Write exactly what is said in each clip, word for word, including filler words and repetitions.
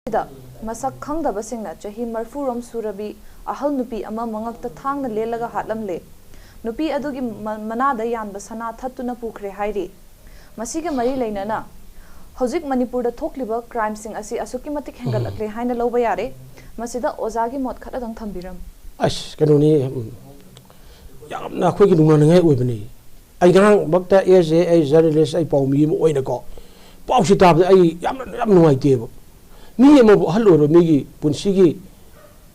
ꯑꯁꯤꯗ ꯃꯁꯛ ꯈꯪꯗꯕꯁꯤꯡꯅ ꯆꯍꯤ ꯃꯔꯤꯐꯨ ꯔꯣꯝ ꯁꯨꯔꯕꯤ ꯑꯍꯜ ꯅꯨꯄꯤ ꯑꯃ ꯃꯉꯛꯇ ꯊꯥꯡꯅ ꯂꯦꯜꯂꯒ ꯍꯥꯠꯂꯝꯂꯦ꯫ ꯅꯨꯄꯤ ꯑꯗꯨꯒꯤ ꯃ-, ꯃꯅꯥꯗ ꯌꯥꯟꯕ ꯁꯅꯥ ꯊꯠꯇꯨꯅ ꯄꯨꯈ꯭ꯔꯦ ꯍꯥꯏꯔꯤ꯫ ꯃꯁꯤꯒ ꯃꯔꯤ ꯂꯩꯅꯅ ꯍꯧꯖꯤꯛ ꯃꯅꯤꯄꯨꯔꯗ ꯊꯣꯛꯂꯤꯕ crimeꯁꯤꯡ ꯑꯁꯤ ꯑꯁꯨꯛꯀꯤ ꯃꯇꯤꯛ ꯍꯦꯟꯒꯠꯂꯛꯂꯦ ꯍꯥꯏꯅ ꯂꯧꯕ ꯌꯥꯔꯦ꯫ ꯃꯁꯤꯗ ꯑꯣꯖꯥꯒꯤ ꯃꯣꯠ ꯈꯔꯗꯪ ꯊꯝꯕꯤꯔꯝꯃꯨ꯫ ꯑꯁ, ꯀꯩꯅꯣꯅꯤ, ꯎꯝ, ꯌꯥꯝꯅ ꯑꯩꯈꯣꯏꯒꯤ ꯅꯨꯡꯅꯥꯅꯤꯡꯉꯥꯏ ꯑꯣꯏꯕꯅꯤ꯫ ꯑꯩ ꯉꯔꯥꯡꯃꯛꯇ as a, ꯑꯩ journalist, ꯑꯩ ꯄꯥꯎꯃꯤ ꯑꯃ ꯑꯣꯏꯅꯀꯣ, ꯄꯥꯎꯁꯤ ꯇꯥꯕꯗ ꯑꯩ ꯌꯥꯝꯅ, ꯌꯥꯝ ꯅꯨꯡꯉꯥꯏꯇꯦꯕ꯫ ꯃꯤ ꯑꯃꯕꯨ, ꯑꯍꯜ ꯑꯣꯏꯔꯕ ꯃꯤꯒꯤ ꯄꯨꯟꯁꯤꯒꯤ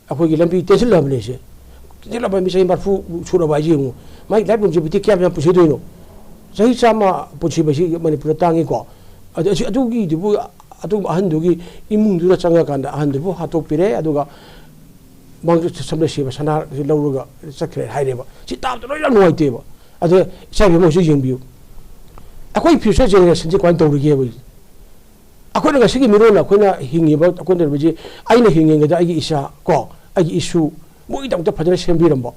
ꯑꯩꯈꯣꯏꯒꯤ ꯂꯝꯕꯤ ꯇꯦꯟꯁꯤꯜꯂꯕꯅꯦ ꯁꯦ꯫ ꯇꯦꯟꯁꯤꯜꯂꯕ ꯃꯤ ꯆꯍꯤ ꯃꯔꯤꯐꯨ ꯁꯨꯔꯕ ꯍꯥꯏꯁꯦ ꯌꯦꯡꯉꯨ꯫ ꯃꯥꯒꯤ life longevity ꯀꯌꯥꯝ ꯌꯥꯝ ꯄꯨꯟꯁꯤꯗꯣꯏꯅꯣ? ꯆꯍꯤ ꯆꯥꯝꯃ ꯄꯨꯟꯁꯤꯕꯁꯤ ꯃꯅꯤꯄꯨꯔꯗ ꯇꯥꯡꯉꯤꯀꯣ꯫ ꯑꯗꯨ, ꯑꯁꯤ, ꯑꯗꯨꯒꯤꯗꯨꯕꯨ, ꯑꯗꯨ ꯑꯍꯟꯗꯨꯒꯤ ꯏꯃꯨꯡꯗꯨꯗ ꯆꯪꯉꯀꯥꯟꯗ ꯑꯍꯟꯗꯨꯕꯨ ꯍꯥꯠꯇꯣꯛꯄꯤꯔꯦ, ꯑꯗꯨꯒ ꯃꯥꯡꯖ ꯁꯝꯂ ꯁꯤꯕ ꯁꯅꯥꯁꯤ ꯂꯧꯔꯒ ꯆꯠꯈ꯭ꯔꯦ ꯍꯥꯏꯔꯦꯕ꯫ ꯁꯤ ꯇꯥꯕꯗ ꯂꯣꯏꯅ ꯌꯥꯝ ꯅꯨꯡꯉꯥꯏꯇꯦꯕ꯫ ꯑꯗꯣ ꯏꯆꯥ ꯏꯕꯦꯝꯃ ꯍꯧꯖꯤꯛ ꯌꯦꯡꯕꯤꯌꯨ꯫ ꯑꯩꯈꯣꯏ future generationꯁꯤ ꯀꯃꯥꯏꯅ ꯇꯧꯔꯤꯒꯦꯕ? ꯑꯩꯈꯣꯏꯅ ꯉꯁꯤꯒꯤ ꯃꯤꯔꯣꯜ, ꯑꯩꯈꯣꯏꯅ ꯍꯤꯡꯉꯤꯕ, ꯑꯩꯈꯣꯏꯅ ꯂꯩꯔꯤꯕꯁꯤ, ꯑꯩꯅ ꯍꯤꯡꯉꯤꯉꯩꯗ ꯑꯩꯒꯤ ꯏꯆꯥ ꯀꯣ, ꯑꯩꯒꯤ ꯏꯁꯨ, ꯃꯣꯏꯒꯤꯗꯃꯛꯇ ꯐꯖꯅ ꯁꯦꯝꯕꯤꯔꯝꯕ꯫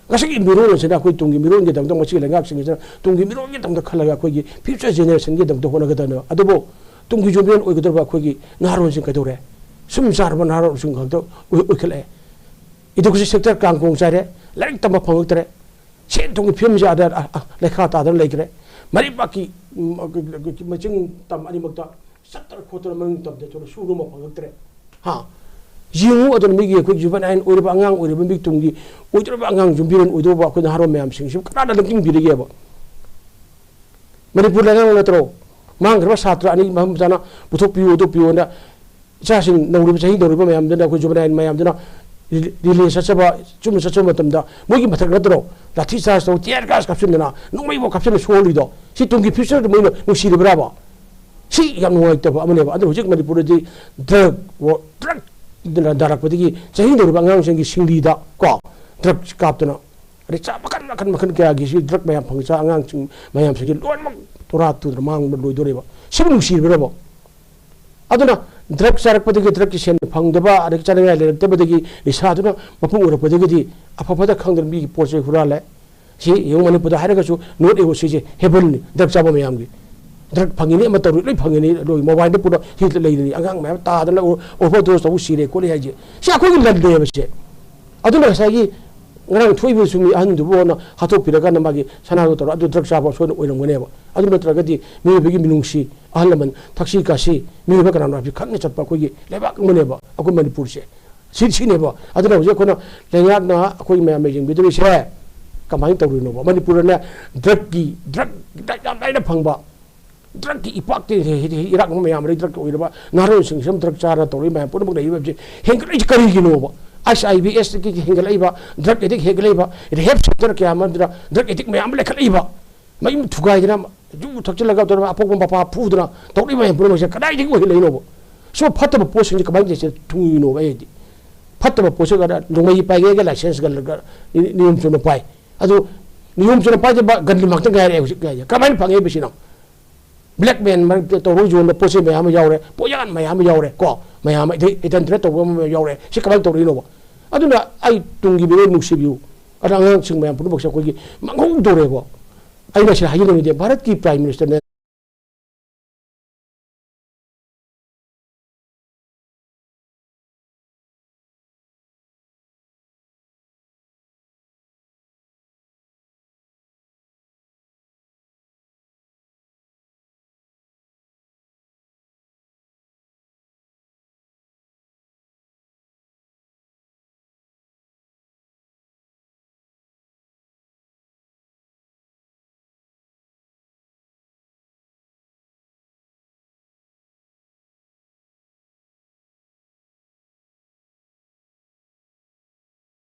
ꯉꯁꯤꯒꯤ ꯃꯤꯔꯣꯜ ꯑꯁꯤꯅ ꯑꯩꯈꯣꯏ ꯇꯨꯡꯒꯤ ꯃꯤꯔꯣꯜꯒꯤꯗꯃꯛꯇ, ꯃꯁꯤꯒꯤ ꯂꯩꯉꯥꯛꯁꯤꯡꯁꯤꯅ ꯇꯨꯡꯒꯤ ꯃꯤꯔꯣꯜꯒꯤꯗꯃꯛꯇ ꯈꯜꯂꯒ ꯑꯩꯈꯣꯏꯒꯤ future generationꯒꯤꯗꯃꯛꯇ ꯍꯣꯠꯅꯒꯗꯕꯅꯦꯕ꯫ ꯑꯗꯨꯕꯨ ꯇꯨꯡꯒꯤ ꯌꯨꯝꯕꯤꯔꯦꯟ ꯑꯣꯏꯒꯗꯧꯔꯤꯕ ꯑꯩꯈꯣꯏꯒꯤ ꯅꯍꯥꯔꯣꯜꯁꯤꯡ ꯀꯩꯗꯧꯔꯦ? ꯁꯨꯝ ꯆꯥꯔꯕ ꯅꯍꯥꯔꯣꯜꯁꯤꯡ ꯈꯛꯇ ꯑꯣꯏ-, ꯑꯣꯏꯈꯠꯂꯛꯑꯦ꯫ Education sector ꯀꯥꯡ ꯀꯣꯡ ꯆꯥꯏꯔꯦ, ꯂꯥꯏꯔꯤꯛ ꯇꯝꯕ ꯐꯪꯉꯛꯇ꯭ꯔꯦ, ꯁꯦꯟ ꯊꯨꯝꯒꯤ ꯐꯤꯕꯝꯁꯤ ꯑꯥꯗ, ꯑ, ꯑ, ꯂꯩꯈꯥ ꯇꯥꯗꯅ ꯂꯩꯈ꯭ꯔꯦ꯫ ꯃꯔꯤꯃꯛꯀꯤ, ꯎꯝ, ꯃꯆꯤꯡ ꯇꯝ ꯑꯅꯤꯃꯛꯇ ꯆꯠꯇꯅ ꯈꯣꯠꯇꯅ ꯃꯅꯤꯡ ꯇꯝꯗ ꯊꯣꯛꯂ ꯁꯨꯔꯨ ꯑꯃ ꯐꯪꯉꯛꯇ꯭ꯔꯦ꯫ ꯍꯥ? ꯌꯦꯡꯉꯨ, ꯑꯗꯨꯅ ꯃꯤꯒꯤ ꯑꯩꯈꯣꯏ juvenile ꯑꯣꯏꯔꯤꯕ ꯑꯉꯥꯡ ꯑꯣꯏꯔꯤꯕ ꯃꯤ ꯇꯨꯡꯒꯤ ꯑꯣꯏꯗꯧꯔꯤꯕ ꯑꯉꯥꯡ ꯌꯨꯝꯕꯤꯔꯦꯟ ꯑꯣꯏꯗꯧꯕ ꯑꯩꯈꯣꯏ ꯅꯍꯥꯔꯣꯜ ꯃꯌꯥꯝꯁꯤꯡꯁꯤꯕꯨ ꯀꯅꯥꯅ ꯂꯝꯖꯤꯡꯕꯤꯔꯤꯒꯦꯕ? ꯃꯅꯤꯄꯨꯔ ꯂꯩꯉꯥꯛ ꯅꯠꯇ꯭ꯔꯣ? ꯃꯥꯡꯈ꯭ꯔꯕ ꯁꯥꯇ꯭ꯔ ꯑꯅꯤ ꯃꯐꯝ ꯆꯥꯅ ꯄꯨꯊꯣꯛꯄꯤꯌꯨ, ꯍꯨꯟꯗꯣꯛꯄꯤꯌꯨꯅ ꯏꯆꯥꯁꯤꯡ ꯅꯧꯔꯤꯕ ꯆꯍꯤ ꯅꯧꯔꯤꯕ ꯃꯌꯥꯝꯗꯨꯅ, ꯑꯩꯈꯣꯏ juvenile ꯃꯌꯥꯝꯗꯨꯅ ꯔꯤ-, relay ꯆꯠꯆꯕ, ꯆꯨꯝꯅ ꯆꯠꯆꯕ ꯃꯇꯝꯗ ꯃꯣꯏꯒꯤ ꯃꯊꯛ ꯅꯠꯇ꯭ꯔꯣ ꯂꯥꯊꯤ charge ꯇꯧ, tear gas ꯀꯥꯞꯁꯤꯟꯗꯅ, ꯅꯣꯡꯃꯩꯕꯨ ꯀꯥꯞꯁꯤꯟꯅ ꯁꯣꯛꯍꯜꯂꯤꯗꯣ? ꯁꯤ ꯇꯨꯡꯒꯤ futureꯗ ꯃꯣꯏꯅ ꯅꯨꯡꯁꯤꯔꯤꯕ꯭ꯔꯥꯕ? ꯁꯤ ꯌꯥꯝ ꯅꯨꯡꯉꯥꯏꯇꯕ ꯑꯃꯅꯦꯕ꯫ ꯑꯗꯨꯅ ꯍꯧꯖꯤꯛ ꯃꯅꯤꯄꯨꯔꯗꯗꯤ drug ꯋꯥ-, drug ꯗꯨꯅ ꯅꯥꯔꯛꯄꯗꯒꯤ ꯆꯍꯤ ꯅꯧꯔꯤꯕ ꯑꯉꯥꯡꯁꯤꯡꯒꯤ ꯁꯤꯡꯂꯤꯗ ꯀꯣ drug ꯀꯥꯞꯇꯅ, ꯑꯗꯩ ꯆꯥ ꯃꯈꯟ, ꯃꯈꯟ, ꯃꯈꯟ ꯀꯌꯥꯒꯤ ꯁꯤ drug ꯃꯌꯥꯝ ꯐꯪꯉꯤ, ꯆꯥ ꯑꯉꯥꯡꯁꯤꯡ ꯃꯌꯥꯝꯁꯤꯡꯁꯤ ꯂꯣꯏꯅꯃꯛ ꯇꯣꯔꯥ ꯇꯨꯗꯅ ꯃꯥꯡꯕ ꯂꯣꯏꯗꯣꯔꯦꯕ꯫ ꯁꯤꯕꯨ ꯅꯨꯡꯁꯤꯔꯤꯕ꯭ꯔꯕ? ꯑꯗꯨꯅ drug ꯆꯥꯔꯛꯄꯗꯒꯤ drugꯀꯤ ꯁꯦꯟ ꯐꯪꯗꯕ, ꯑꯗꯒꯤ ꯆꯥꯅꯤꯡꯉꯥꯏ ꯂꯩꯔꯛꯇꯕꯗꯒꯤ ꯅꯤꯁꯥꯗꯨꯅ ꯃꯄꯨꯡ ꯑꯣꯏꯔꯛꯄꯗꯒꯤꯗꯤ ꯑꯐ ꯐꯠꯇ ꯈꯪꯗꯅ ꯃꯤꯒꯤ ꯄꯣꯠ ꯆꯩ ꯍꯨꯔꯥꯜꯂꯦ꯫ ꯁꯤ ꯌꯦꯡꯉꯨ, ꯃꯅꯤꯄꯨꯔꯗ ꯍꯥꯏꯔꯒꯁꯨ North East ꯁꯤꯁꯦ heavenꯅꯤ drug ꯆꯥꯕ ꯃꯌꯥꯝꯒꯤ꯫ ꯗ꯭ꯔꯒ ꯐꯪꯉꯤꯅꯤ, ꯑꯃ ꯇꯧꯔꯤ, ꯂꯣꯏ ꯐꯪꯉꯤꯅꯤ, ꯑꯗꯨꯒ ꯃꯣꯕꯥꯏꯜꯗ ꯄꯨꯔ ꯍꯤꯠꯇ ꯂꯩꯔꯤꯅꯤ, ꯑꯉꯥꯡ ꯃꯌꯥꯝ ꯇꯥꯗꯅ ꯑꯣꯚꯔꯗꯣꯁ ꯇꯧꯕ ꯁꯤꯔꯦ ꯈꯣꯠꯂꯦ ꯍꯥꯏꯁꯦ꯫ ꯁꯤ ꯑꯩꯈꯣꯏꯒꯤ ꯂꯟꯗꯦꯕ ꯁꯦ꯫ ꯑꯗꯨꯅ ꯉꯁꯥꯏꯒꯤ ꯉꯔꯥꯡ ꯊꯣꯛꯏꯕꯁꯨ ꯃꯤ ꯑꯍꯟꯗꯨꯕꯨꯅ ꯍꯥꯠꯇꯣꯛꯄꯤꯔꯀꯥꯟꯗ ꯃꯥꯒꯤ ꯁꯅꯥꯗꯣ ꯇꯧꯔ ꯑꯗꯨ ꯗ꯭ꯔꯒ ꯆꯥꯕ ꯁꯣꯏꯗꯅ ꯑꯣꯏꯔꯝꯒꯅꯦꯕ꯫ ꯑꯗꯨ ꯅꯠꯇ꯭ꯔꯒꯗꯤ ꯃꯤꯑꯣꯏꯕꯒꯤ ꯃꯤꯅꯨꯡꯁꯤ, ꯑꯍꯜ ꯂꯃꯟ, ꯊꯛꯁꯤ ꯈꯥꯁꯤ, ꯃꯤꯑꯣꯏꯕ ꯀꯅꯥꯅꯣ ꯍꯥꯏꯕꯁꯤ ꯈꯪꯅ ꯆꯠꯄ ꯑꯩꯈꯣꯏꯒꯤ ꯂꯩꯕꯥꯛ ꯑꯃꯅꯦꯕ ꯑꯩꯈꯣꯏ ꯃꯅꯤꯄꯨꯔꯁꯦ꯫ ꯁꯤ, ꯁꯤꯅꯦꯕ꯫ ꯑꯗꯨꯅ ꯍꯧꯖꯤꯛ ꯑꯩꯈꯣꯏꯅ ꯂꯩꯉꯥꯛꯅ ꯑꯩꯈꯣꯏ ꯃꯌꯥꯝꯅ ꯌꯦꯡꯕꯤꯗꯧꯔꯤꯁꯦ ꯀꯃꯥꯏꯅ ꯇꯧꯔꯤꯅꯣꯕ? ꯃꯅꯤꯄꯨꯔꯗꯅꯦ ꯗ꯭ꯔꯒꯀꯤ, ꯗ꯭ꯔꯒ ꯌꯥꯝ ꯂꯥꯏꯅ ꯐꯪꯕ, ꯗ꯭ꯔꯒꯀꯤ ꯏꯄꯥꯛꯇ ꯏꯔꯥꯛ ꯃꯌꯥꯝ ꯂꯩ, ꯗ꯭ꯔꯒꯀꯤ ꯑꯣꯏꯔꯕ ꯅꯍꯥꯔꯣꯜꯁꯤꯡꯁꯤ ꯗ꯭ꯔꯒ ꯆꯥꯔ ꯇꯧꯔꯛꯏ ꯃꯌꯥꯝ ꯄꯨꯝꯅꯃꯛ ꯂꯩꯔꯤꯕ ꯍꯧꯖꯤꯛ ꯍꯦꯟꯒꯠꯂꯛꯏꯁꯦ ꯀꯔꯤꯒꯤꯅꯣꯕ? ꯑꯩꯁ ꯑꯥꯏ ꯚꯤ ꯑꯦꯁꯇꯒꯤ ꯍꯦꯟꯒꯠꯂꯛꯏꯕ, ꯗ꯭ꯔꯒ ꯑꯦꯗꯤꯛ ꯍꯦꯟꯒꯠꯂꯛꯏꯕ, ꯔꯤꯍꯦꯕ ꯁꯦꯟꯇꯔ ꯀꯌꯥ ꯑꯃꯗ ꯗ꯭ꯔꯒ ꯑꯦꯗꯤꯛ ꯃꯌꯥꯝ ꯑꯃ ꯂꯩꯈꯠꯂꯛꯏꯕ, ꯃꯌꯨꯝ ꯊꯨꯒꯥꯏꯗꯅ, ꯌꯨ ꯊꯛꯆꯤꯜꯂꯒ ꯇꯧꯔꯒ ꯑꯄꯣꯛꯄ ꯃꯄꯥ ꯐꯨꯗꯅ ꯇꯧꯔꯛꯏꯕ ꯃꯌꯥꯝ ꯄꯨꯝꯅꯃꯛꯁꯦ ꯀꯗꯥꯏꯗꯒꯤ ꯑꯣꯏꯍꯜꯂꯛꯏꯅꯣꯕ? ꯁꯤꯒꯨꯝꯕ ꯐꯠꯇꯕ ꯄꯣꯠꯁꯤꯡꯁꯦ ꯀꯃꯥꯏꯅ ꯇꯧꯁꯦ ꯊꯨꯡꯉꯤꯅꯣꯕ? ꯑꯩꯗꯤ ꯐꯠꯇꯕ ꯄꯣꯠꯁꯦ ꯀꯗꯥ-, ꯅꯣꯡꯃꯩ ꯄꯥꯏꯒꯦꯒ ꯂꯥꯏꯁꯦꯟꯁ ꯒꯟ-, ꯒ-, ꯅꯤ-, ꯅꯤꯌꯣꯝ ꯆꯨꯝꯅ ꯄꯥꯏ꯫ ꯑꯗꯨ ꯅꯤꯌꯣꯝ ꯆꯨꯝꯅ ꯄꯥꯏꯗꯕ ꯒꯟꯗꯤ ꯉꯥꯛꯇ ꯉꯥꯏꯔꯦ ꯍꯧꯖꯤꯛ ꯉꯥꯏꯁꯦ꯫ ꯀꯃꯥꯏꯅ ꯐꯪꯉꯛꯏꯕ ꯁꯤꯅ? ꯕ꯭ꯂꯦꯛ ꯃꯦꯟ ꯃꯔꯛꯇ ꯇꯧꯔꯒ ꯌꯣꯟꯕ ꯄꯣꯠ ꯆꯩ ꯃꯌꯥꯝ ꯑꯃ ꯌꯥꯎꯔꯦ, ꯄꯣꯠꯌꯥꯟ ꯃꯌꯥꯝ ꯑꯃ ꯌꯥꯎꯔꯦ, ꯀꯣ, ꯃꯌꯥꯝ ꯑꯃ, ꯑꯗꯩ ꯍꯤꯗꯟ ꯇ꯭ꯔꯦꯗ ꯇꯧꯕ ꯑꯃ ꯌꯥꯎꯔꯦ꯫ ꯁꯤ ꯀꯃꯥꯏꯅ ꯇꯧꯔꯛꯏꯅꯣꯕ? ꯑꯗꯨꯅ ꯑꯩ ꯇꯨꯡꯒꯤ ꯃꯤꯔꯣꯜ ꯅꯨꯡꯁꯤꯕꯤꯌꯨ, ꯑꯗ ꯑꯉꯥꯡꯁꯤꯡ ꯃꯌꯥꯝ ꯄꯨꯝꯅꯃꯛꯁꯦ ꯑꯩꯈꯣꯏꯒꯤ ꯃꯥꯡꯍꯧꯗꯣꯔꯦꯕ꯫ ꯑꯩꯅ ꯁꯤꯗ ꯍꯥꯏꯖꯅꯤꯡꯉꯤꯗꯤ ꯚꯥꯔꯠꯀꯤ ꯄ꯭ꯔꯥꯏꯝ ꯃꯤꯅꯤꯁꯇꯔꯅ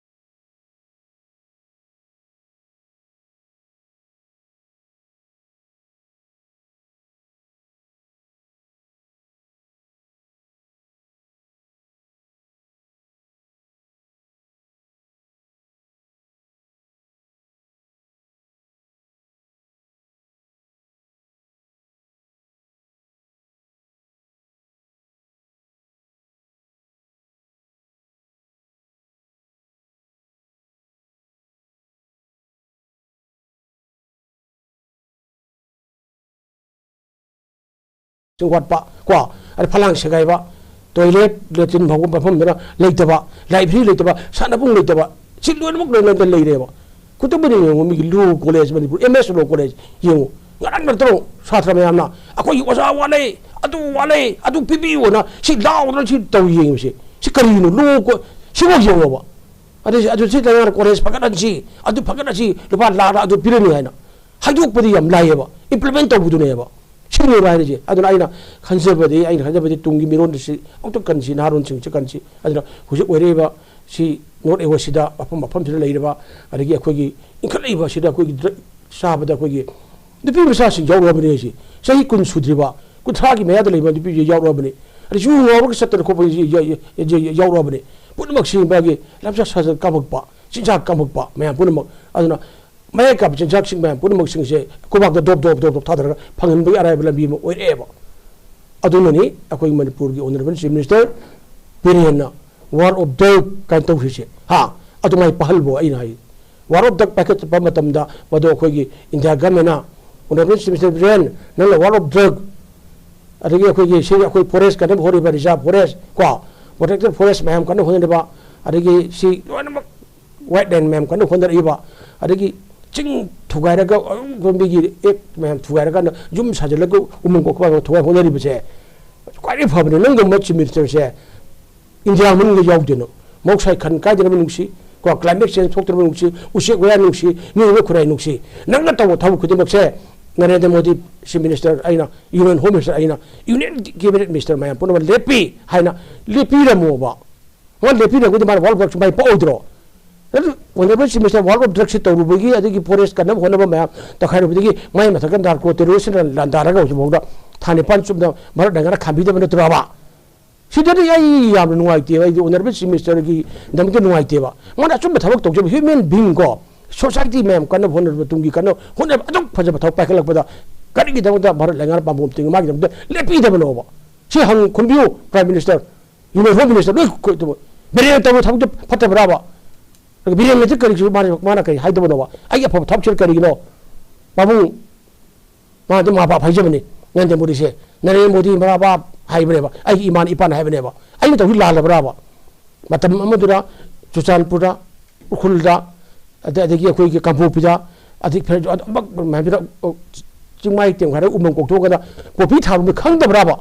ꯋꯥꯠꯄ, ꯀꯣ, ꯑꯗꯩ ꯐꯂꯥꯡ ꯁꯦꯒꯥꯏꯕ, ꯇꯣꯏꯂꯦꯠ, ꯂꯦꯇ꯭ꯔꯤꯟ ꯐꯥꯎꯕ ꯃꯐꯝꯗꯨꯅ ꯂꯩꯇꯕ, ꯂꯥꯏꯕ꯭ꯔꯦꯔꯤ ꯂꯩꯇꯕ, ꯁꯥꯟꯅꯕꯨꯡ ꯂꯩꯇꯕ, ꯁꯤ ꯂꯣꯏꯅꯃꯛ ꯂꯣꯏꯅꯗ ꯂꯩꯔꯦꯕ꯫ ꯈꯨꯗꯝ ꯑꯣꯏꯅ ꯌꯦꯡꯉꯨ, ꯃꯤꯒꯤ ꯂꯣ ꯀꯣꯂꯦꯖ, ꯃꯅꯤꯄꯨꯔ ꯑꯦꯝ ꯑꯦꯁ ꯂꯣ ꯀꯣꯂꯦꯖ ꯌꯦꯡꯉꯨ, ꯉꯔꯥꯡ ꯅꯠꯇ꯭ꯔꯣ ꯁꯥꯇ꯭ꯔ ꯃꯌꯥꯝꯅ "ꯑꯩꯈꯣꯏꯒꯤ ꯑꯣꯖꯥ ꯋꯥꯠꯂꯦ, ꯑꯗꯨ ꯋꯥꯠꯂꯦ, ꯑꯗꯨ ꯄꯤꯕꯤꯌꯨꯅ" ꯁꯤ ꯂꯥꯎꯗꯅ ꯁꯤ ꯇꯧ ꯌꯦꯡꯉꯤꯕꯁꯦ? ꯁꯤ ꯀꯔꯤꯅꯣ? ꯂꯣ ꯀꯣ-, ꯁꯤꯐꯥꯎ ꯌꯦꯡꯉꯣꯕ꯫ ꯑꯗꯩ ꯑꯗꯨ ꯁꯤ ꯂꯩꯉꯥꯛꯅ ꯀꯣꯂꯦꯖ ꯐꯒꯠꯍꯟꯁꯤ, ꯑꯗꯨ ꯐꯒꯠꯍꯟꯁꯤ, ꯂꯨꯄꯥ ꯂꯥꯛ ꯂꯥꯛ ꯑꯗꯨ ꯄꯤꯔꯅꯤ ꯍꯥꯏꯅ ꯍꯥꯏꯗꯣꯛꯄꯗꯤ ꯌꯥꯝ ꯂꯥꯏꯌꯦꯕ, ꯏꯝꯄ꯭ꯂꯤꯃꯦꯟ ꯇꯧꯕꯗꯨꯅꯦꯕ꯫ ꯁꯤꯅꯦꯕ ꯍꯥꯏꯔꯤꯁꯦ꯫ ꯑꯗꯨꯅ ꯑꯩꯅ ꯈꯟꯖꯕꯗꯤ, ꯑꯩꯅ ꯈꯟꯖꯕꯗꯤ ꯇꯨꯡꯒꯤ ꯃꯤꯔꯣꯟꯗ ꯁꯤ ꯑꯃꯨꯛꯇ ꯀꯟꯁꯤ, ꯅꯍꯥꯔꯣꯟꯁꯤꯡꯁꯤ ꯀꯟꯁꯤ꯫ ꯑꯗꯨꯅ ꯍꯧꯖꯤꯛ ꯑꯣꯏꯔꯛꯏꯕ ꯁꯤ ꯅꯣꯔꯠ ꯏꯁ꯭ꯠꯁꯤꯗ, ꯃꯐꯝ ꯃꯐꯝꯁꯤꯗ ꯂꯩꯔꯤꯕ, ꯑꯗꯒꯤ ꯑꯩꯈꯣꯏꯒꯤ ꯏꯟꯈꯠꯂꯛꯏꯕ ꯁꯤꯗ ꯑꯩꯈꯣꯏꯒꯤ ꯗ꯭ꯔꯒ ꯆꯥꯕꯗ ꯑꯩꯈꯣꯏꯒꯤ ꯅꯨꯄꯤ ꯃꯆꯥꯁꯤꯡ ꯌꯥꯎꯔꯛꯑꯕꯅꯤ ꯍꯥꯏꯁꯦ꯫ ꯆꯍꯤ ꯀꯨꯟ ꯁꯨꯗ꯭ꯔꯤꯕ, ꯀꯨꯟꯊ꯭ꯔꯥꯒꯤ ꯃꯌꯥꯗ ꯂꯩꯕ ꯅꯨꯄꯤꯁꯤ ꯌꯥꯎꯔꯛꯑꯕꯅꯤ꯫ ꯑꯗꯩ ꯌꯨ ꯉꯥꯎꯔꯒ ꯆꯠꯇꯅ ꯈꯣꯠꯄ ꯌꯥꯎꯔꯛꯑꯕꯅꯤ꯫ ꯄꯨꯝꯅꯃꯛꯁꯤ ꯃꯥꯒꯤ ꯂꯝꯆꯠ ꯁꯥꯖꯠ ꯀꯥꯝꯃꯛꯄ, ꯆꯤꯟꯖꯥꯛ ꯀꯥꯝꯃꯛꯄ ꯃꯌꯥꯝ ꯄꯨꯝꯅꯃꯛ꯫ ꯑꯗꯨꯅ ꯃꯌꯥꯏ ꯀꯥꯞꯄ ꯆꯤꯟꯖꯥꯛꯁꯤꯡ ꯃꯌꯥꯝ ꯄꯨꯝꯅꯃꯛꯁꯤꯡꯁꯦ ꯈꯨꯕꯥꯛꯇ ꯗꯣꯞ ꯗꯣꯞ ꯗꯣꯞ ꯗꯣꯞ ꯊꯥꯗꯔꯒ ꯐꯪꯍꯟꯕꯒꯤ ꯑꯔꯥꯏꯕ ꯂꯝꯕꯤ ꯑꯃ ꯑꯣꯏꯔꯛꯑꯦꯕ꯫ ꯑꯗꯨꯅꯅꯤ ꯑꯩꯈꯣꯏ ꯃꯅꯤꯄꯨꯔꯒꯤ ꯑꯣꯅꯔꯦꯕꯜ ꯆꯤꯐ ꯃꯤꯅꯤꯁꯇꯔ ꯕꯤꯔꯦꯟꯅ "War of Drug" ꯀꯥꯏꯅ ꯇꯧꯈ꯭ꯔꯤꯁꯦ꯫ ꯍꯥ? ꯑꯗꯨꯃꯥꯏꯅ ꯄꯥꯍꯜꯂꯣ ꯑꯩꯅ ꯍꯥꯏ꯫ "War of Drug" ꯄꯥꯏꯈꯠꯄ ꯃꯇꯝꯗ ꯃꯗꯨ ꯑꯩꯈꯣꯏꯒꯤ ꯏꯟꯗꯤꯌꯥ ꯒꯃꯦꯟꯅ, ꯑꯣꯅꯔꯦꯕꯜ ꯆꯤꯐ ꯃꯤꯅꯤꯁꯇꯔ ꯕꯤꯔꯦꯟ, ꯅꯪꯅ "War of Drug", ꯑꯗꯒꯤ ꯑꯩꯈꯣꯏꯒꯤ ꯁꯤ ꯑꯩꯈꯣꯏ ꯐꯣꯔꯦꯁ ꯀꯟꯅꯕ ꯍꯣꯠꯅꯔꯤꯕ, ꯔꯤꯖꯥꯔꯚ ꯐꯣꯔꯦꯁ ꯀꯣ, ꯄ꯭ꯔꯣꯇꯦꯛꯇꯦꯠ ꯐꯣꯔꯦꯁ ꯃꯌꯥꯝ ꯀꯟꯅ ꯍꯣꯠꯅꯔꯤꯕ, ꯑꯗꯒꯤ ꯁꯤ ꯂꯣꯏꯅꯃꯛ ꯋꯥꯏꯠ ꯂꯦꯟ ꯃꯌꯥꯝ ꯀꯟꯅ ꯍꯣꯠꯅꯔꯛꯏꯕ, ꯑꯗꯒꯤ ꯆꯤꯡ ꯊꯨꯒꯥꯏꯔꯒ, ꯑꯗꯨꯝ ꯂꯝꯕꯤꯒꯤ ꯑꯦꯛ ꯃꯌꯥꯝ ꯊꯨꯒꯥꯏꯔꯒ ꯌꯨꯝ ꯁꯥꯖꯤꯜꯂꯒ ꯎꯃꯪ ꯀꯣꯛꯄ ꯃꯌꯥꯝ ꯊꯨꯒꯥꯏ ꯍꯣꯠꯅꯔꯤꯕꯁꯦ ꯈ꯭ꯋꯥꯏꯗꯒꯤ ꯐꯕꯅꯤ꯫ ꯅꯪꯒꯨꯝꯕ ꯆꯤꯐ ꯃꯤꯅꯤꯁꯇꯔꯁꯦ ꯏꯟꯗꯤꯌꯥ ꯃꯅꯨꯡꯗ ꯌꯥꯎꯗꯦꯅꯣ꯫ ꯃꯍꯧꯁꯥꯒꯤ ꯈꯟ ꯀꯥꯏꯗꯅꯕ ꯅꯨꯡꯁꯤ, ꯀꯣ, ꯀ꯭ꯂꯥꯏꯃꯦꯠ ꯆꯦꯟꯖ ꯊꯣꯛꯇꯅꯕ ꯅꯨꯡꯁꯤ, ꯎꯆꯦꯛ ꯋꯥꯌꯥ ꯅꯨꯡꯁꯤ, ꯃꯤꯑꯣꯏꯕ ꯈꯨꯟꯅꯥꯏ ꯅꯨꯡꯁꯤ꯫ ꯅꯪꯅ ꯇꯧꯕ ꯊꯕꯛ ꯈꯨꯗꯤꯡꯃꯛꯁꯦ ꯅꯔꯦꯟꯗ꯭ꯔ ꯃꯣꯗꯤ ꯆꯤꯐ ꯃꯤꯅꯤꯁꯇꯔ ꯑꯩꯅ, ꯌꯨꯅꯤꯌꯟ ꯍꯣꯝ ꯃꯤꯅꯤꯁꯇꯔ ꯑꯩꯅ, ꯌꯨꯅꯤꯌꯟ ꯀꯦꯕꯤꯅꯦꯠ ꯃꯤꯅꯤꯁꯇꯔ ꯃꯌꯥꯝ ꯄꯨꯝꯅꯃꯛ ꯂꯦꯞꯄꯤ ꯍꯥꯏꯅ ꯂꯦꯞꯄꯤꯔꯝꯃꯣꯕ꯫ ꯃꯥ ꯂꯦꯞꯄꯤꯔꯝꯃꯒꯗꯤ ꯃꯥꯅ "War of Drug" ꯁꯨ ꯃꯥꯏ ꯄꯥꯛꯑꯣꯏꯗ꯭ꯔꯣ? ꯑꯗꯨ honourable chief minister "War of Drug" ꯁꯤ ꯇꯧꯔꯨꯕꯒꯤ, ꯑꯗꯒꯤ ꯐꯣꯔꯦꯁ ꯀꯟꯅꯕ ꯍꯣꯠꯅꯕ ꯃꯌꯥꯝ ꯇꯧꯈꯥꯏꯔꯨꯕꯗꯒꯤ ꯃꯥꯏ ꯃꯊꯛꯇ ꯅꯥꯔꯀꯣ ꯇꯦꯔꯣꯔꯤꯁꯅ ꯂꯥꯟꯗꯥꯔꯒ ꯍꯧꯖꯤꯛꯐꯥꯎꯗ ꯊꯥ ꯅꯤꯄꯥꯟ ꯆꯨꯞꯅ ꯃꯔꯛ ꯅꯥꯏꯅ ꯈꯥꯝꯕꯤꯗꯕ ꯅꯠꯇ꯭ꯔꯕ? ꯁꯤꯗꯗꯤ ꯑꯩ ꯌꯥꯝꯅ ꯅꯨꯡꯉꯥꯏꯇꯦꯕ, ꯑꯩꯗꯤ ꯑꯣꯅꯔꯦꯕꯜ ꯆꯤꯐ ꯃꯤꯅꯤꯁꯇꯔꯒꯤꯗꯃꯛꯇ ꯅꯨꯡꯉꯥꯏꯇꯦꯕ꯫ ꯃꯥꯅ ꯑꯆꯨꯝꯕ ꯊꯕꯛ ꯇꯧꯖꯕ ꯍ꯭ꯌꯨꯃꯦꯟ ꯕꯤꯡ ꯀꯣ, ꯁꯣꯁꯥꯏꯇꯤ ꯃꯌꯥꯝ ꯀꯟꯅ ꯍꯣꯠꯅꯔꯕ ꯇꯨꯡꯒꯤ ꯀꯟꯅ ꯍꯣꯠꯅꯕ ꯑꯗꯨꯛ ꯐꯖꯕ ꯊꯕꯛ ꯄꯥꯏꯈꯠꯂꯛꯄꯗ ꯀꯔꯤꯒꯤꯗꯃꯛꯇ ꯚꯥꯔꯠ ꯂꯩꯉꯥꯛꯅ ꯄꯥꯝꯕꯣꯝ ꯇꯤꯡ ꯃꯥꯒꯤꯗꯃꯛꯇ ꯂꯦꯞꯄꯤꯗꯕꯅꯣꯕ? ꯁꯤ ꯍꯪ ꯈꯨꯝꯕꯤꯌꯨ, prime minister, union home minister, ꯂꯣꯏ ꯈꯨ-, ꯕꯤꯔꯦꯟꯅ ꯇꯧꯕ ꯊꯕꯛꯇꯨ ꯐꯠꯇꯕ꯭ꯔꯥꯕ? ꯑꯗꯨꯒ ꯕꯤꯔꯦꯟꯅꯗꯤ ꯀꯔꯤꯁꯨ ꯃꯥꯅ, ꯃꯥꯅ ꯀꯔꯤ ꯍꯥꯏꯗꯕꯅꯣꯕ? ꯑꯩꯒꯤ ꯑꯐꯕ ꯊꯕꯛꯁꯤꯅ ꯀꯔꯤꯒꯤꯅꯣ? ꯄꯥꯕꯨꯡ, ꯃꯥꯗꯤ ꯃꯥ ꯄꯥꯞ ꯍꯥꯏꯖꯕꯅꯤ꯫ ꯅꯔꯦꯟꯗ꯭ꯔ ꯃꯣꯗꯤꯁꯦ, ꯅꯔꯦꯟꯗ꯭ꯔ ꯃꯣꯗꯤ ꯃꯃꯥ ꯃꯄꯥ ꯍꯥꯏꯕꯅꯦꯕ, ꯑꯩꯒꯤ ꯏꯃꯥꯅ ꯏꯄꯥꯅ ꯍꯥꯏꯕꯅꯦꯕ꯫ ꯑꯩꯅ ꯇꯧꯔꯤ ꯂꯥꯜꯂꯕ꯭ꯔꯥꯕ? ꯃꯇꯝ ꯑꯃꯗꯨꯗ ꯆꯨꯔꯆꯥꯟꯄꯨꯔꯗ, ꯎꯈ꯭ꯔꯨꯜꯗ, ꯑꯗ-, ꯑꯗꯒꯤ ꯑꯩꯈꯣꯏꯒꯤ ꯀꯥꯡꯄꯣꯛꯄꯤꯗ, ꯑꯗꯩ ꯐꯦ-, ꯑꯗ-, ꯑꯃ-, ꯃꯌꯥꯝꯁꯤꯗ, ꯑꯣ, ꯆꯤꯡꯃꯥꯏ ꯇꯦꯝ ꯍꯥꯏꯔꯒ ꯎꯃꯪ ꯀꯣꯛꯊꯣꯛꯑꯒꯅ ꯄꯣꯄꯤ ꯊꯥꯕ ꯃꯤ ꯈꯪꯗꯕ꯭ꯔꯥꯕ?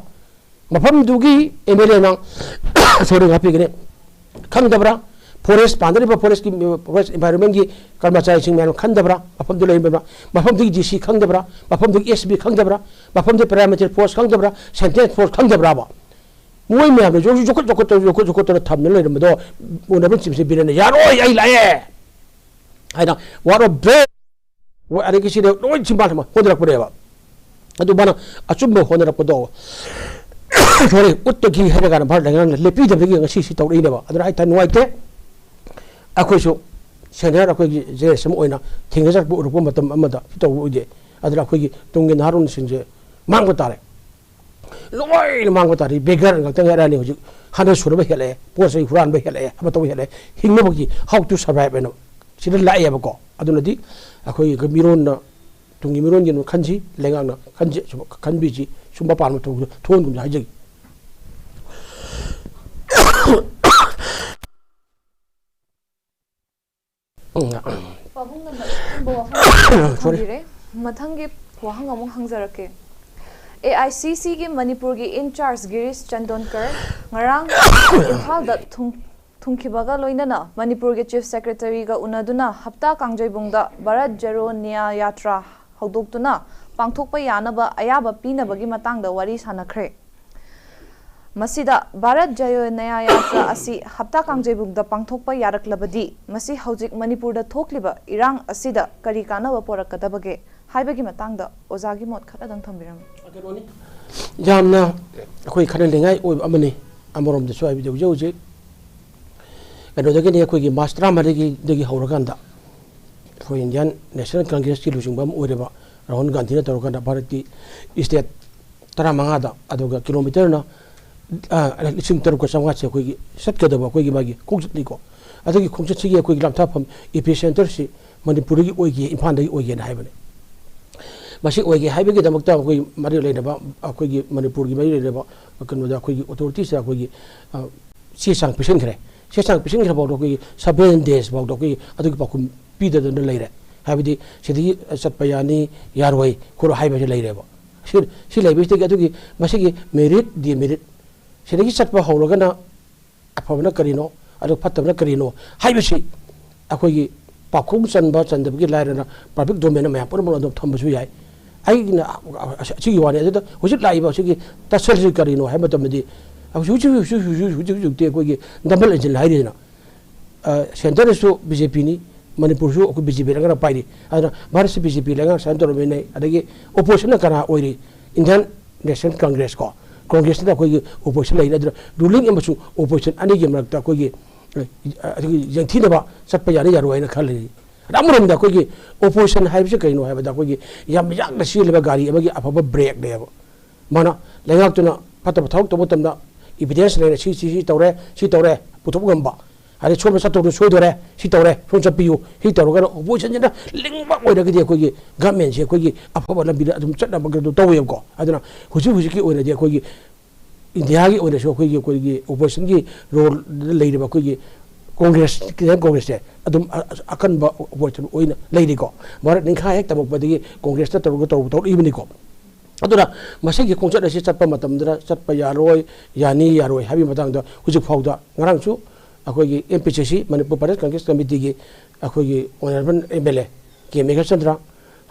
ꯃꯐꯝꯗꯨꯒꯤ ꯑꯦꯝ ꯑꯦꯜ ꯑꯦꯅ, ꯁꯣꯔꯤ, ꯉꯥꯛꯄꯤꯒꯅꯤ, ꯈꯪꯗꯕ꯭ꯔꯥ? ꯐꯣꯔꯦꯁ ꯄꯥꯟꯗꯔꯤꯕ ꯐꯣꯔꯦꯁꯀꯤ, ꯐꯣꯔꯦꯁ ꯏꯟꯚꯥꯏꯔꯣꯟꯃꯦꯟꯒꯤ ꯀꯔꯃꯆꯥꯔꯤꯁꯤꯡ ꯃꯌꯥꯝ ꯈꯪꯗꯕ꯭ꯔꯥ? ꯃꯐꯝꯗꯨ ꯂꯩꯔꯤꯕ, ꯃꯐꯝꯗꯨꯒꯤ ꯗꯤ ꯁꯤ ꯈꯪꯗꯕ꯭ꯔꯥ? ꯃꯐꯝꯗꯨꯒꯤ ꯑꯦꯁ ꯄꯤ ꯈꯪꯗꯕ꯭ꯔꯥ? ꯃꯐꯝꯗꯨꯒꯤ ꯄꯦꯔꯥꯃꯤꯂꯤꯇꯔꯤ ꯐꯣꯔꯁ ꯈꯪꯗꯕ꯭ꯔꯥ? ꯁꯦꯟꯇ꯭ꯔꯦꯜ ꯐꯣꯔꯁ ꯈꯪꯗꯕ꯭ꯔꯥꯕ? ꯃꯣꯏ ꯃꯌꯥꯝꯅ ꯌꯣꯛ-, ꯌꯣꯛꯈꯠ, ꯌꯣꯛꯈꯠꯇꯅ, ꯌꯣꯛꯈꯠ, ꯌꯣꯛꯈꯠꯇꯅ ꯊꯝꯗꯨꯅ ꯂꯩꯔꯝꯕꯗꯣ, ꯑꯣꯅꯔꯦꯕꯜ ꯆꯤꯐ ꯃꯤꯅꯤꯁꯇꯔ ꯕꯤꯔꯦꯟꯅ "ꯌꯥꯔꯣꯏ, ꯑꯩ ꯂꯥꯛꯑꯦ" ꯍꯥꯏꯅ, "What a brave", ꯑꯗꯒꯤ ꯁꯤꯗ ꯂꯣꯏ ꯆꯤꯝꯕꯥꯜ ꯍꯣꯠꯅꯔꯛꯄꯅꯦꯕ꯫ ꯑꯗꯨ ꯃꯥꯅ ꯑꯆꯨꯝꯕ ꯍꯣꯠꯅꯔꯛꯄꯗꯣ, ꯁꯣꯔꯤ, ꯎꯠꯇꯒꯤ ꯍꯥꯏꯔ ꯀꯥꯟꯗ ꯚꯥꯔꯠ ꯂꯩꯉꯥꯛꯅ ꯂꯦꯞꯄꯤꯗꯕꯗꯒꯤ ꯉꯁꯤ ꯁꯤ ꯇꯧꯔꯛꯏꯅꯦꯕ꯫ ꯑꯗꯨꯅ ꯑꯩ ꯊꯥꯏ ꯅꯨꯡꯉꯥꯏꯇꯦ꯫ ꯑꯩꯈꯣꯏꯁꯨ ꯁꯦꯅꯤꯌꯔ, ꯑꯩꯈꯣꯏꯒꯤ ꯖꯦꯅꯦꯔꯦꯁꯟ ꯑꯃ ꯑꯣꯏꯅ ꯊꯦꯡꯅꯖꯔꯛꯄ, ꯎꯔꯛꯄ ꯃꯇꯝ ꯑꯃꯗ ꯁꯤ ꯇꯧꯕ ꯑꯣꯏꯗꯦ꯫ ꯑꯗꯨꯅ ꯑꯩꯈꯣꯏꯒꯤ ꯇꯨꯡꯒꯤ ꯅꯍꯥꯔꯣꯟꯁꯤꯡꯁꯦ ꯃꯥꯡꯕ ꯇꯥꯔꯦ꯫ ꯂꯣꯏꯅ ꯃꯥꯡꯕ ꯇꯥꯔꯦ꯫ ꯕꯦꯒꯔ ꯉꯥꯛꯇ ꯉꯥꯏꯔꯛꯑꯅꯤ ꯍꯧꯖꯤꯛ꯫ ꯍꯥꯟꯅ ꯁꯨꯅꯕ ꯍꯦꯜꯂꯛꯑꯦ, ꯄꯣꯠ ꯆꯩ ꯍꯨꯔꯥꯟꯕ ꯍꯦꯜꯂꯛꯑꯦ, ꯑꯃ ꯇꯧꯕ ꯍꯦꯜꯂꯛꯑꯦ꯫ ꯍꯤꯡꯅꯕꯒꯤ, how to survive ꯍꯥꯏꯅ ꯁꯤꯗ ꯂꯥꯛꯑꯦꯕꯀꯣ꯫ ꯑꯗꯨꯅꯗꯤ ꯑꯩꯈꯣꯏꯒꯤ ꯃꯤꯔꯣꯟꯅ, ꯇꯨꯡꯒꯤ ꯃꯤꯔꯣꯟꯒꯤ ꯈꯟꯁꯤ, ꯂꯩꯉꯥꯛꯅ ꯈꯟꯁꯤ, ꯁꯨꯝ ꯈꯟꯕꯤꯁꯤ, ꯁꯨꯝ ꯃꯄꯥꯟ ꯊꯣꯛꯍꯟꯒꯨꯝꯁꯤ ꯍꯥꯏꯖꯒꯦ꯫ ꯎꯝ꯫ ꯄꯥꯕꯨꯡꯅ ꯑꯆꯨꯝꯕ ꯋꯥꯐꯝ ꯑꯃ ꯁꯣꯔꯤ꯫ ꯊꯝꯕꯤꯔꯦ꯫ ꯃꯊꯪꯒꯤ ꯋꯥꯍꯪ ꯑꯃꯨꯛ ꯍꯪꯖꯔꯛꯀꯦ꯫ ꯑꯦ ꯑꯥꯏ ꯁꯤ ꯁꯤꯒꯤ ꯃꯅꯤꯄꯨꯔꯒꯤ ꯏꯟꯆꯥꯔꯖ ꯒꯤꯔꯤꯁ ꯆꯟꯗꯣꯟꯀꯔ ꯉꯔꯥꯡ ꯏꯝꯐꯥꯜꯗ ꯊꯨꯡ-, ꯊꯨꯡꯈꯤꯕꯒ ꯂꯣꯏꯅꯅ ꯃꯅꯤꯄꯨꯔꯒꯤ ꯆꯤꯐ ꯁꯦꯀ꯭ꯔꯦꯇꯔꯤꯒ ꯎꯅꯗꯨꯅ ꯍꯞꯇꯥ ꯀꯥꯡꯖꯩꯕꯨꯡꯗ ꯚꯥꯔꯠ ꯖꯣꯔꯣ ꯅ꯭ꯌꯥ ꯌꯥꯇ꯭ꯔꯥ ꯍꯧꯗꯣꯛꯇꯨꯅ ꯄꯥꯡꯊꯣꯛꯄ ꯌꯥꯅꯕ ꯑꯌꯥꯕ ꯄꯤꯅꯕꯒꯤ ꯃꯇꯥꯡꯗ ꯋꯥꯔꯤ ꯁꯥꯟꯅꯈ꯭ꯔꯦ꯫ ꯃꯁꯤꯗ ꯚꯥꯔꯠ ꯖꯣꯔꯣ ꯅ꯭ꯌꯥ ꯌꯥꯇ꯭ꯔꯥ ꯑꯁꯤ ꯍꯞꯇꯥ ꯀꯥꯡꯖꯩꯕꯨꯡꯗ ꯄꯥꯡꯊꯣꯛꯄ ꯌꯥꯔꯛꯂꯕꯗꯤ, ꯃꯁꯤ ꯍꯧꯖꯤꯛ ꯃꯅꯤꯄꯨꯔꯗ ꯊꯣꯛꯂꯤꯕ ꯏꯔꯥꯡ ꯑꯁꯤꯗ ꯀꯔꯤ ꯀꯥꯟꯅꯕ ꯄꯨꯔꯛꯀꯗꯕꯒꯦ ꯍꯥꯏꯕꯒꯤ ꯃꯇꯥꯡꯗ ꯑꯣꯖꯥꯒꯤ ꯃꯣꯠ ꯈꯔꯗꯪ ꯊꯝꯕꯤꯔꯝꯃꯨ꯫ ꯀꯩꯅꯣꯅꯤ, ꯌꯥꯝꯅ ꯑꯩꯈꯣꯏ ꯈꯟꯅꯅꯤꯡꯉꯥꯏ ꯑꯣꯏꯕ ꯑꯃꯅꯤ꯫ ꯑꯃꯔꯣꯝꯗꯁꯨ ꯍꯥꯏꯕꯗꯤ ꯍꯧꯖꯤꯛ ꯍꯧꯖꯤꯛ ꯀꯩꯅꯣꯗꯒꯤꯅꯤ, ꯑꯩꯈꯣꯏꯒꯤ ꯃꯥꯔꯆ ꯇꯔꯥꯃꯔꯤꯗꯒꯤ ꯍꯧꯔꯀꯥꯟꯗ ꯑꯩꯈꯣꯏ ꯏꯟꯗꯤꯌꯥꯟ ꯅꯦꯁꯅꯦꯜ ꯀꯪꯒ꯭ꯔꯦꯁꯀꯤ ꯂꯨꯆꯤꯡꯕ ꯑꯃ ꯑꯣꯏꯔꯤꯕ ꯔꯥꯍꯨꯜ ꯒꯥꯟꯙꯤꯅ ꯇꯧꯔꯀꯥꯟꯗ ꯚꯥꯔꯠꯀꯤ ꯁ꯭ꯇꯦꯠ ꯇꯔꯥꯃꯉꯥꯗ, ꯑꯗꯨꯒ ꯀꯤꯂꯣꯃꯤꯇꯔꯅ, ꯑ, ꯂꯤꯁꯤꯡ ꯇꯔꯨꯛꯀ ꯆꯥꯝꯃꯉꯥꯁꯦ ꯑꯩꯈꯣꯏꯒꯤ ꯆꯠꯀꯗꯕ ꯑꯩꯈꯣꯏꯒꯤ ꯃꯥꯒꯤ ꯈꯣꯡꯆꯠꯅꯤꯀꯣ꯫ ꯑꯗꯨꯒꯤ ꯈꯣꯡꯆꯠꯁꯤꯒꯤ ꯑꯩꯈꯣꯏꯒꯤ ꯂꯥꯟꯊꯥꯐꯝ, ꯏꯄꯤ ꯁꯦꯟꯇꯔꯁꯤ ꯃꯅꯤꯄꯨꯔꯗꯒꯤ ꯑꯣꯏꯒꯦ, ꯏꯝꯐꯥꯜꯗꯒꯤ ꯑꯣꯏꯒꯦꯅ ꯍꯥꯏꯕꯅꯤ꯫ ꯃꯁꯤ ꯑꯣꯏꯒꯦ ꯍꯥꯏꯕꯒꯤꯗꯃꯛꯇ ꯑꯩꯈꯣꯏ ꯃꯔꯤ ꯂꯩꯅꯕ, ꯑꯩꯈꯣꯏꯒꯤ ꯃꯅꯤꯄꯨꯔꯒꯤ ꯃꯔꯤ ꯂꯩꯅꯕ ꯀꯩꯅꯣꯗ ꯑꯩꯈꯣꯏꯒꯤ ꯑꯣꯊꯣꯔꯤꯇꯤꯁꯇ ꯑꯩꯈꯣꯏꯒꯤ, ꯑ, ꯆꯦ ꯆꯥꯡ ꯄꯤꯁꯤꯟꯈ꯭ꯔꯦ꯫ ꯆꯦ ꯆꯥꯡ ꯄꯤꯁꯤꯟꯈ꯭ꯔ ꯐꯥꯎꯗ ꯑꯩꯈꯣꯏꯒꯤ ꯁꯚꯦꯟ ꯗꯦꯖ ꯐꯥꯎꯗ ꯑꯩꯈꯣꯏꯒꯤ ꯑꯗꯨꯒꯤ ꯄꯥꯎꯈꯨꯝ ꯄꯤꯗꯗꯅ ꯂꯩꯔꯦ꯫ ꯍꯥꯏꯕꯗꯤ ꯁꯤꯗꯒꯤ ꯆꯠꯄ ꯌꯥꯅꯤ, ꯌꯥꯔꯣꯏ, ꯈꯣꯠꯂꯣꯏ ꯍꯥꯏꯕꯁꯦ ꯂꯩꯔꯦꯕ꯫ ꯁꯤ, ꯁꯤ ꯂꯩꯕꯁꯤꯗꯒꯤ ꯑꯗꯨꯒꯤ ꯃꯁꯤꯒꯤ ꯃꯦꯔꯤꯠ, ꯗꯤꯃꯦꯔꯤꯠ, ꯁꯤꯗꯒꯤ ꯆꯠꯄ ꯍꯧꯔꯒꯅ ꯑꯐꯕꯅ ꯀꯔꯤꯅꯣ, ꯑꯗꯨꯒ ꯐꯠꯇꯕꯅ ꯀꯔꯤꯅꯣ ꯍꯥꯏꯕꯁꯤ ꯑꯩꯈꯣꯏꯒꯤ ꯄꯥꯎꯈꯣꯡ ꯆꯟꯕ ꯆꯟꯗꯕꯒꯤ ꯂꯥꯏꯔꯅ ꯄꯕ꯭ꯂꯤꯛ ꯗꯣꯃꯦꯟꯗ ꯃꯌꯥꯝ ꯄꯨꯝꯅꯃꯛ ꯑꯗꯨꯝ ꯊꯝꯕꯁꯨ ꯌꯥꯏ꯫ ꯑꯩꯅ ꯑꯁꯤꯒꯤ ꯋꯥꯅꯤ꯫ ꯑꯗꯨꯗ ꯍꯧꯖꯤꯛ ꯂꯥꯛꯏꯕ ꯑꯁꯤꯒꯤ ꯇꯁꯜꯁꯤ ꯀꯔꯤꯅꯣ ꯍꯥꯏꯕ ꯃꯇꯝꯗꯗꯤ, ꯍꯧꯖꯤꯛ, ꯍꯧꯖꯤꯛ, ꯍꯧꯖꯤꯛ, ꯍꯧꯖꯤꯛ, ꯍꯧꯖꯤꯛ, ꯍꯧꯖꯤꯛꯇꯤ ꯑꯩꯈꯣꯏꯒꯤ ꯗꯕꯜ ꯏꯟꯖꯤꯟ ꯍꯥꯏꯔꯤꯗꯅ, ꯑ, ꯁꯦꯟꯇꯔꯗꯁꯨ ꯕꯤ ꯖꯦ ꯄꯤꯅꯤ, ꯃꯅꯤꯄꯨꯔꯁꯨ ꯑꯩꯈꯣꯏ ꯕꯤ ꯖꯦ ꯄꯤ ꯂꯩꯉꯥꯛꯅ ꯄꯥꯏꯔꯤ꯫ ꯑꯗꯨꯅ ꯚꯥꯔꯠꯁꯤ ꯕꯤ ꯖꯦ ꯄꯤ ꯂꯩꯉꯥꯛ ꯁꯨꯃꯥꯏꯅ ꯇꯧꯔꯕꯅꯤꯅ, ꯑꯗꯒꯤ ꯑꯣꯄꯣꯖꯤꯁꯟꯅ ꯀꯅꯥ ꯑꯣꯏꯔꯤ? ꯏꯟꯗꯤꯌꯥꯟ ꯅꯦꯁꯅꯦꯜ ꯀꯪꯒ꯭ꯔꯦꯁ ꯀꯣ, ꯀꯪꯒ꯭ꯔꯦꯁꯁꯤꯗ ꯑꯩꯈꯣꯏꯒꯤ ꯑꯣꯄꯣꯖꯤꯁꯟ ꯂꯩꯔꯦ꯫ ꯑꯗꯨꯅ ꯔꯨꯂꯤꯡ ꯑꯃꯁꯨꯡ ꯑꯣꯄꯣꯖꯤꯁꯟ ꯑꯅꯤꯒꯤ ꯃꯔꯛꯇ ꯑꯩꯈꯣꯏꯒꯤ, ꯑ, ꯑꯩꯈꯣꯏꯒꯤ ꯌꯦꯡꯊꯤꯅꯕ ꯆꯠꯄ ꯌꯥꯅꯤ ꯌꯥꯔꯣꯏ ꯍꯥꯏꯅ ꯈꯜꯂꯤ꯫ ꯑꯗ ꯑꯃꯔꯣꯝꯗ ꯑꯩꯈꯣꯏꯒꯤ ꯑꯣꯄꯣꯖꯤꯁꯟ ꯍꯥꯏꯕꯁꯤ ꯀꯩꯅꯣ ꯍꯥꯏꯕꯗ, ꯑꯩꯈꯣꯏꯒꯤ ꯌꯥꯝ ꯌꯥꯡꯅ ꯆꯦꯜꯂꯤꯕ ꯒꯥꯔꯤ ꯑꯃꯒꯤ ꯑꯐꯕ ꯕ꯭ꯔꯦꯛꯅꯦꯕ꯫ ꯃꯥꯅ ꯂꯩꯉꯥꯛꯇꯨꯅ ꯐꯠꯇꯕ ꯊꯕꯛ ꯇꯧꯕ ꯃꯇꯝꯗ ꯏꯚꯤꯗꯦꯟꯁ ꯂꯩꯅ ꯁꯤ, ꯁꯤ, ꯁꯤ ꯇꯧꯔꯦ, ꯁꯤ ꯇꯧꯔꯦ ꯄꯨꯊꯣꯛꯄ ꯉꯝꯕ꯫ ꯑꯗꯩ ꯁꯣꯝꯗ ꯆꯠꯊꯣꯛꯇꯨ ꯁꯣꯏꯗꯣꯔꯦ, ꯁꯤ ꯇꯧꯔꯦ, ꯁꯣꯝ ꯆꯠꯄꯤꯌꯨ, ꯁꯤ ꯇꯧꯔꯒꯅ ꯑꯣꯄꯣꯖꯤꯁꯟꯁꯤꯅ ꯂꯤꯡꯕ ꯑꯣꯏꯔꯒꯗꯤ ꯑꯩꯈꯣꯏꯒꯤ ꯒꯃꯦꯟꯁꯦ ꯑꯩꯈꯣꯏꯒꯤ ꯑꯐꯕ ꯂꯝꯕꯤꯗ ꯑꯗꯨꯝ ꯆꯠꯅꯕꯒꯤ ꯑꯗꯨ ꯇꯧꯋꯦꯕꯀꯣ꯫ ꯑꯗꯨꯅ ꯍꯧꯖꯤꯛ ꯍꯧꯖꯤꯛꯀꯤ ꯑꯣꯏꯅꯗꯤ ꯑꯩꯈꯣꯏꯒꯤ ꯏꯟꯗꯤꯌꯥꯒꯤ ꯑꯣꯏꯅꯁꯨ ꯑꯩꯈꯣꯏꯒꯤ, ꯑꯩꯈꯣꯏꯒꯤ ꯑꯣꯄꯣꯖꯤꯁꯟꯒꯤ ꯔꯣꯜꯗ ꯂꯩꯔꯤꯕ ꯑꯩꯈꯣꯏꯒꯤ ꯀꯣꯡꯒ꯭ꯔꯦꯁ, ꯀꯣꯡꯒ꯭ꯔꯦꯁꯁꯦ ꯑꯗꯨꯝ ꯑ-, ꯑ-, ꯑꯀꯟꯕ ꯑꯣꯄꯣꯖꯤꯁꯟ ꯑꯣꯏꯅ ꯂꯩꯔꯤꯀꯣ꯫ ꯚꯥꯔꯠ ꯅꯤꯡꯈꯥ ꯍꯦꯛ ꯇꯝꯃꯛꯄꯗꯒꯤ ꯀꯣꯡꯒ꯭ꯔꯦꯁꯇ ꯇꯧꯔꯒ ꯇꯧꯔ-, ꯇꯧꯔꯛꯏꯕꯅꯤꯀꯣ꯫ ꯑꯗꯨꯅ ꯃꯁꯤꯒꯤ ꯈꯣꯡꯆꯠ ꯑꯁꯤ ꯆꯠꯄ ꯃꯇꯝꯗ ꯆꯠꯄ ꯌꯥꯔꯣꯏ, ꯌꯥꯅꯤ, ꯌꯥꯔꯣꯏ ꯍꯥꯏꯕꯒꯤ ꯃꯇꯥꯡꯗ ꯍꯧꯖꯤꯛ ꯐꯥꯎꯗ, ꯉꯔꯥꯡꯁꯨ ꯑꯩꯈꯣꯏꯒꯤ ꯑꯦꯝ ꯄꯤ ꯁꯤ ꯁꯤ, ꯃꯅꯤꯄꯨꯔ ꯄ꯭ꯔꯗꯦꯁ ꯀꯪꯒ꯭ꯔꯦꯁ ꯀꯃꯤꯇꯤꯒꯤ ꯑꯩꯈꯣꯏꯒꯤ honourable M L A K Meghachandra,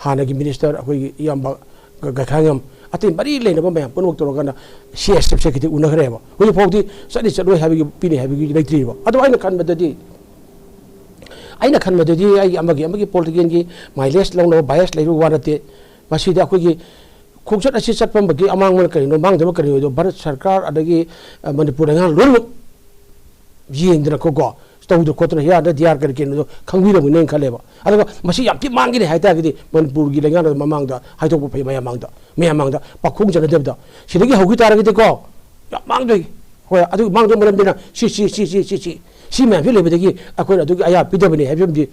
ꯍꯥꯟꯅꯒꯤ ꯃꯤꯅꯤꯁꯇꯔ ꯑꯩꯈꯣꯏꯒꯤ ꯏꯌꯥꯝꯕ ꯒ-, ꯒꯥꯏꯈꯥꯉꯝ, ꯑꯇꯩ ꯃꯔꯤ ꯂꯩꯅꯕ ꯃꯌꯥꯝ ꯄꯨꯝꯅꯃꯛ ꯇꯧꯔꯀꯥꯟꯗ ꯁꯤ ꯑꯦꯁ ꯑꯦꯐꯁꯦ ꯈꯤꯇꯪ ꯎꯅꯈ꯭ꯔꯦꯕ꯫ ꯍꯧꯖꯤꯛ ꯐꯥꯎꯗꯤ ꯆꯠꯅꯤ ꯆꯠꯂꯣꯏ ꯍꯥꯏꯕꯒꯤ, ꯄꯤꯅꯤ ꯍꯥꯏꯕꯒꯤ ꯂꯩꯇ꯭ꯔꯤꯕ꯫ ꯑꯗꯣ ꯑꯩꯅ ꯈꯟꯕꯗꯗꯤ, ꯑꯩꯅ ꯈꯟꯕꯗꯗꯤ ꯑꯩꯒꯤ ꯑꯃꯒꯤ, ꯑꯃꯒꯤ ꯄꯣꯂꯤꯇꯤꯀꯦꯜꯒꯤ ꯃꯥꯏꯂꯦꯖ ꯂꯧꯅꯕ ꯕꯥꯏꯁ ꯂꯩꯕ ꯋꯥ ꯅꯠꯇꯦ꯫ ꯃꯁꯤꯗ ꯑꯩꯈꯣꯏꯒꯤ ꯈꯣꯡꯆꯠ ꯑꯁꯤ ꯆꯠꯄ ꯑꯃꯒꯤ ꯑꯃꯥꯡꯕꯅ ꯀꯔꯤꯅꯣ, ꯃꯥꯡꯗꯕ ꯀꯔꯤꯅꯣ ꯍꯥꯏꯗꯣ ꯚꯥꯔꯠ ꯁꯔꯀꯥꯔ ꯑꯗꯒꯤ, ꯑ, ꯃꯅꯤꯄꯨꯔ ꯂꯩꯉꯥꯛ ꯂꯣꯏꯅꯃꯛ ꯌꯦꯡꯗꯅ ꯀꯣ, ꯀꯣ, ꯇꯧꯗꯅ ꯈꯣꯠꯇꯅ ꯍꯤꯌꯥꯔꯗ ꯗꯤꯌꯥꯔ ꯀꯔꯤ ꯀꯔꯤꯅꯣꯗꯣ ꯈꯪꯕꯤꯔꯝꯒꯅꯤ ꯍꯥꯏꯅ ꯈꯜꯂꯦꯕ꯫ ꯑꯗꯨꯒ ꯃꯁꯤ ꯌꯥꯝ ꯊꯤ ꯃꯥꯡꯒꯅꯤ ꯍꯥꯏ ꯇꯥꯔꯒꯗꯤ ꯃꯅꯤꯄꯨꯔꯒꯤ ꯂꯩꯉꯥꯛꯅ ꯃꯃꯥꯡꯗ ꯍꯥꯏꯗꯣꯛꯄ ꯐꯩ, ꯃꯌꯥꯝ ꯃꯥꯡꯗ, ꯃꯌꯥꯝ ꯃꯥꯡꯗ ꯄꯥꯎꯈꯣꯡ ꯆꯟꯅꯗꯕꯤꯗ꯫ ꯁꯤꯗꯒꯤ ꯍꯧꯈꯤ ꯇꯥꯔꯒꯗꯤꯀꯣ, ꯌꯥꯝ ꯃꯥꯡꯗꯣꯏ꯫ ꯍꯣꯏ, ꯑꯗꯨ ꯃꯥꯡꯗꯣꯏ ꯃꯔꯝꯗꯨꯅ ꯁꯤ, ꯁꯤ, ꯁꯤ, ꯁꯤ, ꯁꯤ, ꯁꯤ, ꯁꯤ ꯃꯌꯥꯝꯁꯤ ꯂꯩꯕꯗꯒꯤ ꯑꯩꯈꯣꯏꯅ ꯑꯗꯨꯒꯤ ꯑꯌꯥ ꯄꯤꯗꯕꯅꯤ ꯍꯥꯏꯕꯁꯤꯃꯗꯤ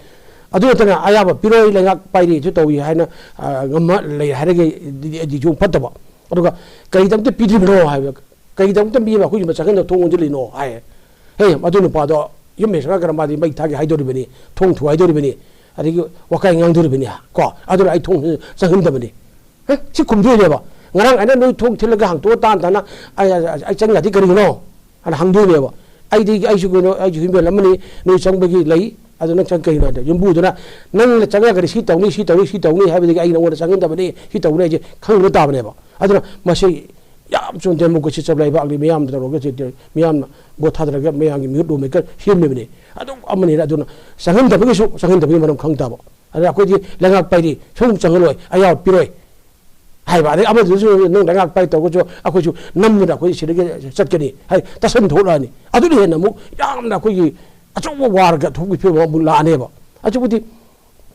ꯑꯗꯨ ꯅꯠꯇꯅ ꯑꯌꯥꯕ ꯄꯤꯔꯣꯏ, ꯂꯩꯉꯥꯛ ꯄꯥꯏꯔꯤꯁꯨ ꯇꯧꯏ ꯍꯥꯏꯅ, ꯑ, ꯉꯝꯃ ꯂꯩ ꯍꯥꯏꯔꯒ ꯑꯗꯨꯁꯨ ꯐꯠꯇꯕ꯫ ꯑꯗꯨꯒ ꯀꯔꯤꯗꯝꯇ ꯄꯤꯗ꯭ꯔꯤꯕꯅꯣ ꯍꯥꯏꯕ, ꯀꯔꯤꯗꯝꯇ ꯄꯤꯕ ꯑꯩꯈꯣꯏꯒꯤ ꯆꯪꯍꯟꯗ ꯊꯣꯡ ꯂꯣꯟꯁꯤꯜꯂꯤꯅꯣ ꯍꯥꯏ꯫ ꯍꯦ, ꯃꯗꯨ ꯅꯨꯄꯥꯗꯣ ꯌꯨꯝ ꯍꯦꯛ ꯆꯪꯉꯛꯀꯅ ꯃꯥꯗꯤ ꯃꯩ ꯊꯥꯒꯦ ꯍꯥꯏꯗꯣꯔꯤꯕꯅꯤ, ꯊꯣꯡ ꯊꯨꯒꯥꯏꯗꯣꯔꯤꯕꯅꯤ, ꯑꯗꯒꯤ ꯋꯥꯀꯥꯏ ꯉꯥꯡꯗꯣꯔꯤꯕꯅꯤ꯫ ꯀꯣ, ꯑꯗꯨꯅ ꯑꯩ ꯊꯣꯡ ꯆꯪꯍꯟꯗꯕꯅꯤ꯫ ꯍꯦ, ꯁꯤ ꯈꯨꯝꯗꯣꯏꯅꯦꯕ꯫ ꯉꯔꯥꯡ ꯑꯩꯅ ꯅꯣꯏ ꯊꯣꯡ ꯊꯤꯜꯂꯒ ꯍꯥꯡꯇꯣꯛꯑ ꯇꯥꯟ ꯇꯥꯅ ꯑꯩ, ꯑꯩ, ꯑꯩ ꯆꯪ ꯌꯥꯗꯦ ꯀꯔꯤꯒꯤꯅꯣ? ꯑꯅ ꯍꯪꯗꯣꯏꯅꯦꯕ꯫ ꯑꯩꯗꯤ, ꯑꯩꯁꯨ ꯀꯩꯅꯣ, ꯑꯩꯁꯨ human ꯑꯃꯅꯤ, ꯅꯣꯏ ꯆꯪꯕꯒꯤ ꯂꯩ, ꯑꯗꯨ ꯅꯪ ꯆꯪ ꯀꯩꯅꯣ ꯍꯥꯏꯗ? ꯌꯨꯝꯕꯨꯗꯨꯅ ꯅꯪꯅ ꯆꯪꯉꯒꯗꯤ ꯁꯤ ꯇꯧꯅꯤ, ꯁꯤ ꯇꯧꯅꯤ, ꯁꯤ ꯇꯧꯅꯤ ꯍꯥꯏꯕꯗꯒꯤ ꯑꯩ ꯅꯉꯣꯟꯗ ꯆꯪꯍꯟꯗꯕꯅꯤ, ꯁꯤ ꯇꯧꯅꯤ ꯍꯥꯏꯁꯦ ꯈꯪꯗꯕ ꯇꯥꯕꯅꯦꯕ꯫ ꯑꯗꯨꯅ ꯃꯁꯤ ꯌꯥꯝ ꯆꯨꯝꯅ democracy ꯆꯠꯄ ꯂꯩꯕꯥꯛꯅꯤ, ꯃꯤꯌꯥꯝꯅ ꯇꯧꯔꯒ ꯆꯦ-, ꯆꯦ-, ꯃꯤꯌꯥꯝꯅ vote ꯊꯥꯗꯔꯒ ꯃꯌꯥꯝꯒꯤ ꯃꯤꯍꯨꯠ lawmaker ꯁꯦꯝꯂꯤꯕꯅꯤ꯫ ꯑꯗꯨꯝ ꯑꯃꯅꯤꯅ ꯑꯗꯨꯅ ꯆꯪꯍꯟꯗꯕꯒꯤꯁꯨ, ꯆꯪꯍꯟꯗꯕꯒꯤ ꯃꯔꯝ ꯈꯪ ꯇꯥꯕ꯫ ꯑꯗ ꯑꯩꯈꯣꯏꯗꯤ ꯂꯩꯉꯥꯛ ꯄꯥꯏꯔꯤ, ꯁꯨꯝ ꯆꯪꯍꯜꯂꯣꯏ, ꯑꯌꯥꯕ ꯄꯤꯔꯣꯏ ꯍꯥꯏꯕ꯫ ꯑꯗꯩ ꯑꯃꯗꯨꯁꯨ ꯅꯪ ꯂꯩꯉꯥꯛ ꯄꯥꯏ ꯇꯧꯔꯒꯁꯨ ꯑꯩꯈꯣꯏꯁꯨ ꯅꯝꯗꯅ ꯑꯩꯈꯣꯏ ꯁꯤꯗꯒꯤ ꯆꯠꯀꯅꯤ ꯍꯥꯏ, ꯇꯥꯁꯟ ꯊꯣꯛꯂꯛꯑꯅꯤ꯫ ꯑꯗꯨꯅ ꯍꯦꯟꯅ ꯑꯃꯨꯛ ꯌꯥꯝꯅ ꯑꯩꯈꯣꯏꯒꯤ ꯑꯆꯧꯕ warꯒ ꯊꯣꯛꯄꯒꯤ ꯐꯤꯕꯝ ꯑꯃꯨꯛ ꯂꯥꯛꯑꯅꯦꯕ꯫ ꯑꯆꯧꯕꯗꯤ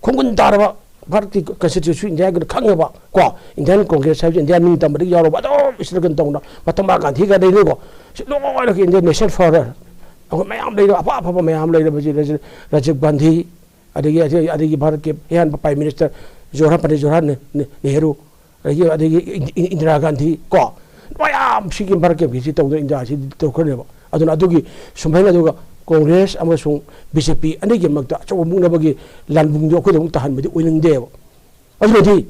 ꯈꯣꯡꯒꯨꯟ ꯇꯥꯔꯕ ꯚꯥꯔꯠꯀꯤ constitution, ꯏꯟꯗꯤꯌꯥꯒꯤꯅ ꯈꯪꯉꯕ ꯀꯣ, Indian Congress ꯍꯥꯏꯕꯁꯤ ꯏꯟꯗꯤꯌꯥ ꯅꯤꯡꯇꯝꯕꯗꯒꯤ ꯌꯥꯎꯔꯕ ꯑꯗꯨꯝ struggle ꯇꯧꯅ ꯃꯍꯥꯇꯃꯥ ꯒꯥꯟꯙꯤꯒ ꯂꯩꯔꯦꯀꯣ꯫ ꯁꯤ ꯂꯣꯏꯅ Indian national father ꯑꯩꯈꯣꯏ ꯃꯌꯥꯝ ꯂꯩꯔꯕ, ꯑꯐ ꯑꯐꯕ ꯃꯌꯥꯝ ꯂꯩꯔꯕꯁꯤ ꯔꯥꯖꯤꯕ ꯒꯥꯟꯙꯤ, ꯑꯗꯒꯤ, ꯑꯗꯒꯤ, ꯑꯗꯒꯤ ꯚꯥꯔꯠꯀꯤ ꯑꯍꯥꯟꯕ Prime Minister ꯖꯋꯥꯍꯔ, ꯄꯟꯗꯤꯠ ꯖꯋꯥꯍꯔ ꯅꯦ-, ꯅꯦ-, ꯅꯦꯍꯔꯨ, ꯑꯗꯒꯤ, ꯑꯗꯒꯤ ꯏꯟ-, ꯏꯟ-, ꯏꯟꯗꯤꯔꯥ ꯒꯥꯟꯙꯤ ꯀꯣ, ꯃꯌꯥꯝ ꯁꯤꯒꯤ ꯚꯥꯔꯠꯀꯤ ꯁꯤ ꯇꯧꯗꯅ ꯏꯟꯗꯤꯌꯥꯁꯤ ꯇꯧꯈ꯭ꯔꯅꯦꯕ꯫ ꯑꯗꯨꯅ ꯑꯗꯨꯒꯤ ꯁꯨꯃꯥꯏꯅ ꯑꯗꯨꯒ Congress ꯑꯃꯁꯨꯡ B J P ꯑꯅꯤꯒꯤ ꯃꯔꯛꯇ ꯑꯆꯧꯕ ꯃꯨꯛꯅꯕꯒꯤ ꯂꯥꯟꯕꯨꯡꯗꯣ ꯑꯩꯈꯣꯏꯗ ꯑꯃꯨꯛ ꯇꯥꯍꯟꯕꯗꯤ ꯑꯣꯏꯅꯤꯡꯗꯦꯕ꯫ ꯑꯗꯨꯅꯗꯤ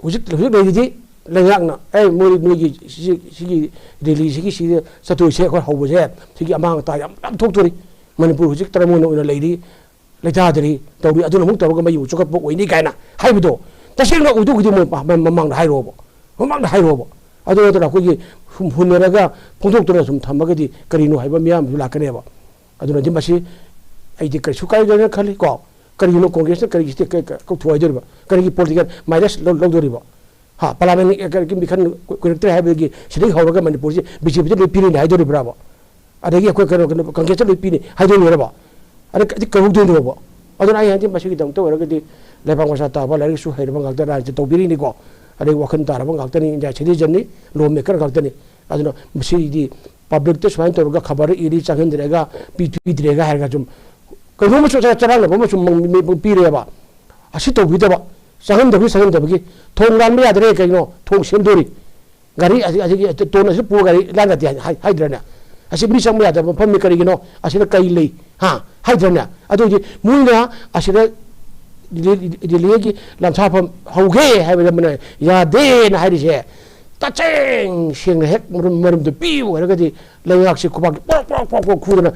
ꯍꯧꯖꯤꯛ, ꯍꯧꯖꯤꯛ ꯂꯩꯔꯤꯗꯤ ꯂꯩꯉꯥꯛꯅ, "ꯑꯦ, ꯃꯣꯏ, ꯅꯣꯏꯒꯤ ꯁꯤ-, ꯁꯤꯒꯤ rally ꯁꯤꯒꯤ ꯁꯤꯗ ꯆꯠꯇꯣꯏꯁꯦ ꯑꯩꯈꯣꯏ ꯍꯧꯕꯁꯦ ꯁꯤꯒꯤ ꯑꯃꯥꯡ ꯑꯇꯥ ꯌꯥꯝ, ꯌꯥꯝ ꯊꯣꯛꯇꯣꯔꯤ꯫ ꯃꯅꯤꯄꯨꯔ ꯍꯧꯖꯤꯛ ꯇꯔꯥꯃꯣꯟ ꯑꯣꯏꯅ ꯂꯩꯔꯤ, ꯂꯩꯇꯥꯗ꯭ꯔꯤ, ꯇꯧꯔꯤ, ꯑꯗꯨꯅ ꯑꯃꯨꯛ ꯇꯧꯔꯒ ꯃꯩ ꯑꯃꯨꯛ ꯆꯨꯈꯠꯄ ꯑꯣꯏꯅꯤ" ꯀꯥꯏꯅ ꯍꯥꯏꯕꯗꯣ ꯇꯁꯦꯡꯅ ꯑꯣꯏꯗꯧꯒꯤꯗꯤ ꯃꯣꯏ ꯃ-, ꯃ-, ꯃꯃꯥꯡꯗ ꯍꯥꯏꯔꯛꯑꯣꯕ, ꯃꯃꯥꯡꯗ ꯍꯥꯏꯔꯛꯑꯣꯕ꯫ ꯑꯗꯨ ꯅꯠꯇꯅ ꯑꯩꯈꯣꯏꯒꯤ ꯁꯨꯝ ꯍꯨꯟꯅꯔꯒ ꯐꯣꯡꯗꯣꯛꯇꯅ ꯁꯨꯝ ꯊꯝꯃꯒꯗꯤ ꯀꯔꯤꯅꯣ ꯍꯥꯏꯕ ꯃꯤꯌꯥꯝꯁꯨ ꯂꯥꯛꯀꯅꯦꯕ꯫ ꯑꯗꯨꯅꯗꯤ ꯃꯁꯤ ꯑꯩꯗꯤ ꯀꯩꯁꯨ ꯀꯥꯏꯗꯦꯅ ꯈꯜꯂꯤ ꯀꯣ꯫ ꯀꯔꯤꯒꯤꯅꯣ Congressꯅ ꯀꯔꯤꯒꯤ state ꯀ-, ꯀ-, ꯀꯧꯊꯣꯛ ꯍꯥꯏꯗꯣꯔꯤꯕ? ꯀꯔꯤꯒꯤ political mileage ꯂꯧ-, ꯂꯧꯗꯣꯔꯤꯕ? ꯍꯥ, parliament ꯀ-, ꯀ-, ꯃꯤꯈꯜ ꯀꯨ-, ꯀꯨꯏꯔꯛꯇ꯭ꯔꯦ ꯍꯥꯏꯕꯗꯒꯤ ꯁꯤꯗꯒꯤ ꯍꯧꯔꯒ ꯃꯅꯤꯄꯨꯔꯁꯤ B J Pꯗ ꯂꯣꯏ ꯄꯤꯔꯅꯤ ꯍꯥꯏꯗꯣꯔꯤꯕ꯭ꯔꯥꯕ? ꯑꯗꯒꯤ ꯑꯩꯈꯣꯏ ꯀꯩꯅꯣ, ꯀꯩꯅꯣ, Congressꯇ ꯂꯣꯏ ꯄꯤꯅꯤ ꯍꯥꯏꯗꯣꯏꯅꯦꯕ? ꯑꯗ ꯀ-, ꯀꯧꯍꯧꯗꯣꯏꯅꯣꯕ? ꯑꯗꯨꯅ ꯑꯩ ꯍꯥꯏꯗꯤ ꯃꯁꯤꯒꯤꯗꯃꯛꯇ ꯑꯣꯏꯔꯒꯗꯤ ꯂꯩꯕꯥꯛ ꯃꯆꯥ ꯇꯥꯕ, ꯂꯥꯏꯔꯤꯛꯁꯨ ꯍꯩꯔꯕ ꯉꯥꯛꯇ ꯔꯥꯖꯅꯤꯇꯤ ꯇꯧꯕꯤꯔꯤꯅꯤꯀꯣ꯫ ꯑꯗꯩ ꯋꯥꯈꯜ ꯇꯥꯔꯕ ꯉꯥꯛꯇꯅꯤ, India citizenꯅꯤ, lawmaker ꯉꯥꯛꯇꯅꯤ꯫ ꯑꯗꯨꯅ ꯃꯁꯤꯗꯤ publicꯇ ꯁꯨꯃꯥꯏꯅ ꯇꯧꯔꯒ ꯈꯕꯔ ꯏꯔꯤ, ꯆꯪꯍꯟꯗ꯭ꯔꯦꯒ, ꯄꯤ-, ꯄꯤꯗ꯭ꯔꯦꯒ ꯍꯥꯏꯔꯒ ꯁꯨꯝ ꯀꯩꯅꯣꯝꯃꯁꯨ ꯆꯔꯥꯡꯅꯕ ꯑꯃꯁꯨ ꯄꯤꯔꯦꯕ꯫ ꯑꯁꯤ ꯇꯧꯕꯤꯗꯕ, ꯆꯪꯍꯟꯗꯕꯒꯤ ꯆꯪꯍꯟꯗꯕꯒꯤ ꯊꯣꯡ ꯂꯥꯟꯕ ꯌꯥꯗ꯭ꯔꯦ꯫ ꯀꯩꯅꯣ ꯊꯣꯡ ꯁꯦꯝꯗꯣꯔꯤ, ꯒꯥꯔꯤ ꯑꯁꯤꯒꯤ ꯇꯣꯟ ꯑꯁꯤ ꯄꯨꯔ ꯒꯥꯔꯤ ꯂꯥꯟ ꯌꯥꯗꯦ ꯍꯥꯏꯗ꯭ꯔꯅꯦ? ꯑꯁꯤ ꯃꯤ ꯆꯪꯕ ꯌꯥꯗꯕ ꯃꯐꯝꯅꯤ꯫ ꯀꯔꯤꯒꯤꯅꯣ? ꯑꯁꯤꯗ ꯀꯩ ꯂꯩ? ꯍꯥ? ꯍꯥꯏꯗ꯭ꯔꯅꯦ? ꯑꯗꯨ ꯑꯣꯏꯗꯤ ꯃꯣꯏꯅ ꯑꯁꯤꯗ ꯔꯦꯂꯤꯒꯤ ꯂꯝꯁꯥꯐꯝ ꯍꯧꯒꯦ ꯍꯥꯏꯕꯗ ꯃꯣꯏꯅ ꯌꯥꯗꯦꯅ ꯍꯥꯏꯔꯤꯁꯦ꯫ ꯇꯁꯦꯡ ꯁꯦꯡꯅ ꯍꯦꯛ ꯃꯔꯨꯝ ꯃꯔꯨꯝꯗꯨ ꯄꯤꯕ ꯑꯣꯏꯔꯒꯗꯤ ꯂꯩꯉꯥꯛꯁꯤ ꯈꯨꯕꯥꯛꯀꯤ ꯄꯣꯛ ꯄꯣꯛ ꯄꯣꯛ ꯄꯣꯛ ꯈꯨꯗꯅ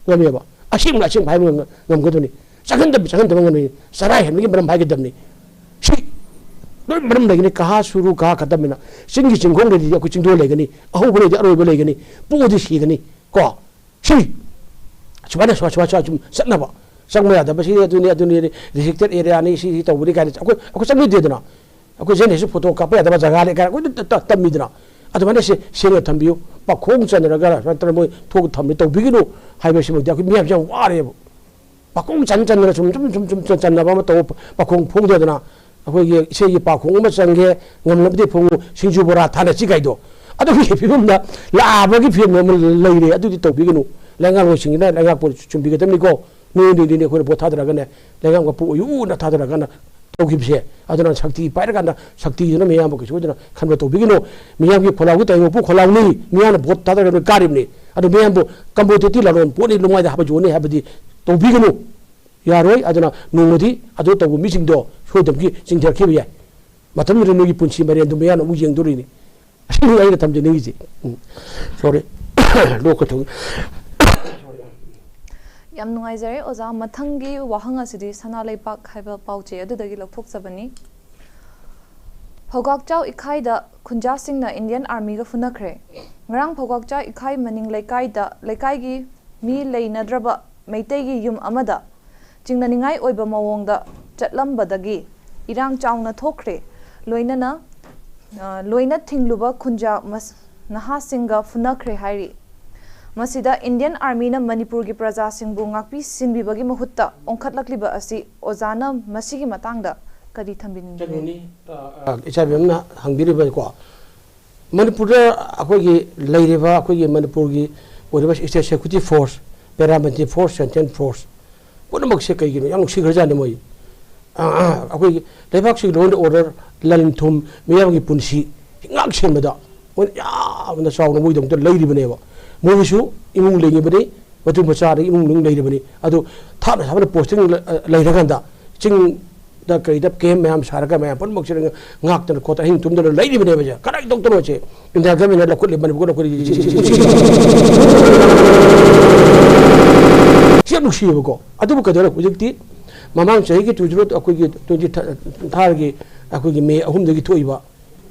ꯉꯝꯃꯦꯕ꯫ ꯑꯁꯦꯡꯕ ꯑꯁꯦꯡꯕ ꯍꯥꯏꯕ ꯉꯝꯒꯗꯕꯅꯤ꯫ ꯆꯪꯍꯟꯗꯕ ꯆꯪꯍꯟꯗꯕ ꯉꯝꯃꯤ꯫ ꯆꯔꯥ ꯍꯦꯟꯕꯒꯤ ꯃꯔꯝ ꯍꯥꯏꯒꯗꯕꯅꯤ꯫ ꯁꯤ ꯂꯣꯏ ꯃꯔꯝ ꯂꯩꯒꯅꯤ꯫ ꯀꯍꯥ ꯁꯨꯔꯨ ꯀꯍꯥ ꯈꯠꯇꯕꯅꯤꯅ ꯆꯤꯡꯒꯤ ꯆꯤꯡꯈꯣꯡ ꯂꯩꯔꯤꯗꯤ ꯑꯩꯈꯣꯏ ꯆꯤꯡꯗꯣꯜ ꯂꯩꯒꯅꯤ, ꯑꯍꯧꯕ ꯂꯩꯗꯤ ꯑꯔꯣꯏꯕ ꯂꯩꯒꯅꯤ, ꯄꯣꯛꯑꯗꯤ ꯁꯤꯒꯅꯤ꯫ ꯀꯣ ꯁꯤ ꯁꯨꯃꯥꯏꯅ ꯁꯨꯃꯥꯏ ꯁꯨꯃꯥꯏ ꯁꯨꯃꯥꯏ ꯁꯨꯝ ꯆꯠꯅꯕ꯫ ꯆꯪꯕ ꯌꯥꯗꯕ ꯁꯤ ꯑꯗꯨꯅꯤ ꯑꯗꯨꯅꯤ restricted area ꯅꯤ, ꯁꯤ ꯁꯤ ꯇꯧꯕꯅꯤ ꯀꯥꯏꯅ ꯑꯩꯈꯣꯏ ꯑꯩꯈꯣꯏ ꯆꯪꯅꯗꯦꯗꯅ꯫ ꯑꯩꯈꯣꯏ ꯖꯦꯅꯦꯁꯨ ꯐꯣꯇꯣ ꯀꯥꯞꯄ ꯌꯥꯗꯕ ꯖꯒꯥ ꯂꯩ ꯀꯥꯏꯅ ꯑꯩꯈꯣꯏ ꯇꯝꯃꯤꯗꯅ꯫ ꯑꯗꯨꯃꯥꯏꯅ ꯁꯦ ꯁꯦꯡꯅ ꯊꯝꯕꯤꯌꯨ꯫ ꯄꯥꯈꯣꯡ ꯆꯟꯅꯔꯒ ꯁꯨꯃꯥꯏꯅ ꯇꯧꯔꯒ ꯃꯣꯏ ꯊꯣꯛ ꯊꯝꯃꯤ ꯇꯧꯕꯤꯒꯅꯨ ꯍꯥꯏꯕꯁꯤꯃꯗꯤ ꯑꯩꯈꯣꯏ ꯃꯤꯌꯥꯝꯁꯦ ꯌꯥꯝ ꯋꯥꯔꯦꯕ꯫ ꯄꯥꯈꯣꯡ ꯆꯟ ꯆꯟꯗꯅ ꯁꯨꯝ ꯁꯨꯝ ꯁꯨꯝ ꯁꯨꯝ ꯆꯟꯅꯕ ꯑꯃ ꯇꯧꯕ ꯄꯥꯈꯣꯡ ꯐꯣꯡꯗꯗꯅ ꯑꯩꯈꯣꯏꯒꯤ ꯏꯁꯩꯒꯤ ꯄꯥꯈꯣꯡ ꯑꯃ ꯆꯪꯒꯦ, ꯉꯝꯂꯕꯗꯤ ꯐꯣꯡꯉꯨ, ꯁꯤꯡꯖꯨ ꯕꯣꯔꯥ ꯊꯥꯅꯁꯤ ꯀꯥꯏꯗꯣ꯫ ꯑꯗꯨꯒꯤ ꯐꯤꯕꯝꯗ ꯂꯥꯛꯑꯕꯒꯤ ꯐꯤꯕꯝ ꯑꯃ ꯂꯩꯔꯦ꯫ ꯑꯗꯨꯗꯤ ꯇꯧꯕꯤꯒꯅꯨ꯫ ꯂꯩꯉꯥꯛꯂꯣꯏꯁꯤꯡꯁꯤꯅ ꯂꯩꯉꯥꯛꯄꯨ ꯆꯨꯝꯕꯤꯒꯗꯕꯅꯤꯀꯣ꯫ ꯅꯣꯏ ꯅꯣꯏ ꯅꯣꯏ ꯑꯩꯈꯣꯏꯅ ꯚꯣꯠ ꯊꯥꯗꯔꯒꯅꯦ, ꯂꯩꯉꯥꯛ ꯃꯄꯨ ꯑꯣꯏꯌꯨꯅ ꯊꯥꯗꯔꯒꯅ ꯇꯧꯈꯤꯕꯁꯦ꯫ ꯑꯗꯨꯅ ꯁꯛꯇꯤ ꯄꯥꯏꯔꯀꯥꯟꯗ ꯁꯛꯇꯤꯗꯨꯅ ꯃꯤꯌꯥꯝꯕꯨ ꯀꯩꯁꯨ ꯑꯣꯏꯗꯅ ꯈꯟꯕ ꯇꯧꯕꯤꯒꯅꯨ꯫ ꯃꯤꯌꯥꯝꯒꯤ ꯈꯣꯜꯂꯥꯎꯒꯤ ꯇꯥꯏꯕꯪ ꯃꯄꯨ ꯈꯣꯜꯂꯥꯎꯅꯤ꯫ ꯃꯤꯌꯥꯝꯅ ꯚꯣꯠ ꯊꯥꯗꯔꯒ ꯅꯣꯏ ꯀꯥꯔꯤꯕꯅꯤ꯫ ꯑꯗꯨ ꯃꯤꯌꯥꯝꯕꯨ ꯀꯝꯕꯣꯗꯤꯇꯤ ꯂꯂꯣꯟ ꯄꯣꯠꯅꯤ, ꯂꯨꯃꯥꯏꯗ ꯍꯥꯞꯄ ꯌꯣꯟꯅꯤ ꯍꯥꯏꯕꯗꯤ ꯇꯧꯕꯤꯒꯅꯨ꯫ ꯌꯥꯔꯣꯏ꯫ ꯑꯗꯨꯅ ꯅꯣꯡꯃꯗꯤ ꯑꯗꯨ ꯇꯧꯕ ꯃꯤꯁꯤꯡꯗꯣ ꯁꯣꯏꯗꯅꯒꯤ ꯆꯤꯡꯊꯔꯛꯈꯤꯕ ꯌꯥꯏ꯫ ꯃꯇꯝꯗꯨꯗ ꯅꯣꯏꯒꯤ ꯄꯨꯟꯁꯤ ꯃꯔꯦꯟꯗꯨ ꯃꯤꯌꯥꯝꯅ ꯑꯃꯨꯛ ꯌꯦꯡꯗꯣꯔꯤꯅꯤ꯫ ꯑꯁꯤꯅꯤ ꯑꯩꯅ ꯊꯝꯖꯅꯤꯡꯉꯤꯁꯦ꯫ ꯎꯝ꯫ Sorry꯫ ꯂꯣꯛꯀ ꯊꯨꯡ꯫ ꯌꯥꯝ ꯅꯨꯡꯉꯥꯏꯖꯔꯦ ꯑꯣꯖꯥ꯫ ꯃꯊꯪꯒꯤ ꯋꯥꯍꯪ ꯑꯁꯤꯗꯤ ꯁꯅꯥ ꯂꯩꯄꯥꯛ ꯍꯥꯏꯕ ꯄꯥꯎꯆꯦ ꯑꯗꯨꯗꯒꯤ ꯂꯧꯊꯣꯛꯆꯕꯅꯤ꯫ ꯐꯧꯒꯥꯛꯆꯥꯎ ꯏꯈꯥꯏꯗ ꯈꯨꯟꯖꯥꯁꯤꯡꯅ ꯏꯟꯗꯤꯌꯟ ꯑꯥꯔꯃꯤꯒ ꯐꯨꯅꯈ꯭ꯔꯦ꯫ ꯉꯔꯥꯡ ꯐꯧꯒꯥꯛꯆꯥꯎ ꯏꯈꯥꯏ ꯃꯅꯤꯡ ꯂꯩꯀꯥꯏꯗ ꯂꯩꯀꯥꯏꯒꯤ ꯃꯤ ꯂꯩꯅꯗ꯭ꯔꯕ ꯃꯩꯇꯩꯒꯤ ꯌꯨꯝ ꯑꯃꯗ ꯆꯤꯡꯅꯅꯤꯡꯉꯥꯏ ꯑꯣꯏꯕ ꯃꯑꯣꯡꯗ ꯆꯠꯂꯝꯕꯗꯒꯤ ꯏꯔꯥꯡ ꯆꯥꯎꯅ ꯊꯣꯛꯈ꯭ꯔꯦ꯫ ꯂꯣꯏꯅꯅ, ꯑ, ꯂꯣꯏꯅ ꯊꯤꯡꯂꯨꯕ ꯈꯨꯟꯖꯥ ꯃꯁ-, ꯅꯍꯥꯁꯤꯡꯒ ꯐꯨꯅꯈ꯭ꯔꯦ ꯍꯥꯏꯔꯤ꯫ ꯃꯁꯤꯗ ꯏꯟꯗꯤꯌꯟ ꯑꯥꯔꯃꯤꯅ ꯃꯅꯤꯄꯨꯔꯒꯤ ꯄ꯭ꯔꯖꯥꯁꯤꯡꯕꯨ ꯉꯥꯛꯄꯤ ꯁꯤꯟꯕꯤꯕꯒꯤ ꯃꯍꯨꯠꯇ ꯑꯣꯟꯈꯠꯂꯛꯂꯤꯕ ꯑꯁꯤ ꯑꯣꯖꯥꯅ ꯃꯁꯤꯒꯤ ꯃꯇꯥꯡꯗ ꯀꯔꯤ ꯊꯝꯕꯤꯅꯤꯡꯕꯒꯦ? ꯀꯩꯅꯣꯅꯤ, ꯑ, ꯑ, ꯏꯆꯥꯕꯤ ꯑꯃꯅ ꯍꯪꯕꯤꯔꯤꯕꯀꯣ, ꯃꯅꯤꯄꯨꯔꯗ ꯑꯩꯈꯣꯏꯒꯤ ꯂꯩꯔꯤꯕ ꯑꯩꯈꯣꯏꯒꯤ ꯃꯅꯤꯄꯨꯔꯒꯤ ꯑꯣꯏꯔꯤꯕ state security force, paramilitary force, central force, ꯄꯨꯝꯅꯃꯛꯁꯦ ꯀꯩꯒꯤꯅꯣ? ꯌꯥꯝ ꯅꯨꯡꯁꯤꯈ꯭ꯔꯖꯥꯠꯅꯤ ꯃꯣꯏ꯫ ꯑ, ꯑ, ꯑꯩꯈꯣꯏꯒꯤ ꯂꯩꯕꯥꯛꯁꯤꯒꯤ law and order, ꯂꯟ ꯊꯨꯝ, ꯃꯤꯌꯥꯝꯒꯤ ꯄꯨꯟꯁꯤ ꯉꯥꯛ ꯁꯦꯟꯕꯗ ꯃꯣꯏꯅ ꯌꯥꯝꯅ ꯆꯥꯎꯅ ꯃꯣꯏꯗꯃꯛꯇ ꯂꯩꯔꯤꯕꯅꯦꯕ꯫ ꯃꯣꯏꯒꯤꯁꯨ ꯏꯃꯨꯡ ꯂꯩꯔꯤꯕꯅꯤ, ꯃꯇꯨ ꯃꯆꯥꯗꯒꯤ ꯏꯃꯨꯡ ꯃꯅꯨꯡ ꯂꯩꯔꯤꯕꯅꯤ꯫ ꯑꯗꯨ ꯊꯥꯞꯅ ꯊꯥꯞꯅ posting ꯂ-, ꯂꯩꯔꯀꯥꯟꯗ ꯆꯤꯡꯗ ꯀꯩꯗ camp ꯃꯌꯥꯝ ꯁꯥꯔꯒ ꯃꯌꯥꯝ ꯄꯨꯝꯅꯃꯛꯁꯤꯗ ꯉꯥꯛꯇꯅ ꯈꯣꯠꯇꯅ ꯑꯍꯤꯡ ꯇꯨꯝꯗꯅ ꯂꯩꯔꯤꯕꯅꯦꯕ꯫ ꯁꯦ ꯀꯗꯥꯏ ꯇꯧꯗꯅꯣ? ꯁꯦ India government ꯂꯧꯈꯠꯂꯤ, ꯃꯅꯤꯄꯨꯔ ꯂꯧꯈꯠꯂꯤ꯫ ꯁꯤ ꯌꯥꯝ ꯅꯨꯡꯁꯤꯌꯦꯕꯀꯣ꯫ ꯑꯗꯨꯕꯨ ꯀꯩꯗꯧꯔꯦ ꯍꯧꯖꯤꯛꯇꯤ? ꯃꯃꯥꯡ ꯆꯍꯤꯒꯤ two zero, ꯑꯩꯈꯣꯏꯒꯤ twenty third ꯒꯤ ꯑꯩꯈꯣꯏꯒꯤ May ꯑꯍꯨꯝꯗꯒꯤ ꯊꯣꯛꯏꯕ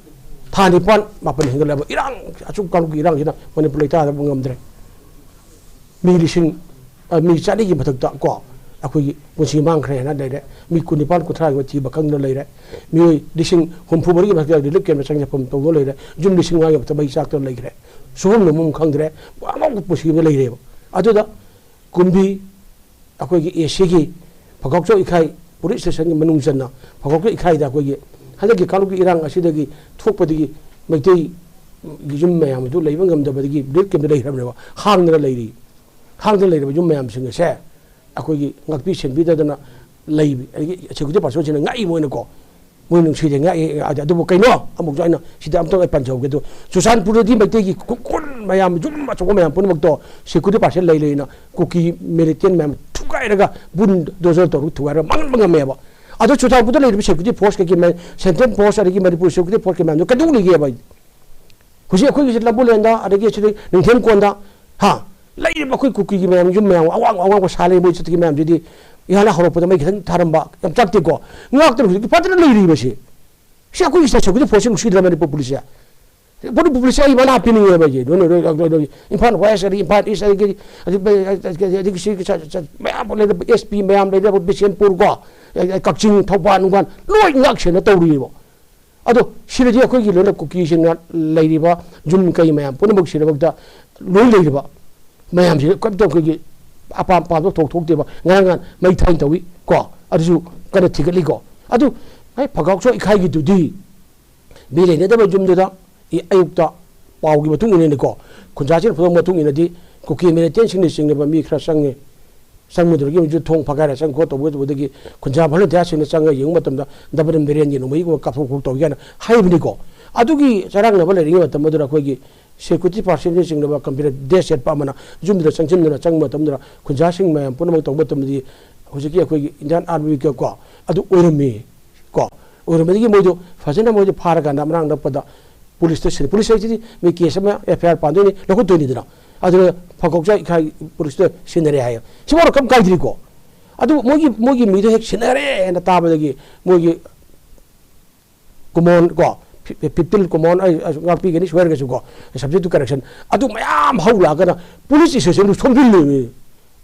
ꯊꯥ ꯅꯤꯄꯥꯟ ꯃꯥꯄꯟ ꯍꯦꯟꯒꯠꯂꯕ ꯏꯔꯥꯡ, ꯑꯆꯨꯝ ꯀꯥꯡꯂꯨꯞꯀꯤ ꯏꯔꯥꯡꯁꯤꯅ ꯃꯅꯤꯄꯨꯔ ꯂꯩꯇꯥꯗꯕ ꯉꯝꯗ꯭ꯔꯦ꯫ ꯃꯤ ꯂꯤꯁꯤꯡ, ꯑ, ꯃꯤ ꯆꯅꯤꯒꯤ ꯃꯊꯛꯇ ꯀꯣ ꯑꯩꯈꯣꯏꯒꯤ ꯄꯨꯟꯁꯤ ꯃꯥꯡꯈ꯭ꯔꯦ ꯍꯥꯏꯅ ꯂꯩꯔꯦ꯫ ꯃꯤ ꯀꯨꯟꯅꯤꯄꯥꯟ ꯀꯨꯟꯊ꯭ꯔꯥꯒꯤ ꯊꯤꯕ ꯈꯪꯗꯅ ꯂꯩꯔꯦ꯫ ꯃꯤꯑꯣꯏ ꯂꯤꯁꯤꯡ ꯍꯨꯝꯐꯨ ꯃꯔꯤꯒꯤ ꯃꯊꯛꯇ relief camp ꯆꯪꯖꯐꯝ ꯇꯧꯗꯨꯅ ꯂꯩꯔꯦ꯫ ꯌꯨꯝ ꯂꯤꯁꯤꯡ ꯃꯉꯥꯒꯤ ꯃꯊꯛꯇ ꯃꯩ ꯆꯥꯛꯇꯅ ꯂꯩꯈ꯭ꯔꯦ꯫ ꯁꯨꯐꯝ ꯅꯣꯝꯐꯝ ꯈꯪꯗ꯭ꯔꯦ꯫ ꯑꯉꯥꯎꯕ ꯄꯨꯟꯁꯤ ꯑꯃ ꯂꯩꯔꯦꯕ꯫ ꯑꯗꯨꯗ ꯀꯨꯝꯕꯤ ꯑꯩꯈꯣꯏꯒꯤ ꯑꯦ ꯁꯤꯒꯤ ꯐꯒꯥꯎꯆꯧ ꯏꯈꯥꯏ police station ꯒꯤ ꯃꯅꯨꯡ ꯆꯟꯅ ꯐꯒꯥꯎꯆꯧ ꯏꯈꯥꯏꯗ ꯑꯩꯈꯣꯏꯒꯤ ꯍꯟꯗꯛꯀꯤ ꯀꯥꯡꯂꯨꯞꯀꯤ ꯏꯔꯥꯡ ꯑꯁꯤꯗꯒꯤ ꯊꯣꯛꯄꯗꯒꯤ ꯃꯩꯇꯩꯒꯤ ꯌꯨꯝ ꯃꯌꯥꯝ ꯑꯗꯨ ꯂꯩꯕ ꯉꯝꯗꯕꯗꯒꯤ relief camp ꯇ ꯂꯩꯈ꯭ꯔꯕꯅꯦꯕ꯫ ꯍꯥꯡꯗꯅ ꯂꯩꯔꯤ꯫ ꯍꯥꯡꯗꯅ ꯂꯩꯔꯕ ꯌꯨꯝ ꯃꯌꯥꯝꯁꯤꯡ ꯑꯁꯦ ꯑꯩꯈꯣꯏꯒꯤ ꯉꯥꯛꯄꯤ ꯁꯦꯟꯕꯤꯗꯗꯅ ꯂꯩꯕ, ꯑꯗꯒꯤ security personnel ꯁꯤꯡꯅ ꯉꯥꯛꯏ ꯃꯣꯏꯅꯀꯣ꯫ ꯃꯣꯏ ꯅꯨꯡꯁꯤꯗꯦ, ꯉꯥꯛꯑꯦ, ꯉꯥꯛꯑꯦ꯫ ꯑꯗꯨꯕꯨ ꯀꯩꯅꯣ? ꯑꯃꯨꯛꯁꯨ ꯑꯩꯅ ꯁꯤꯗ ꯑꯝꯇꯪ ꯑꯩ ꯄꯟꯖꯍꯧꯒꯦ꯫ ꯑꯗꯨ ꯆꯨꯔꯆꯥꯟꯄꯨꯔꯗꯗꯤ ꯃꯩꯇꯩꯒꯤ ꯈꯨ-, ꯈꯨꯟ ꯃꯌꯥꯝ, ꯌꯨꯝ ꯑꯆꯧꯕ ꯃꯌꯥꯝ ꯄꯨꯝꯅꯃꯛꯇꯣ security personnel ꯂꯩ ꯂꯩꯅ ꯀꯨꯀꯤ militant ꯃꯌꯥꯝ ꯊꯨꯒꯥꯏꯔꯒ bulldozer ꯇꯧꯔꯒ ꯊꯨꯒꯥꯏꯔꯒ ꯃꯥꯡꯍꯟꯕ ꯉꯝꯃꯦꯕ꯫ ꯑꯗꯣ ꯆꯨꯔꯆꯥꯟꯄꯨꯔꯗ ꯂꯩꯔꯤꯕ security force ꯀꯩꯒꯤ ꯃ-, central force ꯑꯗꯒꯤ ꯃꯅꯤꯄꯨꯔ security force ꯀꯩ ꯃꯌꯥꯝꯗꯣ history ꯀꯩꯗꯧ ꯂꯩꯒꯦꯕ? ꯍꯧꯖꯤꯛ ꯑꯩꯈꯣꯏꯒꯤ ꯁꯤ ꯂꯝꯕꯨꯂꯦꯟꯗ, ꯑꯗꯒꯤ ꯁꯤꯗ ꯅꯤꯡꯊꯦꯝꯀꯣꯟꯗ, ꯍꯥ, ꯂꯩꯔꯤꯕ ꯑꯩꯈꯣꯏ ꯀꯨꯀꯤꯒꯤ ꯃꯌꯥꯝ, ꯌꯨꯝ ꯃꯌꯥꯝ, ꯑꯋꯥꯡ ꯑꯋꯥꯡꯕ ꯁꯥ ꯂꯩ, ꯃꯣꯏ ꯆꯠꯈꯤ ꯃꯌꯥꯝꯁꯤꯗꯤ ꯏꯍꯥꯟ ꯍꯧꯔꯛꯄꯗ ꯃꯩ ꯈꯤꯇꯪ ꯊꯥꯔꯝꯕ, ꯌꯥꯝ ꯆꯥꯛꯇꯦꯀꯣ꯫ ꯉꯥꯛꯇꯅ ꯍꯧꯖꯤꯛꯇꯤ ꯐꯖꯅ ꯂꯩꯔꯤꯕꯁꯤ꯫ ꯁꯤ ꯑꯩꯈꯣꯏꯒꯤ ꯁꯤꯗ security force ꯁꯤ ꯅꯨꯡꯁꯤꯗ꯭ꯔꯥ ꯃꯅꯤꯄꯨꯔ police ꯁꯦ? ꯃꯅꯤꯄꯨꯔ police ꯁꯦ ꯑꯩ ꯃꯅꯥ ꯄꯤꯅꯤꯡꯉꯦꯕ ꯑꯩꯁꯦ꯫ ꯅꯣꯏ, ꯅꯣꯏ, ꯅꯣꯏ, ꯅꯣꯏ, ꯅꯣꯏ, ꯏꯝꯐꯥꯜ West ꯑꯗꯒꯤ ꯏꯝꯐꯥꯜ East ꯑꯗꯒꯤ, ꯑꯗꯒꯤ, ꯑꯗꯒꯤ ꯁꯤ ꯆ-, ꯆ-, ꯃꯌꯥꯝ ꯂꯩꯔꯦ, S P ꯃꯌꯥꯝ ꯂꯩꯔꯦ, ꯕꯤꯁꯦꯟꯄꯨꯔ ꯀꯣ, ꯀꯛꯆꯤꯡ, ꯊꯧꯕꯥꯜ, ꯅꯨꯡꯕꯥꯜ ꯂꯣꯏ ꯉꯥꯛ ꯁꯦꯟꯅ ꯇꯧꯔꯤꯕ꯫ ꯑꯗꯣ ꯁꯤꯗꯗꯤ ꯑꯩꯈꯣꯏꯒꯤ ꯂꯣꯏꯅ ꯀꯨꯀꯤꯁꯤꯡꯅ ꯂꯩꯔꯤꯕ ꯌꯨꯝ ꯀꯩ ꯃꯌꯥꯝ ꯄꯨꯝꯅꯃꯛ ꯁꯤꯗꯃꯛꯇ ꯂꯣꯏ ꯂꯩꯔꯤꯕ ꯃꯌꯥꯝꯁꯤ ꯀꯔꯤꯝꯇ ꯑꯩꯈꯣꯏꯒꯤ ꯑꯄꯥꯝ ꯑꯄꯥꯝꯕ ꯊꯣꯛ ꯊꯣꯛꯇꯦꯕ꯫ ꯉꯔꯥꯡ ꯉꯍꯥꯟ ꯃꯩ ꯊꯥꯏꯅ ꯇꯧꯏ ꯀꯣ, ꯑꯗꯨꯁꯨ ꯀꯟꯅ ꯊꯤꯒꯠꯂꯤꯀꯣ꯫ ꯑꯗꯨ ꯍꯦꯛ ꯐꯒꯥꯎꯆꯧ ꯏꯈꯥꯏꯒꯤꯗꯨꯗꯤ ꯃꯤ ꯂꯩꯅꯗꯕ ꯌꯨꯝꯗꯨꯗ ꯏ-, ꯑꯌꯨꯛꯇ ꯄꯥꯎꯒꯤ ꯃꯇꯨꯡ ꯏꯟꯅꯅꯤꯀꯣ, ꯈꯨꯟꯖꯥꯁꯤꯡꯅ ꯐꯣꯡꯗꯣꯛꯄ ꯃꯇꯨꯡ ꯏꯟꯅꯗꯤ ꯀꯨꯀꯤ militant ꯁꯤꯡꯅ ꯆꯤꯡꯅꯕ ꯃꯤ ꯈꯔ ꯆꯪꯉꯦ꯫ ꯆꯪꯕꯗꯨꯗꯒꯤ ꯍꯧꯖꯤꯛ ꯊꯣꯡ ꯐꯒꯥꯏꯔ ꯆꯪ ꯈꯣꯠ ꯇꯧꯕ ꯇꯧꯕꯗꯒꯤ ꯈꯨꯟꯖꯥ ꯚꯣꯂꯨꯟꯇꯤꯌꯥꯔꯁꯤꯡꯅ ꯆꯪꯉꯒ ꯌꯦꯡꯕ ꯃꯇꯝꯗ ꯗꯕꯔꯤꯟ ꯕꯤꯔꯦꯟꯒꯤ ꯅꯣꯡꯃꯩꯒꯨꯝꯕ ꯀꯥꯞꯊꯣꯛ ꯈꯣꯠ ꯇꯧꯏ ꯀꯥꯏꯅ ꯍꯥꯏꯕꯅꯤꯀꯣ꯫ ꯑꯗꯨꯒꯤ ꯆꯔꯥꯡꯅꯕ ꯂꯩꯔꯤꯉꯩ ꯃꯇꯝ ꯑꯗꯨꯗ ꯑꯩꯈꯣꯏꯒꯤ ꯁꯦꯀ꯭ꯌꯨꯔꯤꯇꯤ ꯄꯥꯔꯁꯟꯅ ꯆꯤꯡꯅꯕ ꯀꯝꯄ꯭ꯌꯨꯇꯔ ꯗ꯭ꯔꯦꯁ ꯁꯦꯠꯄ ꯑꯃꯅ ꯌꯨꯝꯗꯨꯗ ꯆꯪꯁꯤꯟꯗꯨꯅ ꯆꯪꯕ ꯃꯇꯝꯗ ꯈꯨꯟꯖꯥꯁꯤꯡ ꯃꯌꯥꯝ ꯄꯨꯝꯅꯃꯛ ꯇꯧꯕ ꯃꯇꯝꯗꯗꯤ ꯍꯧꯖꯤꯛꯀꯤ ꯑꯩꯈꯣꯏꯒꯤ ꯏꯟꯗꯤꯌꯥꯟ ꯑꯥꯔꯃꯤꯒ ꯀꯣ ꯑꯗꯨ ꯑꯣꯏꯔꯝꯃꯤ ꯀꯣ꯫ ꯑꯣꯏꯔꯝꯕꯗꯒꯤ ꯃꯣꯏꯗꯣ ꯐꯖꯅ ꯃꯣꯏꯗꯣ ꯐꯥꯔꯀꯥꯟꯗ ꯃꯅꯥꯛ ꯅꯛꯄꯗ ꯄꯨꯂꯤꯁꯇ ꯁꯤꯟꯅꯩ꯫ ꯄꯨꯂꯤꯁ ꯍꯥꯏꯁꯤꯗꯤ ꯃꯤ ꯀꯦꯁ ꯑꯃ ꯑꯦꯐ ꯑꯥꯏ ꯑꯥꯔ ꯄꯥꯟꯗꯣꯏꯅꯤ, ꯂꯧꯈꯠꯇꯣꯏꯅꯤꯗꯅ꯫ ꯑꯗꯨꯅ ꯐꯥꯀꯣꯛꯆꯥ ꯏꯈꯥꯒꯤ ꯄꯨꯂꯤꯁꯇ ꯁꯤꯟꯅꯔꯦ ꯍꯥꯏꯌꯦ꯫ ꯁꯤꯐꯥꯎ ꯀꯝ ꯀꯥꯏꯗ꯭ꯔꯤꯀꯣ꯫ ꯑꯗꯨ ꯃꯣꯏꯒꯤ, ꯃꯣꯏꯒꯤ ꯃꯤꯗꯣ ꯍꯦꯛ ꯁꯤꯟꯅꯔꯦꯅ ꯇꯥꯕꯗꯒꯤ ꯃꯣꯏꯒꯤ ꯀꯨꯃꯣꯟ ꯀꯣ, ꯐꯤ-, ꯐꯤꯞꯇꯤꯟ ꯀꯨꯃꯣꯟ ꯑꯩ, ꯑꯩ ꯉꯥꯛꯄꯤꯒꯅꯤ ꯁꯣꯏꯔꯒꯁꯨ ꯀꯣ, subject to correction꯫ ꯑꯗꯨ ꯃꯌꯥꯝ ꯍꯧꯂꯛꯑꯒꯅ ꯄꯨꯂꯤꯁ ꯏꯁꯇꯦꯁꯟꯗꯨ ꯁꯣꯝꯖꯤꯜꯂꯦꯃꯤ꯫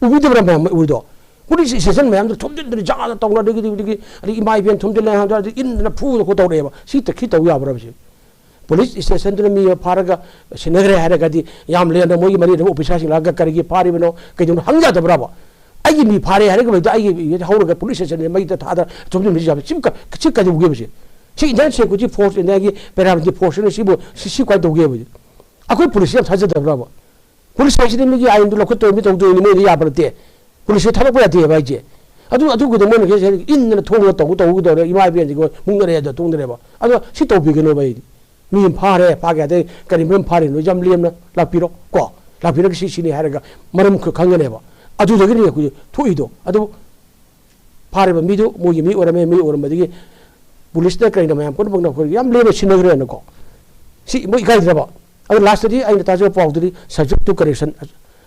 ꯎꯕꯤꯗꯕ꯭ꯔꯥ ꯃꯌꯥꯝ ꯎꯔꯤꯗꯣ? ꯄꯨꯂꯤꯁ ꯏꯁꯇꯦꯁꯟ ꯃꯌꯥꯝꯗꯨ ꯊꯣꯝꯖꯤꯟꯗꯅ ꯖꯒꯥꯗ ꯇꯧꯅ ꯑꯗꯒꯤꯗꯤ, ꯑꯗꯒꯤ, ꯑꯗꯒꯤ ꯏꯃꯥ ꯏꯕꯦꯟ ꯊꯣꯝꯖꯤꯜꯂꯦ ꯍꯥꯏꯕꯗ ꯏꯟꯗꯅ ꯐꯨꯗꯅ ꯈꯣꯠ ꯇꯧꯔꯛꯑꯦꯕ꯫ ꯁꯤ ꯇ-, ꯁꯤ ꯇꯧ ꯌꯥꯕ꯭ꯔꯕ ꯁꯤ? ꯄꯨꯂꯤꯁ ꯏꯁꯇꯦꯁꯟꯗꯨꯅ ꯃꯤ ꯑꯃ ꯐꯥꯔꯒ ꯁꯤꯟꯅꯈ꯭ꯔꯦ ꯍꯥꯏꯔꯒꯗꯤ ꯌꯥꯝ ꯂꯦꯝꯅ ꯃꯣꯏꯒꯤ ꯃꯔꯤ ꯂꯩꯅꯕ ꯑꯣꯐꯤꯁꯥꯔꯁꯤꯡ ꯂꯥꯛꯑꯒ ꯀꯔꯤꯒꯤ ꯐꯥꯔꯤꯕꯅꯣ, ꯀꯩꯗꯧꯅꯣ ꯍꯪ ꯌꯥꯗꯕ꯭ꯔꯕ? ꯑꯩꯒꯤ ꯃꯤ ꯐꯥꯔꯦ ꯍꯥꯏꯔꯒ ꯃꯗꯨꯗ ꯑꯩꯒꯤ ꯍꯧꯔꯒ ꯄꯨꯂꯤꯁ ꯏꯁꯇꯦꯁꯟꯗ ꯃꯩꯗ ꯊꯥꯗ ꯊꯣꯝꯖꯤꯟꯕꯁꯤ ꯌꯥꯕ? ꯁꯤ ꯀ-, ꯁꯤ ꯀꯩꯗꯧꯒꯦꯕ ꯁꯤ? ꯁꯤ ꯏꯟꯗꯤꯌꯥꯟ ꯁꯦꯀ꯭ꯌꯨꯔꯤꯇꯤ ꯐꯣꯔꯁ, ꯏꯟꯗꯤꯌꯥꯒꯤ ꯄꯦꯔꯥꯃꯤꯂꯤꯇꯔꯤ ꯐꯣꯔꯁꯅ ꯁꯤꯕꯨ ꯁꯤ, ꯁꯤ ꯀꯃꯥꯏꯅ ꯇꯧꯒꯦꯕ? ꯑꯩꯈꯣꯏ ꯄꯨꯂꯤꯁꯁꯤ ꯌꯥꯝ ꯊꯥꯖꯗꯕ꯭ꯔꯕ? ꯄꯨꯂꯤꯁ ꯍꯥꯏꯁꯤꯗꯤ ꯃꯤꯒꯤ ꯑꯥꯏꯟꯗꯨ ꯂꯧꯈꯠꯇꯣꯏꯅꯤ, ꯇꯧꯗꯣꯏꯅꯤ, ꯃꯣꯏꯗꯤ ꯌꯥꯕ ꯅꯠꯇꯦ꯫ ꯄꯨꯂꯤꯁꯁꯤ ꯊꯥꯗꯣꯛꯄ ꯌꯥꯗꯦꯕ ꯍꯥꯏꯁꯦ꯫ ꯑꯗꯨ, ꯑꯗꯨꯒꯤꯗ ꯃꯣꯏꯅ ꯀꯩꯁꯦ ꯏꯟꯗꯅ ꯊꯣꯡꯗ ꯇꯧ-, ꯇꯧꯒꯗꯧꯔꯦ, ꯏꯃꯥ ꯏꯕꯦꯟꯁꯤꯡ ꯃꯨꯛꯅꯔꯦ ꯑꯗꯣ ꯇꯣꯡꯗꯅꯦꯕ꯫ ꯑꯗꯣ ꯁꯤ ꯇꯧꯕꯤꯒꯅꯣꯕ ꯑꯩꯗꯤ꯫ ꯃꯤ ꯑꯃ ꯐꯥꯔꯦ, ꯐꯥꯒꯦ ꯍꯥꯏꯗꯤ ꯀꯔꯤ ꯃꯔꯝ ꯐꯥꯔꯤꯅꯣ? ꯌꯥꯝ ꯂꯦꯝꯅ ꯂꯥꯛꯄꯤꯔꯣ, ꯀꯣ? ꯂꯥꯛꯄꯤꯔꯒ ꯁꯤ, ꯁꯤꯅꯤ ꯍꯥꯏꯔꯒ ꯃꯔꯝ ꯈ-, ꯈꯪꯒꯅꯦꯕ꯫ ꯑꯗꯨꯗꯒꯤꯅꯤ ꯑꯩꯈꯣꯏ ꯊꯣꯛꯏꯗꯣ꯫ ꯑꯗꯨ ꯐꯥꯔꯤꯕ ꯃꯤꯗꯨ ꯃꯣꯏꯒꯤ ꯃꯤ ꯑꯣꯏꯔꯝꯃꯦ, ꯃꯤ ꯑꯣꯏꯔꯝꯕꯗꯒꯤ ꯄꯨꯂꯤꯁꯅ ꯀꯔꯤꯅ ꯃꯌꯥꯝ ꯄꯨꯝꯅꯃꯛꯅ ꯑꯩꯈꯣꯏ ꯌꯥꯝ ꯂꯦꯝꯅ ꯁꯤꯟꯅꯈ꯭ꯔꯦꯅꯀꯣ꯫ ꯁꯤ ꯃꯣꯏ ꯏꯀꯥꯏꯗ꯭ꯔꯕ? ꯑꯗꯨ ꯂꯥꯁꯇꯗꯤ ꯑꯩꯅ ꯇꯥꯖꯕ ꯄꯥꯎꯗꯗꯤ subject to correction,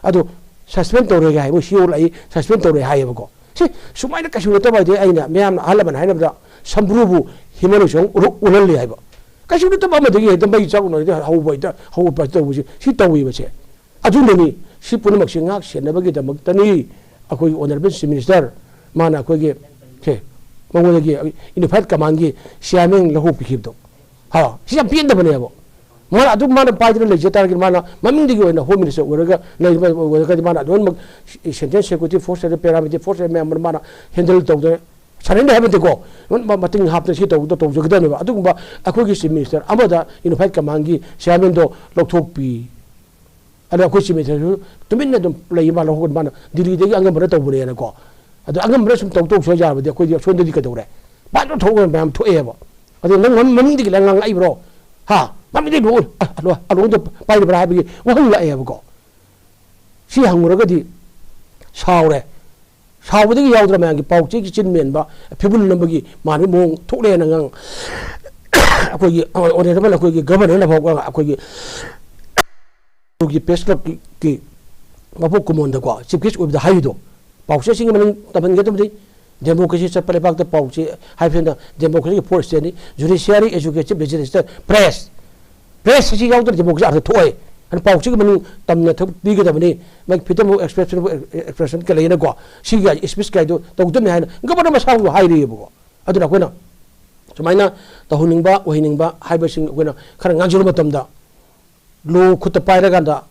ꯑꯗꯨ suspend ꯇꯧꯔꯦꯒ ꯍꯥꯏ, ꯃꯣꯏ ꯁꯤ ꯑꯣ ꯂꯥꯛꯏ, suspend ꯇꯧꯔꯦ ꯍꯥꯏꯌꯦꯕꯀꯣ꯫ ꯁꯤ ꯁꯨꯃꯥꯏꯅ ꯀꯩꯁꯨ ꯅꯠꯇꯕ ꯍꯥꯏꯗꯤ ꯑꯩꯅ ꯃꯌꯥꯝꯅ ꯑꯍꯜ ꯂꯃꯟ ꯍꯥꯏꯅꯕꯗ ꯁꯝꯕ꯭ꯔꯨꯕꯨ ꯍꯤꯃꯅ ꯁꯨꯝ ꯎꯔꯨ-, ꯎꯜꯍꯜꯂꯤ ꯍꯥꯏꯕ꯫ ꯀꯩꯁꯨ ꯅꯠꯇꯕ ꯑꯃꯗꯒꯤ ꯍꯦꯛꯇ ꯃꯩ ꯆꯥꯛꯅ ꯍꯦꯛꯇ ꯍꯧꯕ, ꯍꯦꯛꯇ ꯍꯧꯕ ꯇꯧꯕꯁꯤ ꯁꯤ ꯇꯧꯋꯦꯕꯁꯦ꯫ ꯑꯗꯨꯅꯅꯤ ꯁꯤ ꯄꯨꯝꯅꯃꯛꯁꯤ ꯉꯥꯛ ꯁꯦꯟꯅꯕꯒꯤꯗꯃꯛꯇꯅꯤ ꯑꯩꯈꯣꯏꯒꯤ honourable chief minister ꯃꯥꯅ ꯑꯩꯈꯣꯏꯒꯤ ꯁꯦ ꯃꯉꯣꯟꯗꯒꯤ unified commandꯒꯤ chairman ꯂꯧꯍꯧ ꯄꯤꯈꯤꯕꯗꯣ꯫ ꯍꯥ, ꯁꯤ ꯌꯥꯝ ꯄꯦꯟꯗꯕꯅꯦꯕ꯫ ꯃꯥꯅ ꯑꯗꯨꯝ ꯃꯥꯅ ꯄꯥꯏꯗꯅ ꯂꯩꯖ ꯇꯥꯔꯒꯗꯤ ꯃꯥꯅ ꯃꯃꯤꯡꯗꯒꯤ ꯑꯣꯏꯅ home minister ꯑꯣꯏꯔꯒ ꯂꯩꯕ ꯑꯣꯏꯔꯒꯗꯤ ꯃꯥꯅ ꯑꯗꯨꯃꯛ central security force ꯑꯗꯩ paramilitary force ꯃꯌꯥꯝ ꯑꯃ ꯃꯥꯅ handle ꯇꯧꯗꯅ surrender ꯍꯥꯏꯕ ꯅꯠꯇꯦꯀꯣ꯫ ꯃ-, ꯃ-, ꯃꯇꯤꯡ ꯍꯥꯞꯇꯅ ꯁꯤ ꯇꯧꯗ ꯇꯧꯖꯒꯗꯕꯅꯦꯕ꯫ ꯑꯗꯨꯒꯨꯝꯕ ꯑꯩꯈꯣꯏꯒꯤ chief minister ꯑꯃꯗ unified commandꯒꯤ chairmanꯗꯣ ꯂꯧꯊꯣꯛꯄꯤ꯫ ꯑꯗꯣ ꯑꯩꯈꯣꯏ ꯆꯤꯞ ꯃꯤꯅꯤꯁꯇꯔꯁꯨ ꯇꯨꯃꯤꯟꯅ ꯑꯗꯨꯝ ꯂꯩ, ꯃꯥ ꯂꯧꯍꯧꯒꯅꯤ, ꯃꯥꯅ ꯗꯤꯜꯂꯤꯗꯒꯤ ꯑꯉꯝꯕꯅ ꯇꯧꯕꯅꯦꯅꯀꯣ꯫ ꯑꯗꯣ ꯑꯉꯝꯕꯅ ꯁꯨꯝ ꯇꯧ ꯇꯧ ꯁꯣꯏ ꯌꯥꯔꯕꯗꯤ ꯑꯩꯈꯣꯏꯗꯤ ꯁꯣꯝꯗꯗꯤ ꯀꯩꯗꯧꯔꯦ? ꯄꯥꯏꯗꯣ ꯊꯣꯛꯑꯒ ꯃꯌꯥꯝ ꯊꯣꯛꯑꯦꯕ꯫ ꯑꯗꯣ ꯅꯪ ꯃꯝ-, ꯃꯅꯤꯡꯗꯒꯤ ꯂꯪ ꯉꯥꯡꯉꯛꯏꯕ꯭ꯔꯣ? ꯍꯥ? ꯃꯃꯤꯡꯗꯒꯤ ꯂꯣꯡ-, ꯑ, ꯑꯂꯣ-, ꯑꯂꯣꯡꯗꯣ ꯄꯥꯏꯔꯤꯕ꯭ꯔꯥ ꯍꯥꯏꯕꯒꯤ ꯋꯥꯍꯪ ꯂꯥꯛꯑꯦꯕꯀꯣ꯫ ꯁꯤ ꯍꯪꯉꯨꯔꯒꯗꯤ ꯁꯥꯎꯔꯦ꯫ ꯁꯥꯎꯕꯗꯒꯤ ꯌꯥꯎꯗ꯭ꯔ ꯃꯌꯥꯝꯒꯤ ꯄꯥꯎ ꯆꯦꯒꯤ ꯆꯤꯟ ꯃꯦꯟꯕ, ꯐꯤꯕꯨꯜ ꯅꯝꯕꯒꯤ ꯃꯥꯟꯕꯒꯤ ꯃꯑꯣꯡ ꯊꯣꯛꯂꯦꯅ ꯉꯥꯡ-, ꯑꯩꯈꯣꯏꯒꯤ honourable ꯑꯩꯈꯣꯏꯒꯤ governor ꯅꯐꯥꯎ ꯑꯩꯈꯣꯏꯒꯤ ꯒꯤ press club ꯀꯤ, ꯀꯤ ꯃꯄꯣꯛ ꯀꯨꯝꯑꯣꯟꯗꯀꯣ chief guest ꯑꯣꯏꯕꯗ ꯍꯥꯏꯔꯤꯗꯣ, ꯄꯥꯎꯆꯦꯁꯤꯡꯒꯤ ꯃꯅꯨꯡ ꯇꯝꯍꯟꯒꯗꯕꯅꯤ꯫ Democracy ꯆꯠꯄ ꯂꯩꯕꯥꯛꯇ ꯄꯥꯎꯆꯦ ꯍꯥꯏꯕꯁꯤꯅ democracy ꯒꯤ fourth stage ꯅꯤ꯫ Judiciary, executive, legislature, press꯫ Press ꯑꯁꯤ ꯌꯥꯎꯗꯅ democracy ꯑꯥꯔꯊ ꯊꯣꯛꯑꯣꯏ꯫ ꯑꯗꯨꯅ ꯄꯥꯎꯆꯦꯒꯤ ꯃꯅꯨꯡ ꯇꯝꯅ ꯊꯕꯛ ꯄꯤꯒꯗꯕꯅꯤ꯫ ꯃꯥꯒꯤ freedom of expression, expression ꯀ ꯂꯩꯅꯀꯣ꯫ ꯁꯤꯒꯤ speech ꯀꯥꯏꯗꯣ ꯇꯧꯗꯕꯅꯤ ꯍꯥꯏꯅ governor ꯃꯁꯥꯃꯛꯁꯨ ꯍꯥꯏꯔꯤꯑꯕꯀꯣ꯫ ꯑꯗꯨꯅ ꯑꯩꯈꯣꯏꯅ ꯁꯨꯃꯥꯏꯅ ꯇꯧꯍꯟꯅꯤꯡꯕ, ꯑꯣꯏꯍꯟꯅꯤꯡꯕ ꯍꯥꯏꯕꯁꯤꯡ ꯑꯩꯈꯣꯏꯅ ꯈꯔ ꯉꯥꯡꯖꯤꯟꯕ ꯃꯇꯝꯗ, ꯂꯣ ꯈꯨꯠꯇ ꯄꯥꯏꯔꯀꯥꯟꯗ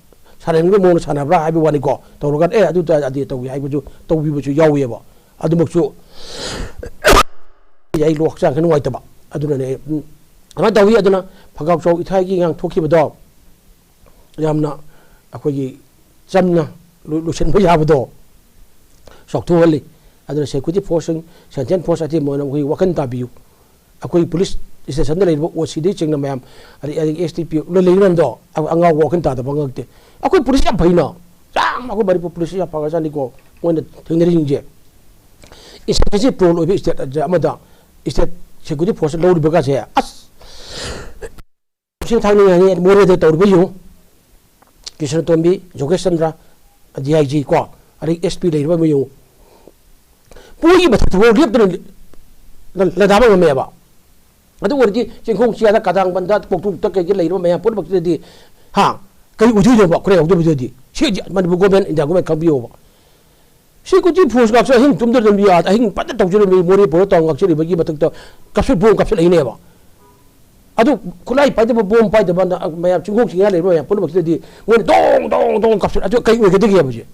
ꯁꯥꯟꯅꯅꯤꯡꯕ ꯃꯑꯣꯡꯗ ꯁꯥꯟꯅꯕ꯭ꯔꯥ ꯍꯥꯏꯕ ꯋꯥꯅꯤꯀꯣ, ꯇꯧꯔꯀꯥꯟꯗ "ꯑꯦ, ꯑꯗꯨ ꯇ-, ꯑꯗꯤ ꯇꯧꯏ" ꯍꯥꯏꯕꯁꯨ, ꯇꯧꯕꯤꯕꯁꯨ ꯌꯥꯎꯋꯦꯕ꯫ ꯑꯗꯨꯃꯛꯁꯨ ꯑꯩ ꯂꯣ ꯍꯛꯆꯥꯡ ꯈꯔ ꯅꯨꯡꯉꯥꯏꯇꯕ꯫ ꯑꯗꯨꯅꯅꯦ ꯑꯩ, ꯎꯝ, ꯑꯗꯨꯃꯥꯏꯅ ꯇꯧꯋꯤ꯫ ꯑꯗꯨꯅ ꯐꯒꯥꯎ ꯆꯥꯎ ꯏꯊꯥꯏꯒꯤ ꯉꯥꯡꯊꯣꯛꯈꯤꯕꯗꯣ ꯌꯥꯝꯅ ꯑꯩꯈꯣꯏꯒꯤ ꯆꯝꯅ ꯂꯣꯏ-, ꯂꯣꯏꯁꯤꯟꯕ ꯌꯥꯕꯗꯣ ꯆꯥꯎꯊꯣꯛꯍꯜꯂꯤ꯫ ꯑꯗꯨꯅ security force ꯁꯤꯡ, central force ꯑꯇꯦꯝꯕ ꯑꯣꯏꯅ ꯑꯩꯈꯣꯏ ꯋꯥꯈꯜ ꯇꯥꯕꯤꯌꯨ꯫ ꯑꯩꯈꯣꯏ police station ꯗ ꯂꯩꯔꯤꯕ ꯑꯣ ꯁꯤ ꯗꯒꯤ ꯆꯤꯡꯅ ꯃꯌꯥꯝ, ꯑꯗꯩ, ꯑꯗꯒꯤ ꯑꯦꯁ ꯗꯤ ꯄꯤ ꯑꯣ ꯂꯣꯏ ꯂꯩꯕ ꯃꯌꯥꯝꯗꯣ, ꯑ-, ꯑꯉꯥꯎꯕ ꯋꯥꯈꯜ ꯇꯥꯗꯕ ꯉꯛꯇꯦ꯫ ꯑꯩꯈꯣꯏ police ꯌꯥꯝ ꯐꯩꯅ, ꯌꯥꯝ ꯑꯩꯈꯣꯏ ꯃꯅꯤꯄꯨꯔ police ꯁꯤ ꯌꯥꯝ ꯐꯒ꯭ꯔꯖꯥꯠꯅꯤꯀꯣ, ꯃꯣꯏꯅ ꯊꯦꯡꯅꯔꯤꯁꯤꯡꯁꯦ꯫ Insurgency prone ꯑꯣꯏꯕ state ꯑꯃꯗ state security force ꯂꯧꯔꯤꯕꯒꯁꯦ, ꯑꯁ, ꯁꯤꯡ ꯊꯥꯡꯅꯤꯡꯉꯥꯏꯅꯤ꯫ ꯃꯣꯔꯦꯗ ꯇꯧꯔꯤꯕ ꯌꯦꯡꯉꯨ, ꯀ꯭ꯔꯤꯁꯅꯇꯣꯝꯕꯤ, ꯖꯣꯒꯦꯁ ꯆꯟꯗ꯭ꯔ, ꯗꯤ ꯑꯥꯏ ꯖꯤ ꯀꯣ, ꯑꯗꯩ ꯑꯦꯁ ꯄꯤ ꯂꯩꯔꯤꯕ ꯑꯃ ꯌꯦꯡꯉꯨ꯫ ꯄꯣꯏꯒꯤ ꯃꯊꯛꯇ ꯐꯥꯎ ꯂꯦꯞꯇꯅ ꯂ-, ꯂꯟꯗꯥꯕ ꯉꯝꯃꯦꯕ꯫ ꯑꯗꯨ ꯑꯣꯏꯔꯗꯤ ꯆꯤꯡꯈꯣꯡ ꯆꯤꯌꯥꯗ, ꯀꯗꯥꯡꯕꯟꯗ, ꯀꯣꯛꯇꯨꯛꯇ ꯀꯩꯗ ꯂꯩꯔꯤꯕ ꯃꯌꯥꯝ ꯄꯨꯝꯅꯃꯛꯁꯤꯗꯗꯤ, ꯍꯥ, ꯀꯔꯤ ꯑꯣꯏꯗꯣꯏꯅꯣꯕ? ꯈꯨꯔꯥꯏ ꯍꯧꯗꯕꯗꯨꯗꯤ ꯁꯤ Manipur government, India government ꯈꯪꯕꯤꯌꯣꯕ꯫ Security force ꯉꯥꯛꯁꯨ ꯑꯍꯤꯡ ꯇꯨꯝꯗꯅ ꯂꯝꯕꯤ ꯑꯥ ꯑꯍꯤꯡ ꯐꯖꯅ ꯇꯧꯖꯔꯝꯃꯤ, ꯃꯣꯔꯦ ꯄꯨꯔ ꯇꯧ ꯉꯥꯛꯆꯔꯤꯕꯒꯤ ꯃꯊꯛꯇ ꯀꯥꯞꯁꯤꯜ, bomb ꯀꯥꯞꯁꯤꯜꯂꯛꯏꯅꯦꯕ꯫ ꯑꯗꯨ ꯈꯨꯠꯂꯥꯏ ꯄꯥꯏꯗꯕ, bomb ꯄꯥꯏꯗꯕ, ꯅ-, ꯃꯌꯥꯝ ꯆꯤꯡꯈꯣꯡ ꯆꯤꯡꯌꯥ ꯂꯩꯔꯤꯕ ꯃꯌꯥꯝ ꯄꯨꯝꯅꯃꯛꯁꯤꯗꯗꯤ ꯃꯣꯏꯅ ꯗꯣꯡ, ꯗꯣꯡ, ꯗꯣꯡ ꯀꯥꯞꯁꯤꯜ-, ꯑꯗꯨ ꯀꯩ ꯑꯣꯏꯒꯗꯒꯦꯕ ꯍꯧꯖꯤꯛ?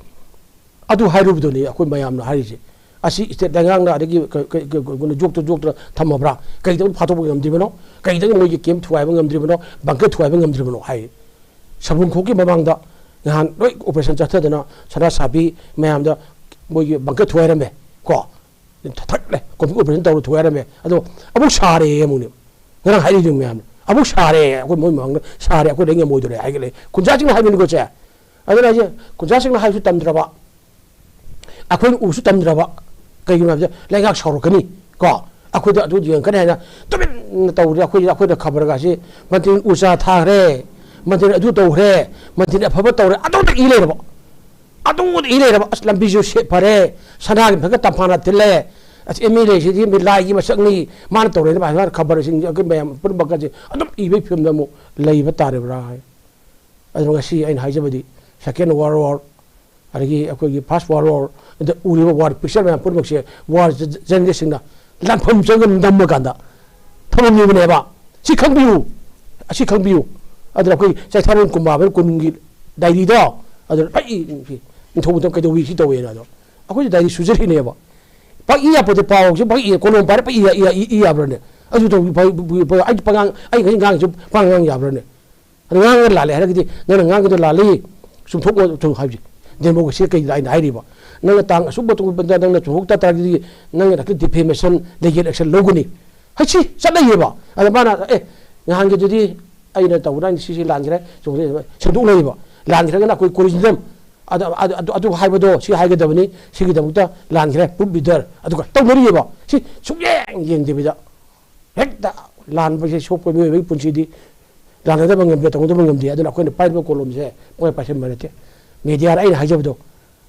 ꯑꯗꯨ ꯍꯥꯏꯔꯨꯕꯗꯨꯅꯤ ꯑꯩꯈꯣꯏ ꯃꯌꯥꯝꯅ ꯍꯥꯏꯔꯤꯁꯦ꯫ ꯑꯁꯤ state ꯂꯩꯉꯥꯛꯅ ꯑꯗꯒꯤ ꯀ-, ꯀ-, ꯀ-, ꯀ-, ꯀꯩꯅꯣ ꯌꯣꯛꯇ ꯌꯣꯛꯇꯅ ꯊꯝꯃꯕ꯭ꯔꯥ? ꯀꯩꯗꯧꯕ ꯐꯥꯗꯣꯛꯄ ꯉꯝꯗ꯭ꯔꯤꯕꯅꯣ? ꯀꯩꯗꯧꯕ ꯃꯣꯏꯒꯤ camp ꯊꯨꯒꯥꯏꯕ ꯉꯝꯗ꯭ꯔꯤꯕꯅꯣ? Bunker ꯊꯨꯒꯥꯏꯕ ꯉꯝꯗ꯭ꯔꯤꯕꯅꯣ ꯍꯥꯏ꯫ ꯁꯕꯨꯝꯈꯣꯛꯀꯤ ꯃꯃꯥꯡꯗ ꯅꯍꯥꯟ ꯂꯣꯏ ꯑꯣꯄꯔꯦꯁꯟ ꯆꯠꯊꯗꯅ ꯁꯅꯥ ꯁꯥꯕꯤ ꯃꯌꯥꯝꯗ ꯃꯣꯏꯒꯤ ꯕꯪꯀꯔ ꯊꯨꯒꯥꯏꯔꯝꯃꯦ ꯀꯣ꯫ ꯊꯠꯂꯦ, ꯀꯣꯝꯄꯤꯛ ꯑꯣꯄꯔꯦꯁꯟ ꯇꯧꯔ ꯊꯨꯒꯥꯏꯔꯝꯃꯦ꯫ ꯑꯗꯣ ꯑꯃꯨꯛ ꯁꯥꯔꯦ ꯑꯃꯨꯛꯅꯦ꯫ ꯉꯔꯥꯡ ꯍꯥꯏꯔꯤꯗꯨ ꯃꯌꯥꯝꯅ ꯑꯃꯨꯛ ꯁꯥꯔꯦ, ꯑꯩꯈꯣꯏ ꯃꯣꯏ ꯃꯃꯥꯡꯗ ꯁꯥꯔꯦ, ꯑꯩꯈꯣꯏ ꯂꯩ ꯉꯝꯃꯣꯏꯗꯣꯔꯦ ꯍꯥꯏꯒꯠꯂꯦ꯫ ꯈꯨꯟꯖꯥꯁꯤꯡꯅ ꯍꯥꯏꯕꯅꯤꯀꯣ ꯁꯦ꯫ ꯑꯗꯨꯅ ꯑꯩꯁꯦ ꯈꯨꯟꯖꯥꯁꯤꯡꯅ ꯍꯥꯏꯕꯁꯨ ꯇꯝꯗ꯭ꯔꯕ, ꯑꯩꯈꯣꯏꯅ ꯎꯁꯨ ꯇꯝꯗ꯭ꯔꯕ꯫ ꯀꯩꯒꯤꯅꯣ ꯍꯥꯏꯕꯗ ꯂꯩꯉꯥꯛ ꯁꯥꯎꯔꯛꯀꯅꯤ ꯀꯣ꯫ ꯑꯩꯈꯣꯏꯗ ꯑꯗꯨ ꯌꯦꯡꯉꯛꯀꯅꯤ ꯍꯥꯏꯅ ꯇꯨꯃꯤꯟꯅ ꯇꯧꯔꯦ꯫ ꯑꯩꯈꯣꯏ, ꯑꯩꯈꯣꯏꯅ ꯈꯕꯔꯒꯁꯤ ꯃꯟꯇ꯭ꯔꯤꯅ ꯎ ꯆꯥ ꯊꯥꯈ꯭ꯔꯦ, ꯃꯟꯇ꯭ꯔꯤꯅ ꯑꯗꯨ ꯇꯧꯈ꯭ꯔꯦ, ꯃꯟꯇ꯭ꯔꯤꯅ ꯑꯐꯕ ꯇꯧꯔꯦ, ꯑꯗꯨꯗ ꯏ ꯂꯩꯔꯕ꯫ ꯑꯗꯨꯗ ꯏ ꯂꯩꯔꯕ꯫ ꯑꯁ, ꯂꯝꯕꯤꯁꯨ ꯁꯦ-, ꯐꯔꯦ, ꯁꯅꯥꯒꯤ ꯃꯊꯛꯇ ꯇꯝꯐꯥꯅ ꯊꯤꯜꯂꯦ, ꯑꯁ, ꯑꯦꯝ ꯑꯦꯜ ꯑꯦꯁꯤꯗꯤ ꯃꯤ ꯂꯥꯏꯒꯤ ꯃꯁꯛꯅꯤ, ꯃꯥꯅ ꯇꯧꯔꯦꯅ ꯍꯥꯏꯕ ꯈꯕꯔꯁꯤꯡ ꯑꯩꯈꯣꯏ ꯃꯌꯥꯝ ꯄꯨꯝꯅꯃꯛꯀꯁꯦ ꯑꯗꯨꯝ ꯏꯕꯒꯤ ꯐꯤꯕꯝꯗ ꯑꯃꯨꯛ ꯂꯩꯕ ꯇꯥꯔꯤꯕ꯭ꯔꯥ ꯍꯥꯏ꯫ ꯑꯗꯨꯅ ꯉꯁꯤ ꯑꯩꯅ ꯍꯥꯏꯖꯕꯗꯤ, Second World War, ꯑꯗꯒꯤ ꯑꯩꯈꯣꯏꯒꯤ First World War, ꯑꯗ ꯎꯔꯤꯕ war picture ꯃꯌꯥꯝ ꯄꯨꯝꯅꯃꯛꯁꯦ war journalistꯁꯤꯡꯅ ꯂꯥꯟꯐꯝ ꯆꯪꯒ ꯅꯝꯃꯀꯥꯟꯗ ꯊꯝꯃꯝꯃꯤꯕꯅꯦꯕ꯫ ꯁꯤ ꯈꯪꯕꯤꯌꯨ, ꯑꯁꯤ ꯈꯪꯕꯤꯌꯨ꯫ ꯑꯗꯨꯅ ꯑꯩꯈꯣꯏ ꯆꯩꯊꯥꯔꯣꯟ ꯀꯨꯝꯕꯥꯕꯅ ꯀꯣꯅꯨꯡꯒꯤ diaryꯗꯣ, ꯑꯗꯨꯅ ꯐꯩ, ꯅꯤꯡꯊꯧ ꯃꯇꯝ ꯀꯩꯗꯧꯏ ꯁꯤ ꯇꯧꯋꯦꯅ꯫ ꯑꯗꯣ ꯑꯩꯈꯣꯏꯁꯨ diary ꯁꯨꯖꯔꯤꯅꯦꯕ꯫ ꯄꯪꯏ ꯌꯥꯄꯣꯠꯇꯦ, ꯄꯥꯎꯁꯦ ꯄꯪꯏ, ꯀꯣꯂꯣꯝ ꯄꯥꯏꯔ ꯄꯪꯏ ꯏ-, ꯏ-, ꯏ ꯌꯥꯕ꯭ꯔꯅꯦ? ꯑꯗꯨ ꯇꯧ-, ꯐ-, ꯐ-, ꯐ-, ꯑꯩ ꯄꯉꯥꯡ, ꯑꯩ ꯉꯁꯤ ꯉꯥꯡꯉꯤꯁꯦ ꯄꯉꯥꯡ ꯉꯥꯡ ꯌꯥꯕ꯭ꯔꯅꯦ? ꯑꯗꯨ ꯉꯥꯡꯉꯒ ꯂꯥꯜꯂꯦ ꯍꯥꯏꯔꯒꯗꯤ, ꯅꯪꯅ ꯉꯥꯡꯉꯤꯗꯣ ꯂꯥꯜꯂꯤ, ꯆꯨꯝꯊꯣꯛꯑꯣ ꯆꯨꯝ ꯍꯥꯏꯕꯁꯦ꯫ Democracyꯗ ꯀꯩ ꯑꯩꯅ ꯍꯥꯏꯔꯤꯕ? ꯅꯪꯅ ꯇꯥꯡ ꯑꯁꯨꯛ ꯃꯇꯨꯡꯗ ꯅꯪꯅ ꯆꯨꯝꯊꯣꯛ ꯇꯥꯔꯒꯗꯤ, ꯅꯪꯅ ꯗꯥꯛꯇꯔ defamation legal action ꯂꯧꯒꯅꯤ꯫ ꯍꯥꯏꯁꯤ ꯆꯠꯅꯩꯌꯦꯕ꯫ ꯑꯗ ꯃꯥꯅ, "ꯑꯦ, ꯅꯍꯥꯟꯒꯤꯗꯨꯗꯤ ꯑꯩꯅ ꯇꯧꯕꯗ ꯑꯩꯅ ꯁꯤꯁꯤ ꯂꯥꯟꯈ꯭ꯔꯦ, ꯆꯨꯝꯈ꯭ꯔꯦ," ꯁꯦꯡꯗꯣꯛꯅꯩꯌꯦꯕ꯫ ꯂꯥꯟꯈ꯭ꯔꯒꯅ ꯑꯩꯈꯣꯏ corrigendum, ꯑꯗ-, ꯑꯗ-, ꯑꯗꯨ, ꯑꯗꯨ ꯍꯥꯏꯕꯗꯣ ꯁꯤ ꯍꯥꯏꯒꯗꯕꯅꯤ, ꯁꯤꯒꯤꯗꯃꯛꯇ ꯂꯥꯟꯈ꯭ꯔꯦ, proof be there, ꯑꯗꯨꯒ ꯇꯧꯅꯔꯤꯑꯕ꯫ ꯁꯤ ꯁꯨꯛꯌꯦꯡ ꯌꯦꯡꯗꯕꯤꯗ ꯍꯦꯛꯇ ꯂꯥꯟꯕꯁꯦ ꯁꯣꯛꯄ ꯃꯤꯑꯣꯏꯕꯒꯤ ꯄꯨꯟꯁꯤꯗꯤ ꯂꯥꯟꯅꯗꯕ ꯉꯝꯗꯦ, ꯇꯧꯅꯗꯕ ꯉꯝꯗꯦ꯫ ꯑꯗꯨꯅ ꯑꯩꯈꯣꯏꯅ ꯄꯥꯏꯔꯤꯕ ꯀꯣꯂꯣꯝꯁꯦ ꯄꯨꯡꯄꯥꯏ ꯄꯥꯏꯁꯟꯕ ꯅꯠꯇꯦ꯫ Mediaꯗ ꯑꯩꯅ ꯍꯥꯏꯖꯕꯗꯣ,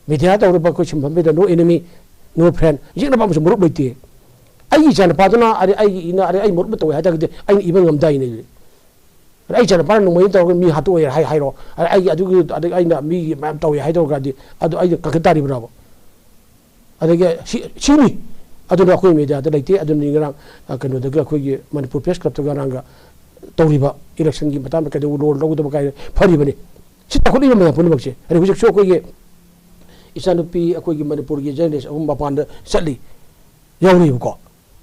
media ꯇꯧꯔꯤꯕ ꯑꯩꯈꯣꯏ ꯁꯤꯟꯐꯝꯁꯤꯗ no enemy, no friend, ꯌꯦꯛꯅꯕ ꯑꯃꯁꯨ ꯃꯔꯨꯞ ꯂꯩꯇꯦ꯫ ꯑꯩꯒꯤ ꯏꯆꯥꯅꯨꯄꯥꯗꯨꯅ, ꯑꯗꯩ ꯑꯩꯒꯤ ꯏꯅ, ꯑꯗꯩ ꯑꯩ ꯃꯔꯨꯞ ꯑꯃ ꯇꯧꯋꯦ ꯍꯥꯏ ꯇꯥꯔꯒꯗꯤ ꯑꯩꯅ ꯏꯕ ꯉꯝꯗꯥꯏꯅꯦ꯫ ꯑꯗꯩ ꯑꯩ ꯏꯆꯥꯅꯨꯄꯥꯅ ꯅꯣꯡꯃꯩ ꯑꯃ ꯇꯧꯔꯒ ꯃꯤ ꯍꯥꯠꯇꯣꯛꯑꯦ ꯍꯥꯏ-, ꯍꯥꯏꯔꯣ꯫ ꯑꯗꯩ ꯑꯩꯒꯤ ꯑꯗꯨꯒꯤ, ꯑꯗꯩ ꯑꯩꯅ ꯃꯤꯒꯤ ꯃꯌꯥꯝ ꯇꯧꯋꯦ ꯍꯥꯏꯗꯧꯔꯒꯗꯤ ꯑꯗꯨ ꯑꯩꯅ ꯀꯟꯈꯠ ꯇꯥꯔꯤꯕ꯭ꯔꯕ? ꯑꯗꯒꯤ ꯁꯤ-, ꯁꯤꯅꯤ꯫ ꯑꯗꯨꯅ ꯑꯩꯈꯣꯏ mediaꯗ ꯂꯩꯇꯦ꯫ ꯑꯗꯨꯅꯤ ꯉꯔꯥꯡ, ꯑ, ꯀꯩꯅꯣꯗꯒ ꯑꯩꯈꯣꯏꯒꯤ ꯃꯅꯤꯄꯨꯔ Press Clubꯇꯒ ꯉꯔꯥꯡꯒ ꯇꯧꯔꯤꯕ electionꯒꯤ ꯃꯇꯥꯡꯗ ꯀꯩꯗꯧ ꯂꯣꯟ ꯂꯧꯒꯗꯕ ꯀꯥꯏꯅ ꯐꯔꯤꯕꯅꯤ꯫ ꯁꯤ ꯆꯥꯎꯈꯠꯂꯤꯕ ꯃꯌꯥꯝ ꯄꯨꯝꯅꯃꯛꯁꯦ꯫ ꯑꯗꯩ ꯍꯧꯖꯤꯛꯁꯨ ꯑꯩꯈꯣꯏꯒꯤ ꯏꯆꯥꯅꯨꯄꯤ, ꯑꯩꯈꯣꯏꯒꯤ ꯃꯅꯤꯄꯨꯔꯒꯤ journalist ꯑꯍꯨꯝ ꯃꯄꯥꯟꯗ ꯆꯠꯂꯤ, ꯌꯥꯎꯔꯤꯕꯀꯣ꯫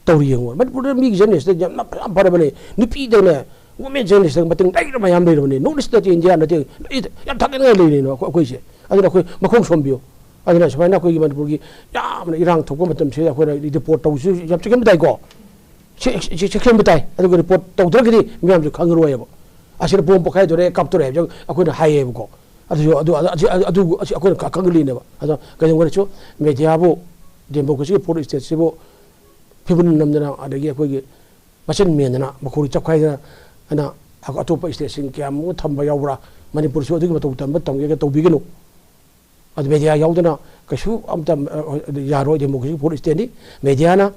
ꯇꯧꯔꯤ ꯌꯦꯡꯉꯣ꯫ ꯃꯅꯤꯄꯨꯔꯗ ꯃꯤꯒꯤ journalistꯇ ꯌꯥꯝꯅ ꯌꯥꯝ ꯐꯔꯕꯅꯦ꯫ ꯅꯨꯄꯤꯗꯅꯦ, ꯋꯨꯃꯦꯟ ꯖꯔꯅꯦꯂꯤꯁꯇ ꯃꯇꯦꯡ ꯂꯩꯔ ꯃꯌꯥꯝ ꯂꯩꯔꯕꯅꯤ꯫ ꯅꯣꯔꯠ ꯏꯁ ꯅꯠꯇꯦ, ꯏꯟꯗꯤꯌꯥ ꯅꯠꯇꯦ, ꯂꯩ-, ꯌꯥꯝ ꯊꯥꯒꯠꯅꯤꯡꯉꯥꯏ ꯂꯩꯔꯤꯅꯦ ꯑꯩꯈꯣꯏ-, ꯑꯩꯈꯣꯏꯁꯦ꯫ ꯑꯗꯨꯅ ꯑꯩꯈꯣꯏ ꯃꯈꯣꯡ ꯁꯣꯝꯕꯤꯌꯨ꯫ ꯑꯗꯨꯅ ꯁꯨꯃꯥꯏꯅ ꯑꯩꯈꯣꯏꯒꯤ ꯃꯅꯤꯄꯨꯔꯒꯤ ꯌꯥꯝꯅ ꯏꯔꯥꯡ ꯊꯣꯛꯄ ꯃꯇꯝꯁꯤꯗ ꯑꯩꯈꯣꯏꯅ ꯔꯤꯄꯣꯔꯠ ꯇꯧꯕꯁꯨ ꯌꯥꯝ ꯆꯦꯛꯁꯤꯟꯕ ꯇꯥꯏꯀꯣ꯫ ꯆꯦꯛ-, ꯆꯦꯛ-, ꯆꯦꯛꯁꯤꯟꯕ ꯇꯥꯏ꯫ ꯑꯗꯨꯒ ꯔꯤꯄꯣꯔꯠ ꯇꯧꯗ꯭ꯔꯒꯗꯤ ꯃꯤꯌꯥꯝꯁꯨ ꯈꯪꯉꯔꯣꯏꯕ꯫ ꯑꯁꯤꯗ ꯕꯣꯝ ꯄꯣꯈꯥꯏꯗꯣꯔꯦ, ꯀꯥꯞꯇꯣꯔꯦ ꯍꯥꯏꯕꯁꯨ ꯑꯩꯈꯣꯏꯅ ꯍꯥꯏꯌꯦꯕꯀꯣ꯫ ꯑꯗꯨꯁꯨ ꯑꯗꯨ, ꯑꯗꯨ, ꯑꯗꯨ, ꯑꯗꯨ ꯑꯁꯤ ꯑꯩꯈꯣꯏꯅ ꯈ-, ꯈꯪꯍꯜꯂꯤꯅꯦꯕ꯫ ꯑꯗꯣ ꯀꯩꯗꯧꯉꯩꯗꯁꯨ ꯃꯦꯗꯤꯌꯥꯕꯨ, ꯗꯦꯃꯣꯀ꯭ꯔꯦꯁꯤꯒꯤ ꯐꯣꯔꯠ ꯏꯁꯇꯦꯠꯁꯤꯕꯨ ꯐꯤꯕꯨꯟ ꯅꯝꯗꯅ, ꯑꯗꯒꯤ ꯑꯩꯈꯣꯏꯒꯤ ꯃꯆꯤꯟ ꯃꯦꯟꯗꯅ, ꯃꯈꯣꯔꯤ ꯆꯞꯈꯥꯏꯗꯅ, ꯑꯅ ꯑꯇꯣꯞꯄ ꯏꯁꯇꯦꯠꯁꯤꯡ ꯀꯌꯥꯃꯨꯛ ꯊꯝꯕ ꯌꯥꯎꯕ꯭ꯔꯥ? ꯃꯅꯤꯄꯨꯔꯁꯨ ꯑꯗꯨꯒꯤ ꯃꯇꯧ ꯇꯝꯕ ꯇꯝꯒꯦꯒ ꯇꯧꯕꯤꯒꯅꯨ꯫ ꯑꯗꯨ ꯃꯦꯗꯤꯌꯥ ꯌꯥꯎꯗꯅ ꯀꯩꯁꯨ ꯑꯝꯇ, ꯑ, ꯌꯥꯔꯣꯏ꯫ ꯗꯦꯃꯣꯀ꯭ꯔꯦꯁꯤꯛ ꯐꯣꯔꯠ ꯏꯁꯇꯦꯠꯅꯤ꯫ ꯃꯦꯗꯤꯌꯥꯅ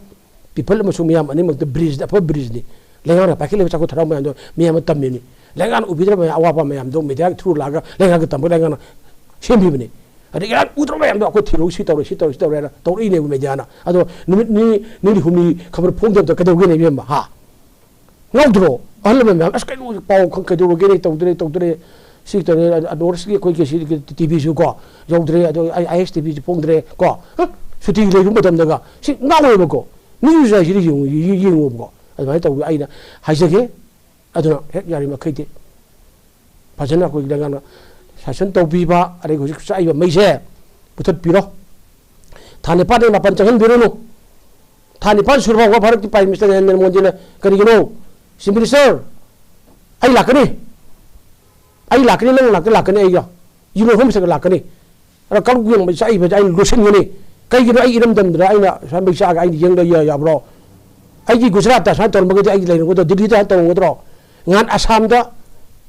ꯄꯤꯄꯜ ꯑꯃꯁꯨꯡ ꯃꯤꯌꯥꯝ ꯑꯅꯤꯃꯛꯇ ꯕ꯭ꯔꯤꯖ, ꯑꯐꯕ ꯕ꯭ꯔꯤꯖꯅꯤ꯫ ꯂꯩꯉꯥꯛꯅ ꯄꯥꯏꯈꯠꯂꯤꯕ ꯆꯥꯎꯈꯠ ꯊꯧꯔꯥꯡ ꯃꯌꯥꯝꯗꯣ ꯃꯤꯌꯥꯝꯅ ꯇꯝꯃꯤꯕꯅꯤ꯫ ꯂꯩꯉꯥꯛꯅ ꯎꯕꯤꯗ꯭ꯔꯕ ꯃꯌꯥꯝ ꯑꯋꯥꯕ ꯃꯌꯥꯝꯗꯣ ꯃꯦꯗꯤꯌꯥꯒꯤ ꯊ꯭ꯔꯨ ꯂꯥꯛꯑꯒ ꯂꯩꯉꯥꯛꯀ ꯇꯝꯕ ꯂꯩꯉꯥꯛꯅ ꯁꯦꯝꯕꯤꯕꯅꯤ꯫ ꯑꯗꯩ ꯏꯔꯥꯡ ꯎꯗ꯭ꯔꯕ ꯃꯌꯥꯝꯗꯣ ꯑꯩꯈꯣꯏ ꯊꯤꯔꯨ ꯁꯤ ꯇꯧꯔꯦ, ꯁꯤ ꯇꯧꯔꯦ, ꯁꯤ ꯇꯧꯔꯦꯅ ꯇꯧꯔꯛꯏꯅꯦꯕ ꯃꯦꯗꯤꯌꯥꯅ꯫ ꯑꯗꯣ ꯅꯨꯃꯤꯠ ꯅꯤꯅꯤ, ꯅꯤꯅꯤ ꯍꯨꯝꯅꯤ ꯈꯕꯔ ꯐꯣꯡꯗꯕꯗ ꯀꯩꯗꯧꯒꯦꯅꯦ ꯏꯕꯦꯝꯃ? ꯍꯥ? ꯉꯥꯎꯗ꯭ꯔꯣ? ꯑꯍꯜ ꯂꯃꯟ ꯃꯌꯥꯝ, "ꯑꯁ, ꯀꯩꯅꯣ ꯄꯥꯎ ꯈꯪ-, ꯀꯩꯗꯧꯔꯒꯦꯅꯦ? ꯇꯧꯗ꯭ꯔꯦ, ꯇꯧꯗ꯭ꯔꯦ, ꯁꯤ ꯇꯧꯔꯦ, ꯑ, ꯅꯣꯔꯠ ꯏꯁꯀꯤ ꯑꯩꯈꯣꯏꯒꯤ ꯁꯤ ꯇꯤ ꯚꯤꯁꯨ ꯀꯣ, ꯌꯧꯗ꯭ꯔꯦ, ꯑꯗꯣ ꯑꯥꯏ ꯑꯦꯁ ꯇꯤ ꯚꯤꯁꯨ ꯐꯣꯡꯗ꯭ꯔꯦ ꯀꯣ, ꯍ? ꯁꯨꯇꯤ ꯂꯩꯕ ꯃꯇꯝꯗꯒ", ꯁꯤ ꯉꯥꯎꯋꯦꯕꯀꯣ꯫ ꯅ꯭ꯌꯨꯁ ꯍꯥꯏꯁꯤꯗꯤ ꯌꯦꯡꯉꯨ-, ꯌꯦ-, ꯌꯦꯡꯉꯣꯕꯀꯣ꯫ ꯑꯗꯨꯃꯥꯏꯅ ꯇꯧꯕ ꯑꯩꯅ ꯍꯥꯏꯖꯒꯦ꯫ ꯑꯗꯨꯅ ꯍꯦꯛ ꯌꯥꯔꯤꯃꯈꯩꯗꯤ ꯐꯖꯅ ꯑꯩꯈꯣꯏꯒꯤ ꯂꯩꯉꯥꯛꯅ ꯁꯥꯁꯟ ꯇꯧꯕꯤꯕ, ꯑꯗꯒꯤ ꯍꯧꯖꯤꯛ ꯆꯥꯛꯏꯕ ꯃꯩꯁꯦ ꯃꯨꯊꯠꯄꯤꯔꯣ꯫ ꯊꯥ ꯅꯤꯄꯥꯟꯗꯒꯤ ꯃꯥꯄꯟ ꯆꯪꯍꯟꯕꯤꯔꯨꯅꯨ꯫ ꯊꯥ ꯅꯤꯄꯥꯟ ꯁꯨꯔꯕ ꯐꯥꯎꯕ ꯚꯥꯔꯠꯀꯤ ꯄ꯭ꯔꯥꯏꯝ ꯃꯤꯅꯤꯁꯇꯔ ꯅꯔꯦꯟꯗ꯭ꯔ ꯃꯣꯗꯤꯅ ꯀꯔꯤꯒꯤꯅꯣ? "ꯆꯤꯐ ꯃꯤꯅꯤꯁꯇꯔ, ꯑꯩ ꯂꯥꯛꯀꯅꯤ, ꯑꯩ ꯂꯥꯛꯀꯅꯤ, ꯅꯪ ꯂꯥꯛꯀꯅꯤ, ꯂꯥꯛꯀꯅꯤ, ꯑꯩꯒ ꯌꯨꯅꯤꯐꯣꯔꯝ ꯁꯦꯠꯂꯒ ꯂꯥꯛꯀꯅꯤ꯫ ꯑꯗ ꯀꯥꯡꯂꯨꯞ ꯌꯦꯡꯕ ꯆꯥꯛꯏꯕꯁꯦ ꯑꯩꯅ ꯂꯣꯠꯁꯤꯟꯒꯅꯤ꯫ ꯀꯩꯒꯤꯅꯣ ꯑꯩ ꯏꯔꯝꯗꯝꯗꯨꯗ ꯑꯩꯅ ꯁꯨꯃꯥꯏꯅ ꯃꯩ ꯆꯥꯛꯑꯒ ꯑꯩꯅ ꯌꯦꯡꯗ ꯌꯥ-, ꯌꯥꯕ꯭ꯔꯣ? ꯑꯩꯒꯤ ꯒꯨꯖꯔꯥꯠꯇ ꯁꯨꯃꯥꯏꯅ ꯇꯧꯔꯝꯃꯒꯗꯤ ꯑꯩꯒꯤ ꯂꯩꯔꯝꯒꯗ꯭ꯔꯣ? ꯗꯤꯜꯂꯤꯗ ꯁꯨꯃꯥꯏꯅ ꯇꯧꯔꯝꯒꯗ꯭ꯔꯣ?" ꯉꯍꯥꯟ ꯑꯁꯥꯝꯗ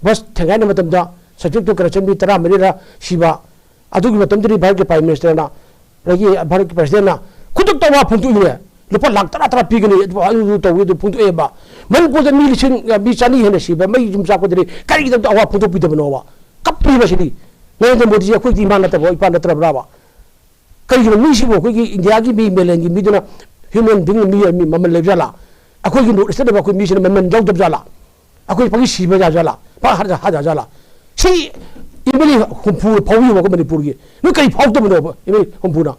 ꯕꯁ ꯊꯦꯡꯒꯥꯏꯅꯕ ꯃꯇꯝꯗ ꯁꯕꯖꯦꯛꯇꯨ ꯀꯔꯞꯁꯟ ꯃꯤ ꯇꯔꯥꯃꯔꯤꯔ ꯁꯤꯕ꯫ ꯑꯗꯨꯒꯤ ꯃꯇꯝꯗꯨꯗꯤ ꯚꯥꯔꯠꯀꯤ ꯄ꯭ꯔꯥꯏꯝ ꯃꯤꯅꯤꯁꯇꯔꯅ, ꯑꯗꯒꯤ ꯚꯥꯔꯠꯀꯤ ꯄ꯭ꯔꯁꯤꯗꯦꯟꯅ ꯈꯨꯗꯛꯇ ꯋꯥ ꯐꯣꯡꯗꯣꯛꯏꯅꯦ꯫ "ꯂꯨꯄꯥ ꯂꯥꯈ ꯇꯔꯥ ꯇꯔꯥ ꯄꯤꯒꯅꯤ", ꯑꯗꯨ, ꯑꯗꯨ ꯇꯧꯏ, ꯑꯗꯨ ꯐꯣꯡꯗꯣꯛꯑꯦꯕ꯫ ꯃꯅꯤꯄꯨꯔꯗ ꯃꯤ ꯂꯤꯁꯤꯡ, ꯃꯤ ꯆꯅꯤ ꯍꯦꯟꯅ ꯁꯤꯕ, ꯃꯩ ꯌꯨꯝ ꯆꯥꯛꯄꯗꯗꯤ ꯀꯔꯤꯒꯤꯗꯃꯛꯇ ꯑꯋꯥ ꯐꯣꯡꯗꯣꯛꯄꯤꯗꯕꯅꯣꯕ? ꯀꯞꯄꯤꯕ ꯁꯤꯗꯤ꯫ ꯅꯔꯦꯟꯗ꯭ꯔ ꯃꯣꯗꯤꯁꯦ ꯑꯩꯈꯣꯏꯗꯤ ꯏꯃꯥ ꯅꯠꯇꯕ꯭ꯔꯣ, ꯏꯄꯥ ꯅꯠꯇ꯭ꯔꯕ꯭ꯔꯥꯕ? ꯀꯔꯤꯒꯤꯅꯣ ꯃꯤꯁꯤꯕꯨ ꯑꯩꯈꯣꯏꯒꯤ ꯏꯟꯗꯤꯌꯥꯒꯤ ꯃꯤ, ꯃꯦꯂꯦꯟꯒꯤ ꯃꯤꯗꯨꯅ, ꯍ꯭ꯌꯨꯃꯦꯟ ꯕꯤꯡ ꯃꯤ, ꯃꯤ ꯃꯃꯜ ꯂꯩꯕ ꯖꯥꯠꯂꯥ? ꯑꯩꯈꯣꯏꯒꯤ ꯅꯣꯔꯠ ꯏꯁꯇ ꯂꯩꯕ ꯑꯩꯈꯣꯏ ꯃꯤꯁꯤꯅ ꯃꯃꯜ ꯌꯥꯎꯗꯕ ꯖꯥꯠꯂꯥ? ꯑꯩꯈꯣꯏ ꯄꯪꯁꯤ ꯁꯤꯕ ꯌꯥ ꯖꯥꯠꯂꯥ? ꯄꯪ ꯍꯥꯠ ꯍꯥꯠ ꯌꯥ ꯖꯥꯠꯂꯥ? ꯁꯤ ꯑꯦꯝ ꯑꯦꯜ ꯑꯦ ꯍꯨꯝꯐꯨ ꯐꯥꯎꯏꯕ ꯑꯩꯈꯣꯏ ꯃꯅꯤꯄꯨꯔꯒꯤ꯫ ꯅꯣꯏ ꯀꯔꯤ ꯐꯥꯎꯗꯕꯅꯣꯕ ꯑꯦꯝ ꯑꯦꯜ ꯑꯦ ꯍꯨꯝꯐꯨꯅ?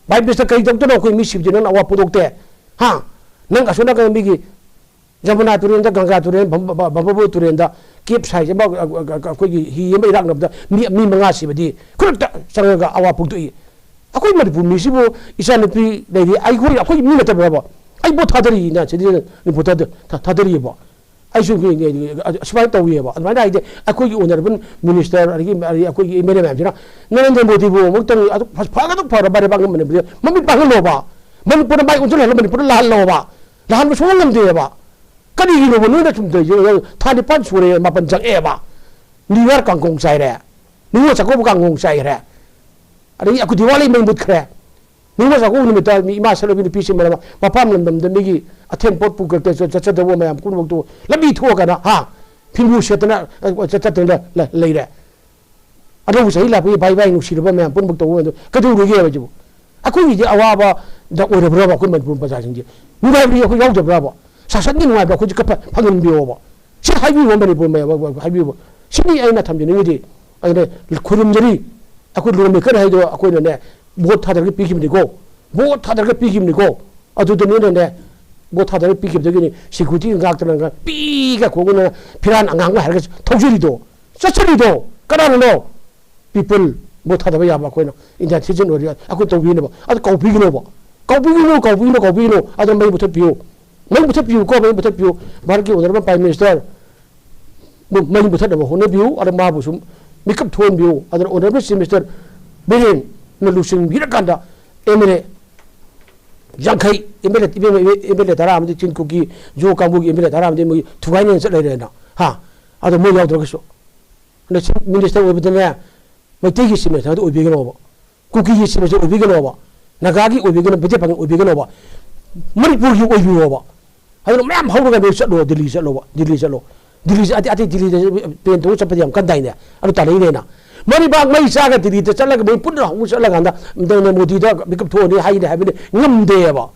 ꯚꯥꯏ ꯃꯤꯅꯤꯁꯇꯔ, ꯀꯔꯤ ꯇꯧꯗꯅꯣ ꯑꯩꯈꯣꯏ ꯃꯤ ꯁꯤꯕꯗꯤ ꯅꯪꯅ ꯑꯋꯥ ꯐꯣꯡꯗꯣꯛꯇꯦ? ꯍꯥ? ꯅꯪ ꯑꯁꯣꯝ ꯅꯥꯀꯟ ꯃꯤꯒꯤ ꯖꯃꯨꯅꯥ ꯇꯨꯔꯦꯜꯗ, ꯒꯪꯒꯥ ꯇꯨꯔꯦꯜ, ꯕ꯭ꯔꯍꯃ-, ꯕ꯭ꯔꯍꯃꯄꯨꯔ ꯇꯨꯔꯦꯜꯗ ꯀꯦꯞ ꯁꯥꯏꯖ ꯑꯃ, ꯑ, ꯑ, ꯑ, ꯑꯩꯈꯣꯏꯒꯤ ꯍꯤ ꯑꯃ ꯏꯔꯥꯛꯅꯕꯗ ꯃꯤ, ꯃꯤ ꯃꯉꯥ ꯁꯤꯕꯗꯤ ꯈꯨꯗꯛꯇ ꯆꯪꯉꯒ ꯑꯋꯥ ꯐꯣꯡꯗꯣꯛꯏ꯫ ꯑꯩꯈꯣꯏ ꯃꯅꯤꯄꯨꯔ ꯃꯤꯁꯤꯕꯨ ꯏꯆꯥꯅꯨꯄꯤ ꯂꯩꯔꯤ, ꯑꯩꯈꯣꯏ, ꯑꯩꯈꯣꯏ ꯃꯤ ꯅꯠꯇꯕ꯭ꯔꯕ? ꯑꯩ ꯚꯣꯠ ꯊꯥꯗꯔꯤꯅ ꯁꯤꯗꯤ ꯔꯤꯄꯣꯔꯠ ꯊꯥꯗ-, ꯊꯥ-, ꯊꯥꯗꯔꯤꯑꯕ꯫ ꯑꯩꯁꯨ ꯑꯁꯨꯃꯥꯏꯅ ꯇꯧꯋꯦꯕ꯫ ꯑꯗꯨꯃꯥꯏꯅ ꯍꯥꯏꯗꯤ ꯑꯩꯈꯣꯏꯒꯤ ꯑꯣꯅꯔꯦꯕꯜ ꯃꯤꯅꯤꯁꯇꯔ, ꯑꯗꯒꯤ, ꯑꯗꯒꯤ ꯑꯩꯈꯣꯏꯒꯤ ꯑꯦꯝ ꯑꯦꯜ ꯑꯦ ꯃꯌꯥꯝꯁꯤꯅ ꯅꯔꯦꯟꯗ꯭ꯔ ꯃꯣꯗꯤꯕꯨ ꯑꯃꯨꯛꯇꯪ ꯑꯗꯨ ꯐ-, ꯐꯒꯗꯧ ꯐꯔꯕ ꯃꯥꯏ ꯄꯥꯛꯅ ꯃꯅꯤꯄꯨꯔꯗ ꯃꯃꯤꯠ ꯄꯥꯡꯍꯜꯂꯣꯕ꯫ ꯃꯅꯤꯄꯨꯔꯗ ꯃꯥꯏ ꯑꯣꯟꯁꯤꯜꯍꯜꯂ ꯃꯅꯤꯄꯨꯔꯗ ꯂꯥꯛꯍꯜꯂꯣꯕ꯫ ꯂꯥꯛꯍꯟꯕ ꯁꯨꯡꯉꯝ ꯉꯝꯗꯦꯕ꯫ ꯀꯔꯤꯒꯤꯅꯣꯕ ꯅꯣꯏꯅ ꯁꯨꯝ ꯇꯧꯔꯤꯁꯦ? ꯊꯥ ꯅꯤꯄꯥꯟ ꯁꯨꯔꯦ, ꯃꯥꯄꯟ ꯆꯪꯉꯛꯑꯦꯕ꯫ ꯅꯤꯌꯨ ꯌꯥꯔ ꯀꯥꯡꯒꯣꯡ ꯆꯥꯏꯔꯦ, ꯅꯤꯉꯣꯜ ꯆꯥꯛꯀꯧꯕ ꯀꯥꯡꯒꯣꯡ ꯆꯥꯏꯈ꯭ꯔꯦ, ꯑꯗꯒꯤ ꯑꯩꯈꯣꯏ ꯗꯤꯋꯥꯂꯤ ꯃꯩ ꯃꯨꯠꯈ꯭ꯔꯦ꯫ ꯅꯤꯉꯣꯜ ꯆꯥꯛꯀꯧꯕ ꯅꯨꯃꯤꯠꯇ ꯃꯤ ꯏꯃꯥ ꯁꯔꯂꯕꯤꯅ ꯄꯤꯁꯤ ꯃꯔꯝ ꯃꯄꯥꯝ ꯂꯝꯗꯝꯗ ꯃꯤꯒꯤ ꯑꯊꯦꯟ ꯄꯣꯠ ꯄꯨꯈꯠꯇ ꯆꯠꯆꯗꯕ ꯃꯌꯥꯝ ꯄꯨꯝꯅꯃꯛꯇꯨ ꯂꯝꯕꯤ ꯊꯣꯛꯑꯒꯅ, ꯍꯥ, ꯐꯤꯕꯨ ꯁꯦꯠꯇꯅ, ꯑ, ꯆꯠ-, ꯆꯠꯇꯅ ꯂ-, ꯂꯩꯔꯦ꯫ ꯑꯅꯧꯕ ꯆꯍꯤ ꯂꯥꯛꯄꯒꯤ ꯕꯥꯏ ꯕꯥꯏ ꯅꯨꯡꯁꯤꯔꯕ ꯃꯌꯥꯝ ꯄꯨꯝꯅꯃꯛ ꯇꯧꯕ ꯃꯌꯥꯝꯗꯣ ꯀꯩꯗꯧꯔꯤꯒꯦ ꯍꯥꯏꯕꯁꯤꯕꯨ? ꯑꯩꯈꯣꯏꯒꯤꯗꯤ ꯑꯋꯥꯕꯗ ꯑꯣꯏꯔꯕ꯭ꯔꯕ ꯑꯩꯈꯣꯏ ꯃꯅꯤꯄꯨꯔ ꯄ꯭ꯔꯖꯥꯁꯤꯡꯁꯦ? ꯅꯨꯡꯉꯥꯏꯕꯗꯤ ꯑꯩꯈꯣꯏ ꯌꯥꯎꯗꯕ꯭ꯔꯕ? ꯁꯥꯁꯟꯒꯤ ꯅꯨꯡꯉꯥꯏꯕ ꯑꯩꯈꯣꯏꯁꯦ ꯈꯔ ꯐꯪꯍꯟꯕꯤꯌꯣꯕ꯫ ꯁꯤ ꯍꯥꯏꯕꯤꯌꯨꯕ ꯃꯅꯤꯄꯨꯔ ꯃꯌꯥꯝ ꯍꯥꯏꯕꯤꯌꯨꯕ꯫ ꯁꯤꯅꯤ ꯑꯩꯅ ꯊꯝꯖꯅꯤꯡꯉꯤꯗꯤ꯫ ꯑꯗꯨꯅ ꯈꯨꯔꯨꯝꯖꯔꯤ꯫ ꯑꯩꯈꯣꯏ ꯂꯣ ꯃꯦꯀꯔ ꯍꯥꯏꯗꯣ ꯑꯩꯈꯣꯏꯅꯅꯦ, ꯚꯣꯠ ꯊꯥꯗꯔꯒ ꯄꯤꯈꯤꯕꯅꯤꯀꯣ꯫ ꯚꯣꯠ ꯊꯥꯗꯔꯒ ꯄꯤꯈꯤꯕꯅꯤꯀꯣ꯫ ꯑꯗꯨꯗꯅꯤꯅꯅꯦ, ꯚꯣꯠ ꯊꯥꯗꯔꯒ ꯄꯤꯈꯤꯕꯗꯒꯤꯅꯤ ꯁꯦꯀ꯭ꯌꯨꯔꯤꯇꯤ ꯉꯥꯛꯇꯅ ꯄꯤꯒ ꯈꯣꯡꯅ ꯐꯤꯔꯥꯟ ꯑꯉꯥꯡ ꯍꯥꯏꯔꯒ ꯊꯧꯖꯔꯤꯗꯣ, ꯆꯠꯆꯔꯤꯗꯣ꯫ ꯀꯅꯥꯅꯅꯣ? ꯄꯤꯄꯜ꯫ ꯚꯣꯠ ꯊꯥꯗꯕ ꯌꯥꯕ ꯑꯩꯈꯣꯏꯅ, ꯏꯟꯗꯤꯌꯥꯟ ꯁꯤꯇꯤꯖꯟ ꯑꯣꯏꯔꯒ ꯑꯩꯈꯣꯏ ꯇꯧꯕꯤꯅꯕ꯫ ꯑꯗꯨ ꯀꯧꯕꯤꯒꯅꯣꯕ꯫ ꯀꯧꯕꯤꯒꯅꯨ, ꯀꯧꯕꯤꯒꯅꯨ, ꯀꯧꯕꯤꯒꯅꯨ꯫ ꯑꯗꯣ ꯃꯩ ꯃꯨꯊꯠꯄꯤꯌꯨ꯫ ꯃꯩ ꯃꯨꯊꯠꯄꯤꯌꯨꯀꯣ, ꯃꯩ ꯃꯨꯊꯠꯄꯤꯌꯨ꯫ ꯚꯥꯔꯠꯀꯤ ꯑꯣꯅꯔꯦꯕꯜ ꯄ꯭ꯔꯥꯏꯝ ꯃꯤꯅꯤꯁꯇꯔ ꯃꯩ ꯃꯨꯊꯠꯅꯕ ꯍꯣꯠꯅꯕꯤꯌꯨ꯫ ꯑꯗ ꯃꯥꯕꯨꯁꯨ ꯃꯤꯀꯞ ꯊꯣꯛꯍꯟꯕꯤꯌꯨ꯫ ꯑꯗꯨꯅ ꯑꯣꯅꯔꯦꯕꯜ ꯆꯤꯐ ꯃꯤꯅꯤꯁꯇꯔ ꯕꯤꯔꯦꯟꯅ ꯂꯨꯆꯤꯡꯕꯤꯔꯀꯥꯟꯗ ꯑꯦꯝ ꯑꯦꯜ ꯑꯦ ꯌꯥꯡꯈꯩ, M L A, M L A ꯇꯔꯥ ꯑꯃꯗꯤ ꯆꯤꯟ ꯀꯨꯀꯤ ꯖꯣ ꯀꯥꯡꯕꯨꯒꯤ ꯑꯦꯝ ꯑꯦꯜ ꯑꯦ ꯇꯔꯥ ꯑꯃꯗꯤ ꯃꯣꯏ ꯊꯨꯒꯥꯏꯅꯅ ꯆꯠ ꯂꯩꯔꯦꯅ꯫ ꯍꯥ? ꯑꯗꯣ ꯃꯣꯏ ꯌꯥꯎꯗ꯭ꯔꯒꯁꯨ꯫ ꯑꯗ ꯆꯤꯐ ꯃꯤꯅꯤꯁꯇꯔ ꯑꯣꯏꯕꯗꯅꯦ, ꯃꯩꯇꯩꯒꯤ ꯆꯤꯐ ꯃꯤꯅꯤꯁꯇꯔ ꯑꯣꯏꯕꯤꯒꯅꯣꯕ, ꯀꯨꯀꯤꯒꯤ ꯆꯤꯐ ꯃꯤꯅꯤꯁꯇꯔ ꯑꯣꯏꯕꯤꯒꯅꯣꯕ, ꯅꯥꯒꯥꯒꯤ ꯑꯣꯏꯕꯤꯒꯅꯣ, ꯃꯩꯇꯩ ꯄꯥꯉꯜ ꯑꯣꯏꯕꯤꯒꯅꯣꯕ, ꯃꯅꯤꯄꯨꯔꯒꯤ ꯑꯣꯏꯕꯤꯌꯣꯕ꯫ ꯑꯗꯨꯅ ꯃꯌꯥꯝ ꯍꯧꯔꯒ ꯅꯣꯏ ꯆꯠꯂꯣ, ꯗꯤꯜꯂꯤ ꯆꯠꯂꯣꯕ, ꯗꯤꯜꯂꯤ ꯆꯠꯂꯣ꯫ ꯗꯤꯜꯂꯤ ꯆꯠ-, ꯑꯇꯩ, ꯑꯇꯩ ꯗꯤꯜꯂꯤꯗ ꯄ꯭ꯂꯦꯟ ꯇꯣꯡꯉ ꯆꯠꯄꯗꯤ ꯌꯥꯝ ꯀꯟꯗꯥꯏꯅꯦ? ꯑꯗꯨ ꯇꯥꯟꯅꯩꯅꯦꯅ꯫ ꯃꯅꯤꯄꯥꯛ ꯃꯩ ꯆꯥꯒ ꯗꯤꯜꯂꯤꯗ ꯆꯠꯂꯒ ꯃꯣꯏ ꯄꯨꯟꯅ ꯍꯧꯅ ꯆꯠꯂꯀꯥꯟꯗ ꯃꯣꯗꯤꯗ ꯃꯤꯀꯞ ꯊꯣꯛꯑꯅꯤ ꯍꯥꯏꯅ ꯍꯥꯏꯕꯅꯤ, ꯉꯝꯗꯦꯕ꯫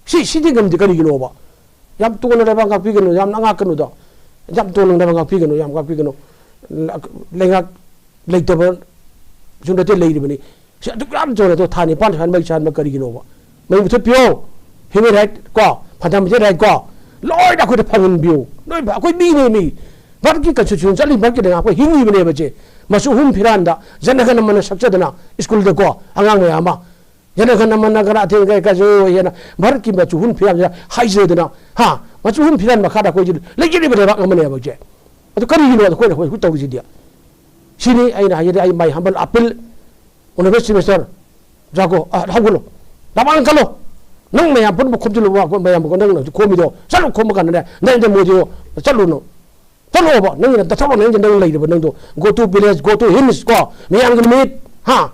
ꯁꯤ, ꯁꯤꯗꯤ ꯉꯝꯗꯦ, ꯀꯔꯤꯒꯤꯅꯣꯕ? ꯌꯥꯝ ꯇꯣꯟꯅ ꯂꯩꯕꯥꯛ ꯉꯥꯛꯄꯤꯒꯅꯨ, ꯌꯥꯝ ꯉꯥꯛꯀꯅꯨꯗ꯫ ꯌꯥꯝ ꯇꯣꯟꯅ ꯂꯩꯕꯥꯛ ꯉꯥꯛꯄꯤꯒꯅꯨ, ꯌꯥꯝ ꯉꯥꯛꯄꯤꯒꯅꯨ꯫ ꯂꯩꯉꯥꯛ ꯂꯩꯇꯕꯁꯨ ꯅꯠꯇꯦ, ꯂꯩꯔꯤꯕꯅꯤ꯫ ꯁꯤ ꯑꯗꯨꯛ ꯌꯥꯝ ꯇꯣꯟꯅ ꯊꯥ ꯅꯤꯄꯥꯟ ꯁ꯭ꯋꯥꯏ ꯃꯩ ꯆꯥꯟꯕ ꯀꯔꯤꯒꯤꯅꯣꯕ? ꯃꯩ ꯃꯨꯊꯠꯄꯤꯌꯣ꯫ Human right ꯀꯣ, fundamental right ꯀꯣ, ꯂꯣꯏꯅ ꯑꯩꯈꯣꯏꯗ ꯐꯪꯍꯟꯕꯤꯌꯨ꯫ ꯂꯣꯏ ꯐ-, ꯑꯩꯈꯣꯏ ꯃꯤꯅꯦ, ꯃꯤ꯫ ꯚꯥꯔꯠꯀꯤ constitution ꯆꯠꯂꯤ, ꯚꯥꯔꯠꯀꯤ ꯂꯩꯉꯥꯛ ꯑꯩꯈꯣꯏ ꯍꯤꯡꯉꯤꯕꯅꯦꯕ ꯁꯦ꯫ ꯃꯆꯨ ꯑꯍꯨꯝ ꯐꯤꯔꯥꯟꯗ ꯖꯅꯒꯅꯃꯅ ꯁꯛꯆꯗꯅ ꯁ꯭ꯀꯨꯜꯗꯀꯣ ꯑꯉꯥꯡ ꯃꯌꯥꯝ ꯑꯃ ꯖꯅꯒꯅꯃꯅ ꯒꯅ ꯑꯊꯦꯟ ꯀꯩ ꯀꯥꯁꯦ ꯍꯦꯟꯅ ꯚꯥꯔꯠꯀꯤ ꯃꯆꯨ ꯑꯍꯨꯝ ꯐꯤꯔꯥꯟꯁꯦ ꯍꯥꯏꯖꯗꯅ, ꯍꯥ, ꯃꯆꯨ ꯑꯍꯨꯝ ꯐꯤꯔꯥꯟ ꯃꯈꯥꯗ ꯑꯩꯈꯣꯏꯁꯦ ꯂꯩꯖꯔꯤꯕ ꯂꯩꯕꯥꯛ ꯑꯃꯅꯦꯕ ꯁꯦ꯫ ꯑꯗꯨ ꯀꯔꯤꯒꯤꯅꯣ ꯑꯩꯈꯣꯏꯅ ꯍꯧꯖꯤꯛ ꯇꯧꯔꯤꯁꯤꯗꯤ? ꯁꯤꯅꯤ ꯑꯩꯅ ꯍꯥꯏꯖꯔꯤ, ꯑꯩ my humble appeal, honorable Chief Minister, ꯖꯥꯒꯣ, ꯑ, ꯍꯧꯒꯠꯂꯣ, ꯂꯃꯥꯡ ꯀꯜꯂꯣ, ꯅꯪ ꯃꯌꯥꯝ ꯄꯨꯝꯅꯃꯛ ꯈꯣꯝꯖꯤꯜꯂꯣ, ꯃꯌꯥꯝ ꯅꯪꯅ ꯍꯧꯖꯤꯛ ꯈꯣꯝꯃꯤꯗꯣ, ꯆꯠꯂꯣ, ꯈꯣꯝꯕ ꯀꯥꯟꯗꯅꯦ, ꯅꯔꯦꯟꯗ꯭ꯔ ꯃꯣꯗꯤꯗꯣ ꯆꯠꯂꯨꯅꯣ, ꯆꯠꯂꯣꯕ, ꯅꯪꯒꯤ ꯅꯠꯇ꯭ꯔꯣ, ꯅꯪꯒꯤ ꯅꯪ ꯂꯩꯔꯤꯕ ꯅꯪꯗꯣ, go to village, go to hills ꯀꯣ, ꯃꯌꯥꯝꯒꯤ ꯅꯨꯃꯤꯠ, ꯍꯥ,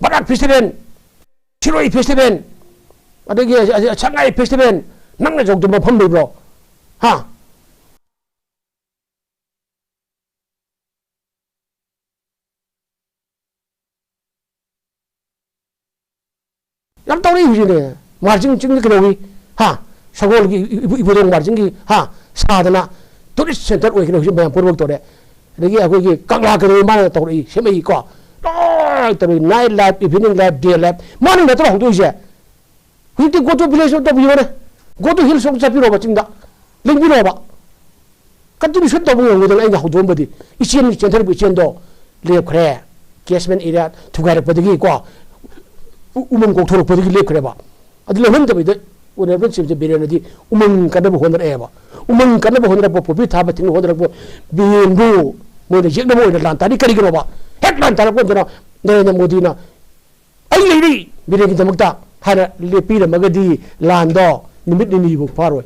ꯕꯔꯥꯛ festival, ꯁꯤꯔꯣꯏ festival, ꯑꯗꯒꯤ ꯁꯉꯥꯏ festival, ꯅꯪꯅ ꯌꯧꯗꯕ ꯃꯐꯝ ꯂꯩꯕ꯭ꯔꯣ? ꯍꯥ? ꯌꯥꯝ ꯇꯧꯔꯛꯏ ꯍꯧꯖꯤꯛꯅꯦ꯫ ꯃꯥꯔꯖꯤꯡ ꯆꯤꯡꯗ ꯀꯩꯗꯧꯏ? ꯍꯥ? ꯁꯒꯣꯜꯒꯤ ꯏ-, ꯏ-, ꯏꯕꯨꯙꯧ ꯃꯥꯔꯖꯤꯡꯒꯤ, ꯍꯥ? ꯁꯥꯗꯅ tourist centre ꯑꯣꯏꯈ꯭ꯔꯦ ꯍꯧꯖꯤꯛ ꯃꯌꯥꯝ ꯄꯨꯝꯅꯃꯛ ꯇꯧꯔꯦ꯫ ꯑꯗꯒꯤ ꯑꯩꯈꯣꯏꯒꯤ ꯀꯪꯂꯥ ꯀꯩꯗꯧꯏ ꯃꯥꯅ ꯇꯧꯔꯛꯏ, ꯁꯦꯝꯃꯛꯏꯀꯣ꯫ ꯂꯣꯏ ꯇꯧꯔꯛꯏ꯫ Night life, evening life, day life꯫ ꯃꯥꯅ ꯅꯠꯇ꯭ꯔꯣ ꯍꯧꯗꯣꯛꯏꯁꯦ? ꯍꯧꯖꯤꯛꯇꯤ go to village ꯇꯧꯕꯤꯔꯣꯅꯦ꯫ Go to hills ꯆꯠꯄꯤꯔꯣꯕ ꯆꯤꯡꯗ꯫ ꯂꯦꯡꯕꯤꯔꯣꯕ꯫ Contribution ꯇꯧꯕ ꯉꯝꯒꯗꯅ ꯑꯩꯅ ꯍꯧꯗꯣꯛꯑꯝꯕꯗꯤ ꯏꯆꯦꯜ ꯆꯦꯟꯊꯔꯛꯄ ꯏꯆꯦꯜꯗꯣ ꯂꯦꯞꯈ꯭ꯔꯦ꯫ Catchment area ꯊꯨꯒꯥꯏꯔꯛꯄꯗꯒꯤ ꯀꯣ, ꯎ-, ꯎꯃꯪ ꯀꯣꯛꯊꯣꯔꯛꯄꯗꯒꯤ ꯂꯦꯞꯈ꯭ꯔꯦꯕ꯫ ꯑꯗꯨ ꯂꯦꯞꯍꯟꯗꯕꯤꯗ ꯑꯣꯅꯔꯦꯕꯜ ꯆꯤꯐ ꯕꯤꯔꯦꯟꯅꯗꯤ ꯎꯃꯪ ꯀꯟꯅꯕ ꯍꯣꯠꯅꯔꯛꯑꯦꯕ꯫ ꯎꯃꯪ ꯀꯟꯅꯕ ꯍꯣꯠꯅꯔꯛꯄ, ꯄꯣꯄꯤ ꯊꯥꯕ ꯊꯤꯡꯕ ꯍꯣꯠꯅꯔꯛꯄ ꯕꯤꯔꯦꯟꯕꯨ ꯃꯣꯏꯅ ꯌꯦꯛꯅꯕ ꯑꯣꯏꯅ ꯂꯥꯟ ꯇꯥꯔꯤ ꯀꯔꯤꯒꯤꯅꯣꯕ? ꯍꯦꯛ ꯂꯥꯟ ꯇꯥꯔꯛꯄ ꯃꯇꯝꯗ ꯅꯔꯦꯟꯗ꯭ꯔ ꯃꯣꯗꯤꯅ "ꯑꯩ ꯂꯩꯔꯤ ꯕꯤꯔꯦꯟꯒꯤꯗꯃꯛꯇ" ꯍꯥꯏꯅ ꯂꯦꯞꯄꯤꯔꯝꯃꯒꯗꯤ ꯂꯥꯟꯗꯣ ꯅꯨꯃꯤꯠ ꯅꯤꯅꯤꯐꯥꯎ ꯐꯥꯔꯣꯏ꯫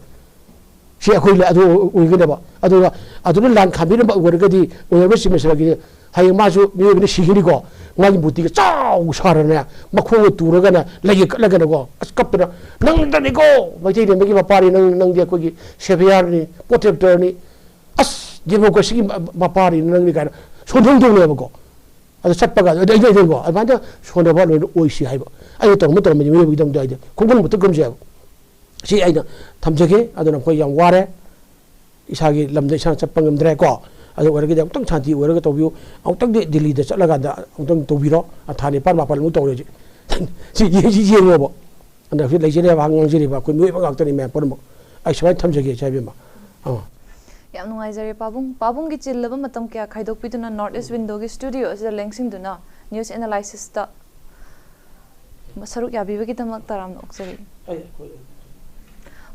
ꯁꯤ ꯑꯩꯈꯣꯏ ꯂ-, ꯑꯗꯨ ꯑꯣꯏꯒꯅꯦꯕ꯫ ꯑꯗꯨꯒ ꯑꯗꯨꯅ ꯂꯥꯟ ꯈꯥꯝꯕꯤꯔꯝꯕ ꯑꯣꯏꯔꯒꯗꯤ ꯑꯣꯏꯔꯕ ꯆꯤꯐ ꯃꯤꯅꯤꯁꯇꯔꯒꯤ ꯍꯌꯦꯡ ꯃꯥꯁꯨ ꯃꯤꯑꯣꯏꯕꯅ ꯁꯤꯈꯤꯅꯤꯀꯣ, ꯃꯥꯒꯤ ꯃꯨꯔꯇꯤꯒ ꯆꯥꯎ ꯁꯥꯔꯅꯦ, ꯃꯈꯣꯡꯒ ꯇꯨꯔꯒꯅ ꯂꯩꯒ ꯀꯠꯂꯒꯅꯀꯣ, ꯑꯁ, ꯀꯞꯇꯅ, "ꯅꯪꯗꯅꯤꯀꯣ, ꯃꯩꯇꯩ ꯂꯦꯝꯕꯒꯤ ꯃꯄꯥꯔꯤ ꯅꯪ, ꯅꯪꯗꯤ ꯑꯩꯈꯣꯏꯒꯤ ꯁꯦꯚꯤꯌꯔꯅꯤ, ꯄ꯭ꯔꯣꯇꯦꯛꯇꯔꯅꯤ, ꯑꯁ, ꯗꯦꯃꯣꯀ꯭ꯔꯦꯁꯤꯒꯤ ꯃ-, ꯃꯄꯥꯔꯤ ꯅꯪꯅꯤ" ꯀꯥꯏꯅ ꯁꯣꯟꯊꯣꯛꯇꯣꯛꯅꯦꯕꯀꯣ꯫ ꯑꯗꯨ ꯆꯠꯄꯒ ꯑꯗꯨ ꯑꯩ, ꯑꯩ, ꯑꯩꯀꯣ ꯑꯗꯨꯃꯥꯏꯅ ꯁꯣꯟꯅꯕ ꯂꯣꯏꯅ ꯑꯣꯏꯁꯤ ꯍꯥꯏꯕ꯫ ꯑꯩꯅ ꯇꯧꯔꯝꯕ ꯇꯧꯔꯝꯕꯁꯦ ꯃꯤꯑꯣꯏꯕꯒꯤꯗꯃꯛꯇ ꯍꯥꯏꯗꯤ ꯈꯣꯡꯒꯨꯜ ꯃꯇꯨꯡ ꯀꯝꯁꯦ ꯍꯥꯏꯕ꯫ ꯁꯤ ꯑꯩꯅ ꯊꯝꯖꯒꯦ꯫ ꯑꯗꯨꯅ ꯑꯩꯈꯣꯏ ꯌꯥꯝ ꯋꯥꯔꯦ, ꯏꯁꯥꯒꯤ ꯂꯝꯗ ꯏꯁꯥꯅ ꯆꯠꯄ ꯉꯝꯗ꯭ꯔꯦꯀꯣ꯫ ꯑꯗꯨ ꯑꯣꯏꯔꯒꯗꯤ ꯑꯃꯨꯛꯇꯪ ꯁꯥꯟꯇꯤ ꯑꯣꯏꯔꯒ ꯇꯧꯕꯤꯌꯨ꯫ ꯑꯃꯨꯛꯇꯪꯗꯤ ꯗꯤꯜꯂꯤꯗ ꯆꯠꯂꯀꯥꯟꯗ ꯑꯃꯨꯛꯇꯪ ꯇꯧꯕꯤꯔꯣ꯫ ꯑ, ꯊꯥ ꯅꯤꯄꯥꯟ ꯃꯥꯄꯟꯃꯨꯛ ꯇꯧꯔꯦ ꯍꯧꯖꯤꯛ꯫ ꯁꯤ ꯌꯦꯡ-, ꯁꯤ ꯌꯦꯡꯉꯣꯕ꯫ ꯑꯗ ꯍꯧꯖꯤꯛ ꯂꯩꯖꯔꯤꯕ, ꯉꯥꯡꯖꯔꯤꯕ ꯑꯩꯈꯣꯏ ꯃꯤꯑꯣꯏꯕ ꯉꯥꯛꯇꯅꯤ ꯃꯌꯥꯝ ꯄꯨꯝꯅꯃꯛ꯫ ꯑꯩ ꯁꯨꯃꯥꯏꯅ ꯊꯝꯖꯒꯦ ꯏꯆꯥ ꯏꯕꯦꯝꯃ꯫ ꯑꯥ꯫ ꯌꯥꯝ ꯅꯨꯡꯉꯥꯏꯖꯔꯦ ꯄꯥꯕꯨꯡ꯫ ꯄꯥꯕꯨꯡꯒꯤ ꯆꯤꯜꯂꯕ ꯃꯇꯝ ꯀꯌꯥ ꯈꯥꯏꯗꯣꯛꯄꯤꯗꯨꯅ North East Window ꯒꯤ studio ꯑꯁꯤꯗ ꯂꯦꯡꯁꯤꯟꯗꯨꯅ news analysis ꯇ ꯁꯔꯨꯛ ꯌꯥꯕꯤꯕꯒꯤꯗꯃꯛ ꯇꯔꯥꯝꯅ ꯑꯣꯛꯆꯔꯤ꯫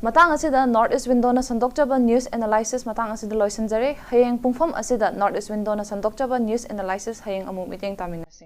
ꯃꯇꯥꯡ ꯑꯁꯤꯗ North East Window ꯅ ꯁꯟꯗꯣꯛꯆꯕ news analysis ꯃꯇꯥꯡ ꯑꯁꯤꯗ ꯂꯣꯏꯁꯤꯟꯖꯔꯦ꯫ ꯍꯌꯦꯡ ꯄꯨꯡꯐꯝ ꯑꯁꯤꯗ North East Window ꯅ ꯁꯟꯗꯣꯛꯆꯕ news analysis ꯍꯌꯦꯡ ꯑꯃꯨꯛ ꯃꯤꯠꯌꯦꯡ ꯇꯥꯃꯤꯟꯅꯁꯤ꯫